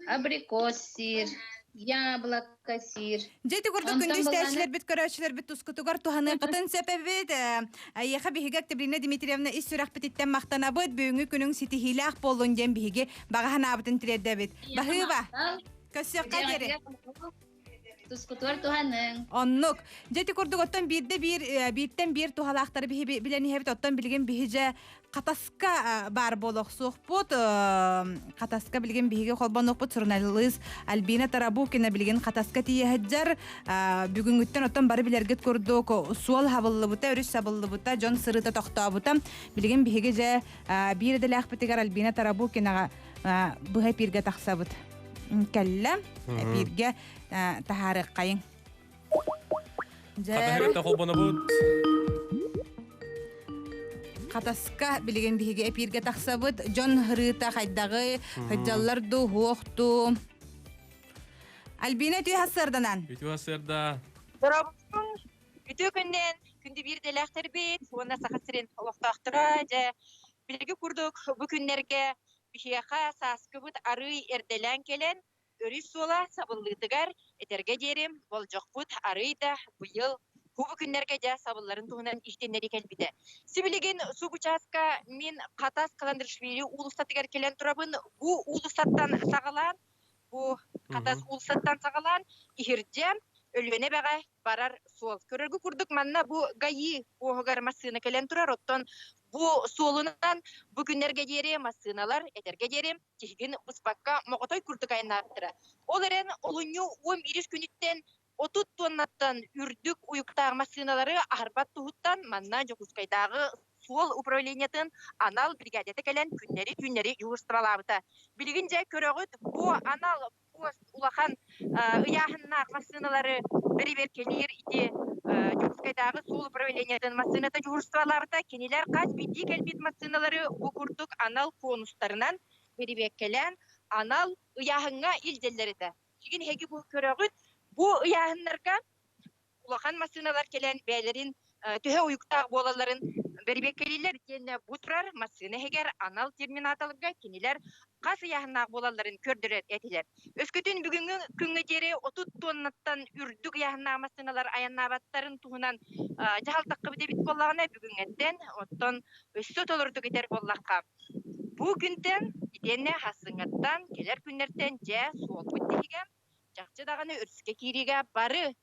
абрикос сиир, яблоко сиир. Дьэ ити курдук Онтон күндү былаана истээччилэрбит, көрөөччүлэрбит тускутугар туһаныаххытын сөп эбит. Эйиэхэ биһиги Октябрина Дмитриевна ис сүрэхпититтэн махтанабыт. Бүгүҥҥү күнүҥ ситиһиилээх буоллун диэн биһиги баҕа санаабытын тириэрдэбит. Эйиэхэ Баһыыба! махтал. Көрсүөххэ диэри! Дьиэҕитигэр Тускутугар туһаныҥ. Оннук. Дьэ ити курдук оттон биирдэ биир бииртэн биир туһалаахтары биһи билэн иһэбит. Оттон билигин биһи дьэ Хатаска баар буолуохсуохпут. Хатаска билигин биһиги холбонуохпут суруналыыс Альбина Тарабукина билигин Хатаска тиийэ сылдьар. Бүгүҥҥүттэн оттон бары билэргит курдук суол хабыллыбыта, өрүс сабыллыбыта, дьон сырыыта тохтообута. Билигин биһиги дьэ биир идэлээхпитигэр Альбина Тарабукинаҕа быһа эпииргэ тахсабыт. Кэллэ. Эпииргэ таһаарыаххайыҥ. Хатаһыгытта холбонобут. Хатаска билигин биһиги эпииргэ тахсабыт. Дьон һырыыта хайдаҕы, сылдьаллар дуу, хуох дуу. Альбина үтүө сарсыарданан. Үтүө сарсыарда. Дорооболорун, үтүө күннэн күндү биир идэлээхтэрбит уонна Саха сирин олохтоохторо дьэ билиги курдук бу күннэргэ биһиэхэ сааскыбыт арыый эрдэлээн кэлэн өрүс суола сабыллыытыгар этэргэ диэри болдьохпут арыый да быйыл бу күннэргэ дьэ сабылларын туһунан иһитиннэрии кэлбитэ. Сибилигин субучааска мин Хатас Каландришвили уулуссатыгар кэлэн турабын. Бу уулуссаттан саҕалаан, бу Хатас уулуссаттан саҕалаан иһирдьэ Өлүөнэ эбэҕэ барар суол. Көрөргө курдук манна бу ГАИ уоһугар массыына кэлэн турар. Оттон бу суолунан бу күннэргэ диэри массыыналар этэргэ диэри тиһигин быспакка моҕотой курдук айаннаабыттара. Ол эрэн олунньу 11 күнүттэн 30 туоннаттан үрдүк уйуктаах массыыналары аһарбат туһуттан манна Дьокуускайдааҕы суол управлениетын анал бригадата кэлэн күннэри-түүннэри дьуһуурустубалаабыта. Билигин дьэ көрөҕүт, бу анал пост улахан ыйааһыннаах массыыналары бэрэбиэркэлиир ити Дьокуускайдааҕы суол управлениетын массыыната дьуһуурустубалаабыта. Кинилэр хас биирдии кэлбит массыыналары бу курдук анал конустарынан бэрэбиэркэлээн анал ыйааһыҥҥа илдьэллэр этэ. Билигин эһиги бу көрөҕүт, бу ыйааһыннарга улахан массыыналар кэлэн бэйэлэрин төһө уйуктаах буолалларын бэрэбиэркэлииллэр итиэннэ бу турар массыына иһигэр анал терминаторга кинилэр хас ыйааһыннаах буолалларын көрдөрөр этилэр. Өскөтүн бүгүҥҥү күҥҥэ диэри 30 тоннаттан үрдүк ыйааһыннаах массыыналар айаннаабаттарын туһунан дьаһалтаххыбыт эбит буоллаҕына бүгүҥҥэттэн оттон өссө толорутук этэр буоллахха бу күнтэн итиэннэ хассыҥҥаттан кэлэр күннэртэн дьэ суолбут тиһигэ чахчы даҕаны өрүскэ киириигэ бары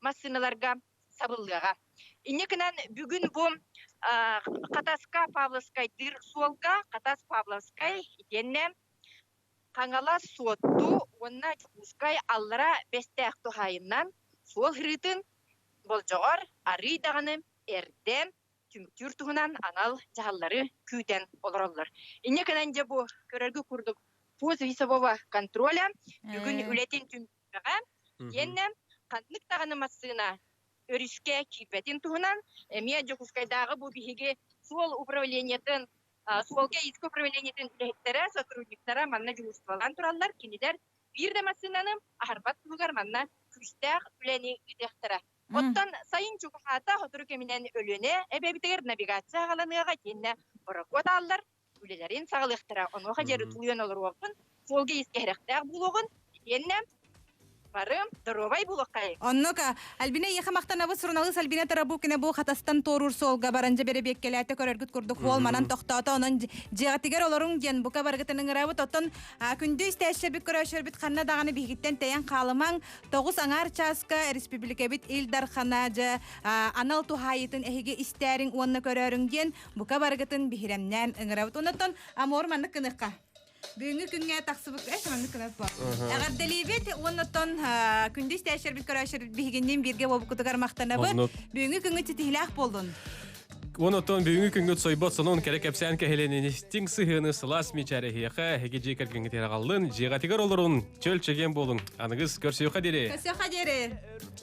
массыыналарга сабыллыаҕа. Инньэ гынан бүгүн бу Хатаска Павловскайдыыр суолга Хатас Павловскай итиэннэ Хаҥалас Суотту уонна Дьокуускай Аллара Бэстээх туһаайыннан суол һырыытын болдьоҕор арыый даҕаны эрдэ түмүктүүр туһунан анал дьаһаллары күүтэн олороллор. Инньэ гынан дьэ бу көрөргө курдук пост весового контроля бүгүн үлэтин түмүктэҕэ итиэннэ ханнык даҕаны массыына өрүскэ киирбэтин туһунан эмиэ Дьокуускайдааҕы бу биһиги суол управлениетын суолга иск управлениетын үлэһиттэрэ, сотрудниктара манна дьуһуурстволаан тураллар. Кинилэр биир да массыынаны аһарбат туһугар манна күүстээх үлэни ыытыахтара. Оттон сайын чугаһаата сотору кэминэн Өлүөнэ эбэбитигэр навигация аҕаланыаҕа итиэннэ борокуот ааллар үлэлэрин саҕалыахтара. Онуоха диэри тулуйан олоруохпун, суолга искэһирэхтээх буолуоҕун итиэннэ бары доруобай буолуоххайыҥ. Оннук, Альбина эйиэхэ махтанабыт суруналыыс Альбина Тарабукина бу Хатастан туоруур суолга баран дьэ бэрэбиэккэлээтэ көрөргүт курдук уол манан тохтоото онон дьиэҕитигэр олоруҥ диэн бука барыгытын ыҥырабыт оттон күндү истээччилэрбит көрөөччүлэрбит ханна даҕаны биһигиттэн тэйэн хаалымаҥ Тоҕус аҥаар чааска республикабит Ил Дархана дьэ анал туһаайыытын эһиги истээриҥ уонна көрөөрүҥ диэн бука барыгытын биһирэмнээн ыҥырабыт. Оннуттан Амор маннык гыныахха. Бүгүҥҥү күҥҥэ тахсыбыт э маннык гынар буо. Эҕэрдэлиибит уоннаттан күндү истээччилэрбит көрөөччүлэрбит биһигинниин бииргэ буолбуккутугар махтанабыт. Бүгүҥҥү күҥҥүт ситиһиилээх буоллун. Онотон бүгүҥҥү күҥҥүт сойбот сонун кэрэ кэпсээн кэһилэнин истиҥ сыһыаны сылаас мичээр эһиэхэ эһиги дьиэ кэргэҥҥитигэр аҕаллын, дьиэҕитигэр олорун, чөл чэгиэн буолуҥ. Аныгыс көрсүөххэ диэри. Көрсүөххэ диэри.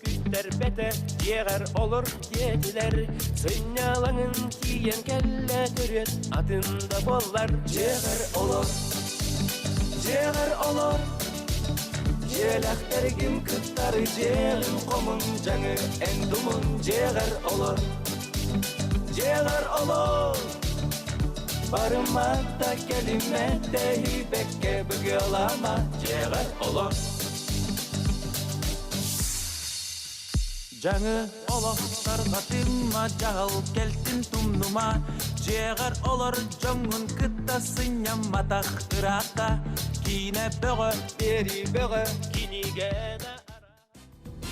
Күүттэрбэтэ дьиэҕэр олор диэтилэр, сынньалаҥын тиийэн кэллэ төрүөт атын да буоллар дьиэҕэр олор. Дьиэҕэр олор, дьиэлэхтэргин кыттары дьиэҕин хомун дьаҥы эн думун дьиэҕэр олор. Дьиэҕэр олор, барыма да кэлимэ тэһийбэккэ быгыалаама дьиэҕэр олор. Дьаҥы олох тарҕатыма, дьаһал кэлтин тумнума, Дьиэҕэр олор дьоҥҥун кытта сынньамматах ыраата, Киинэ бөҕө, биэрии бөҕө, кинигэ.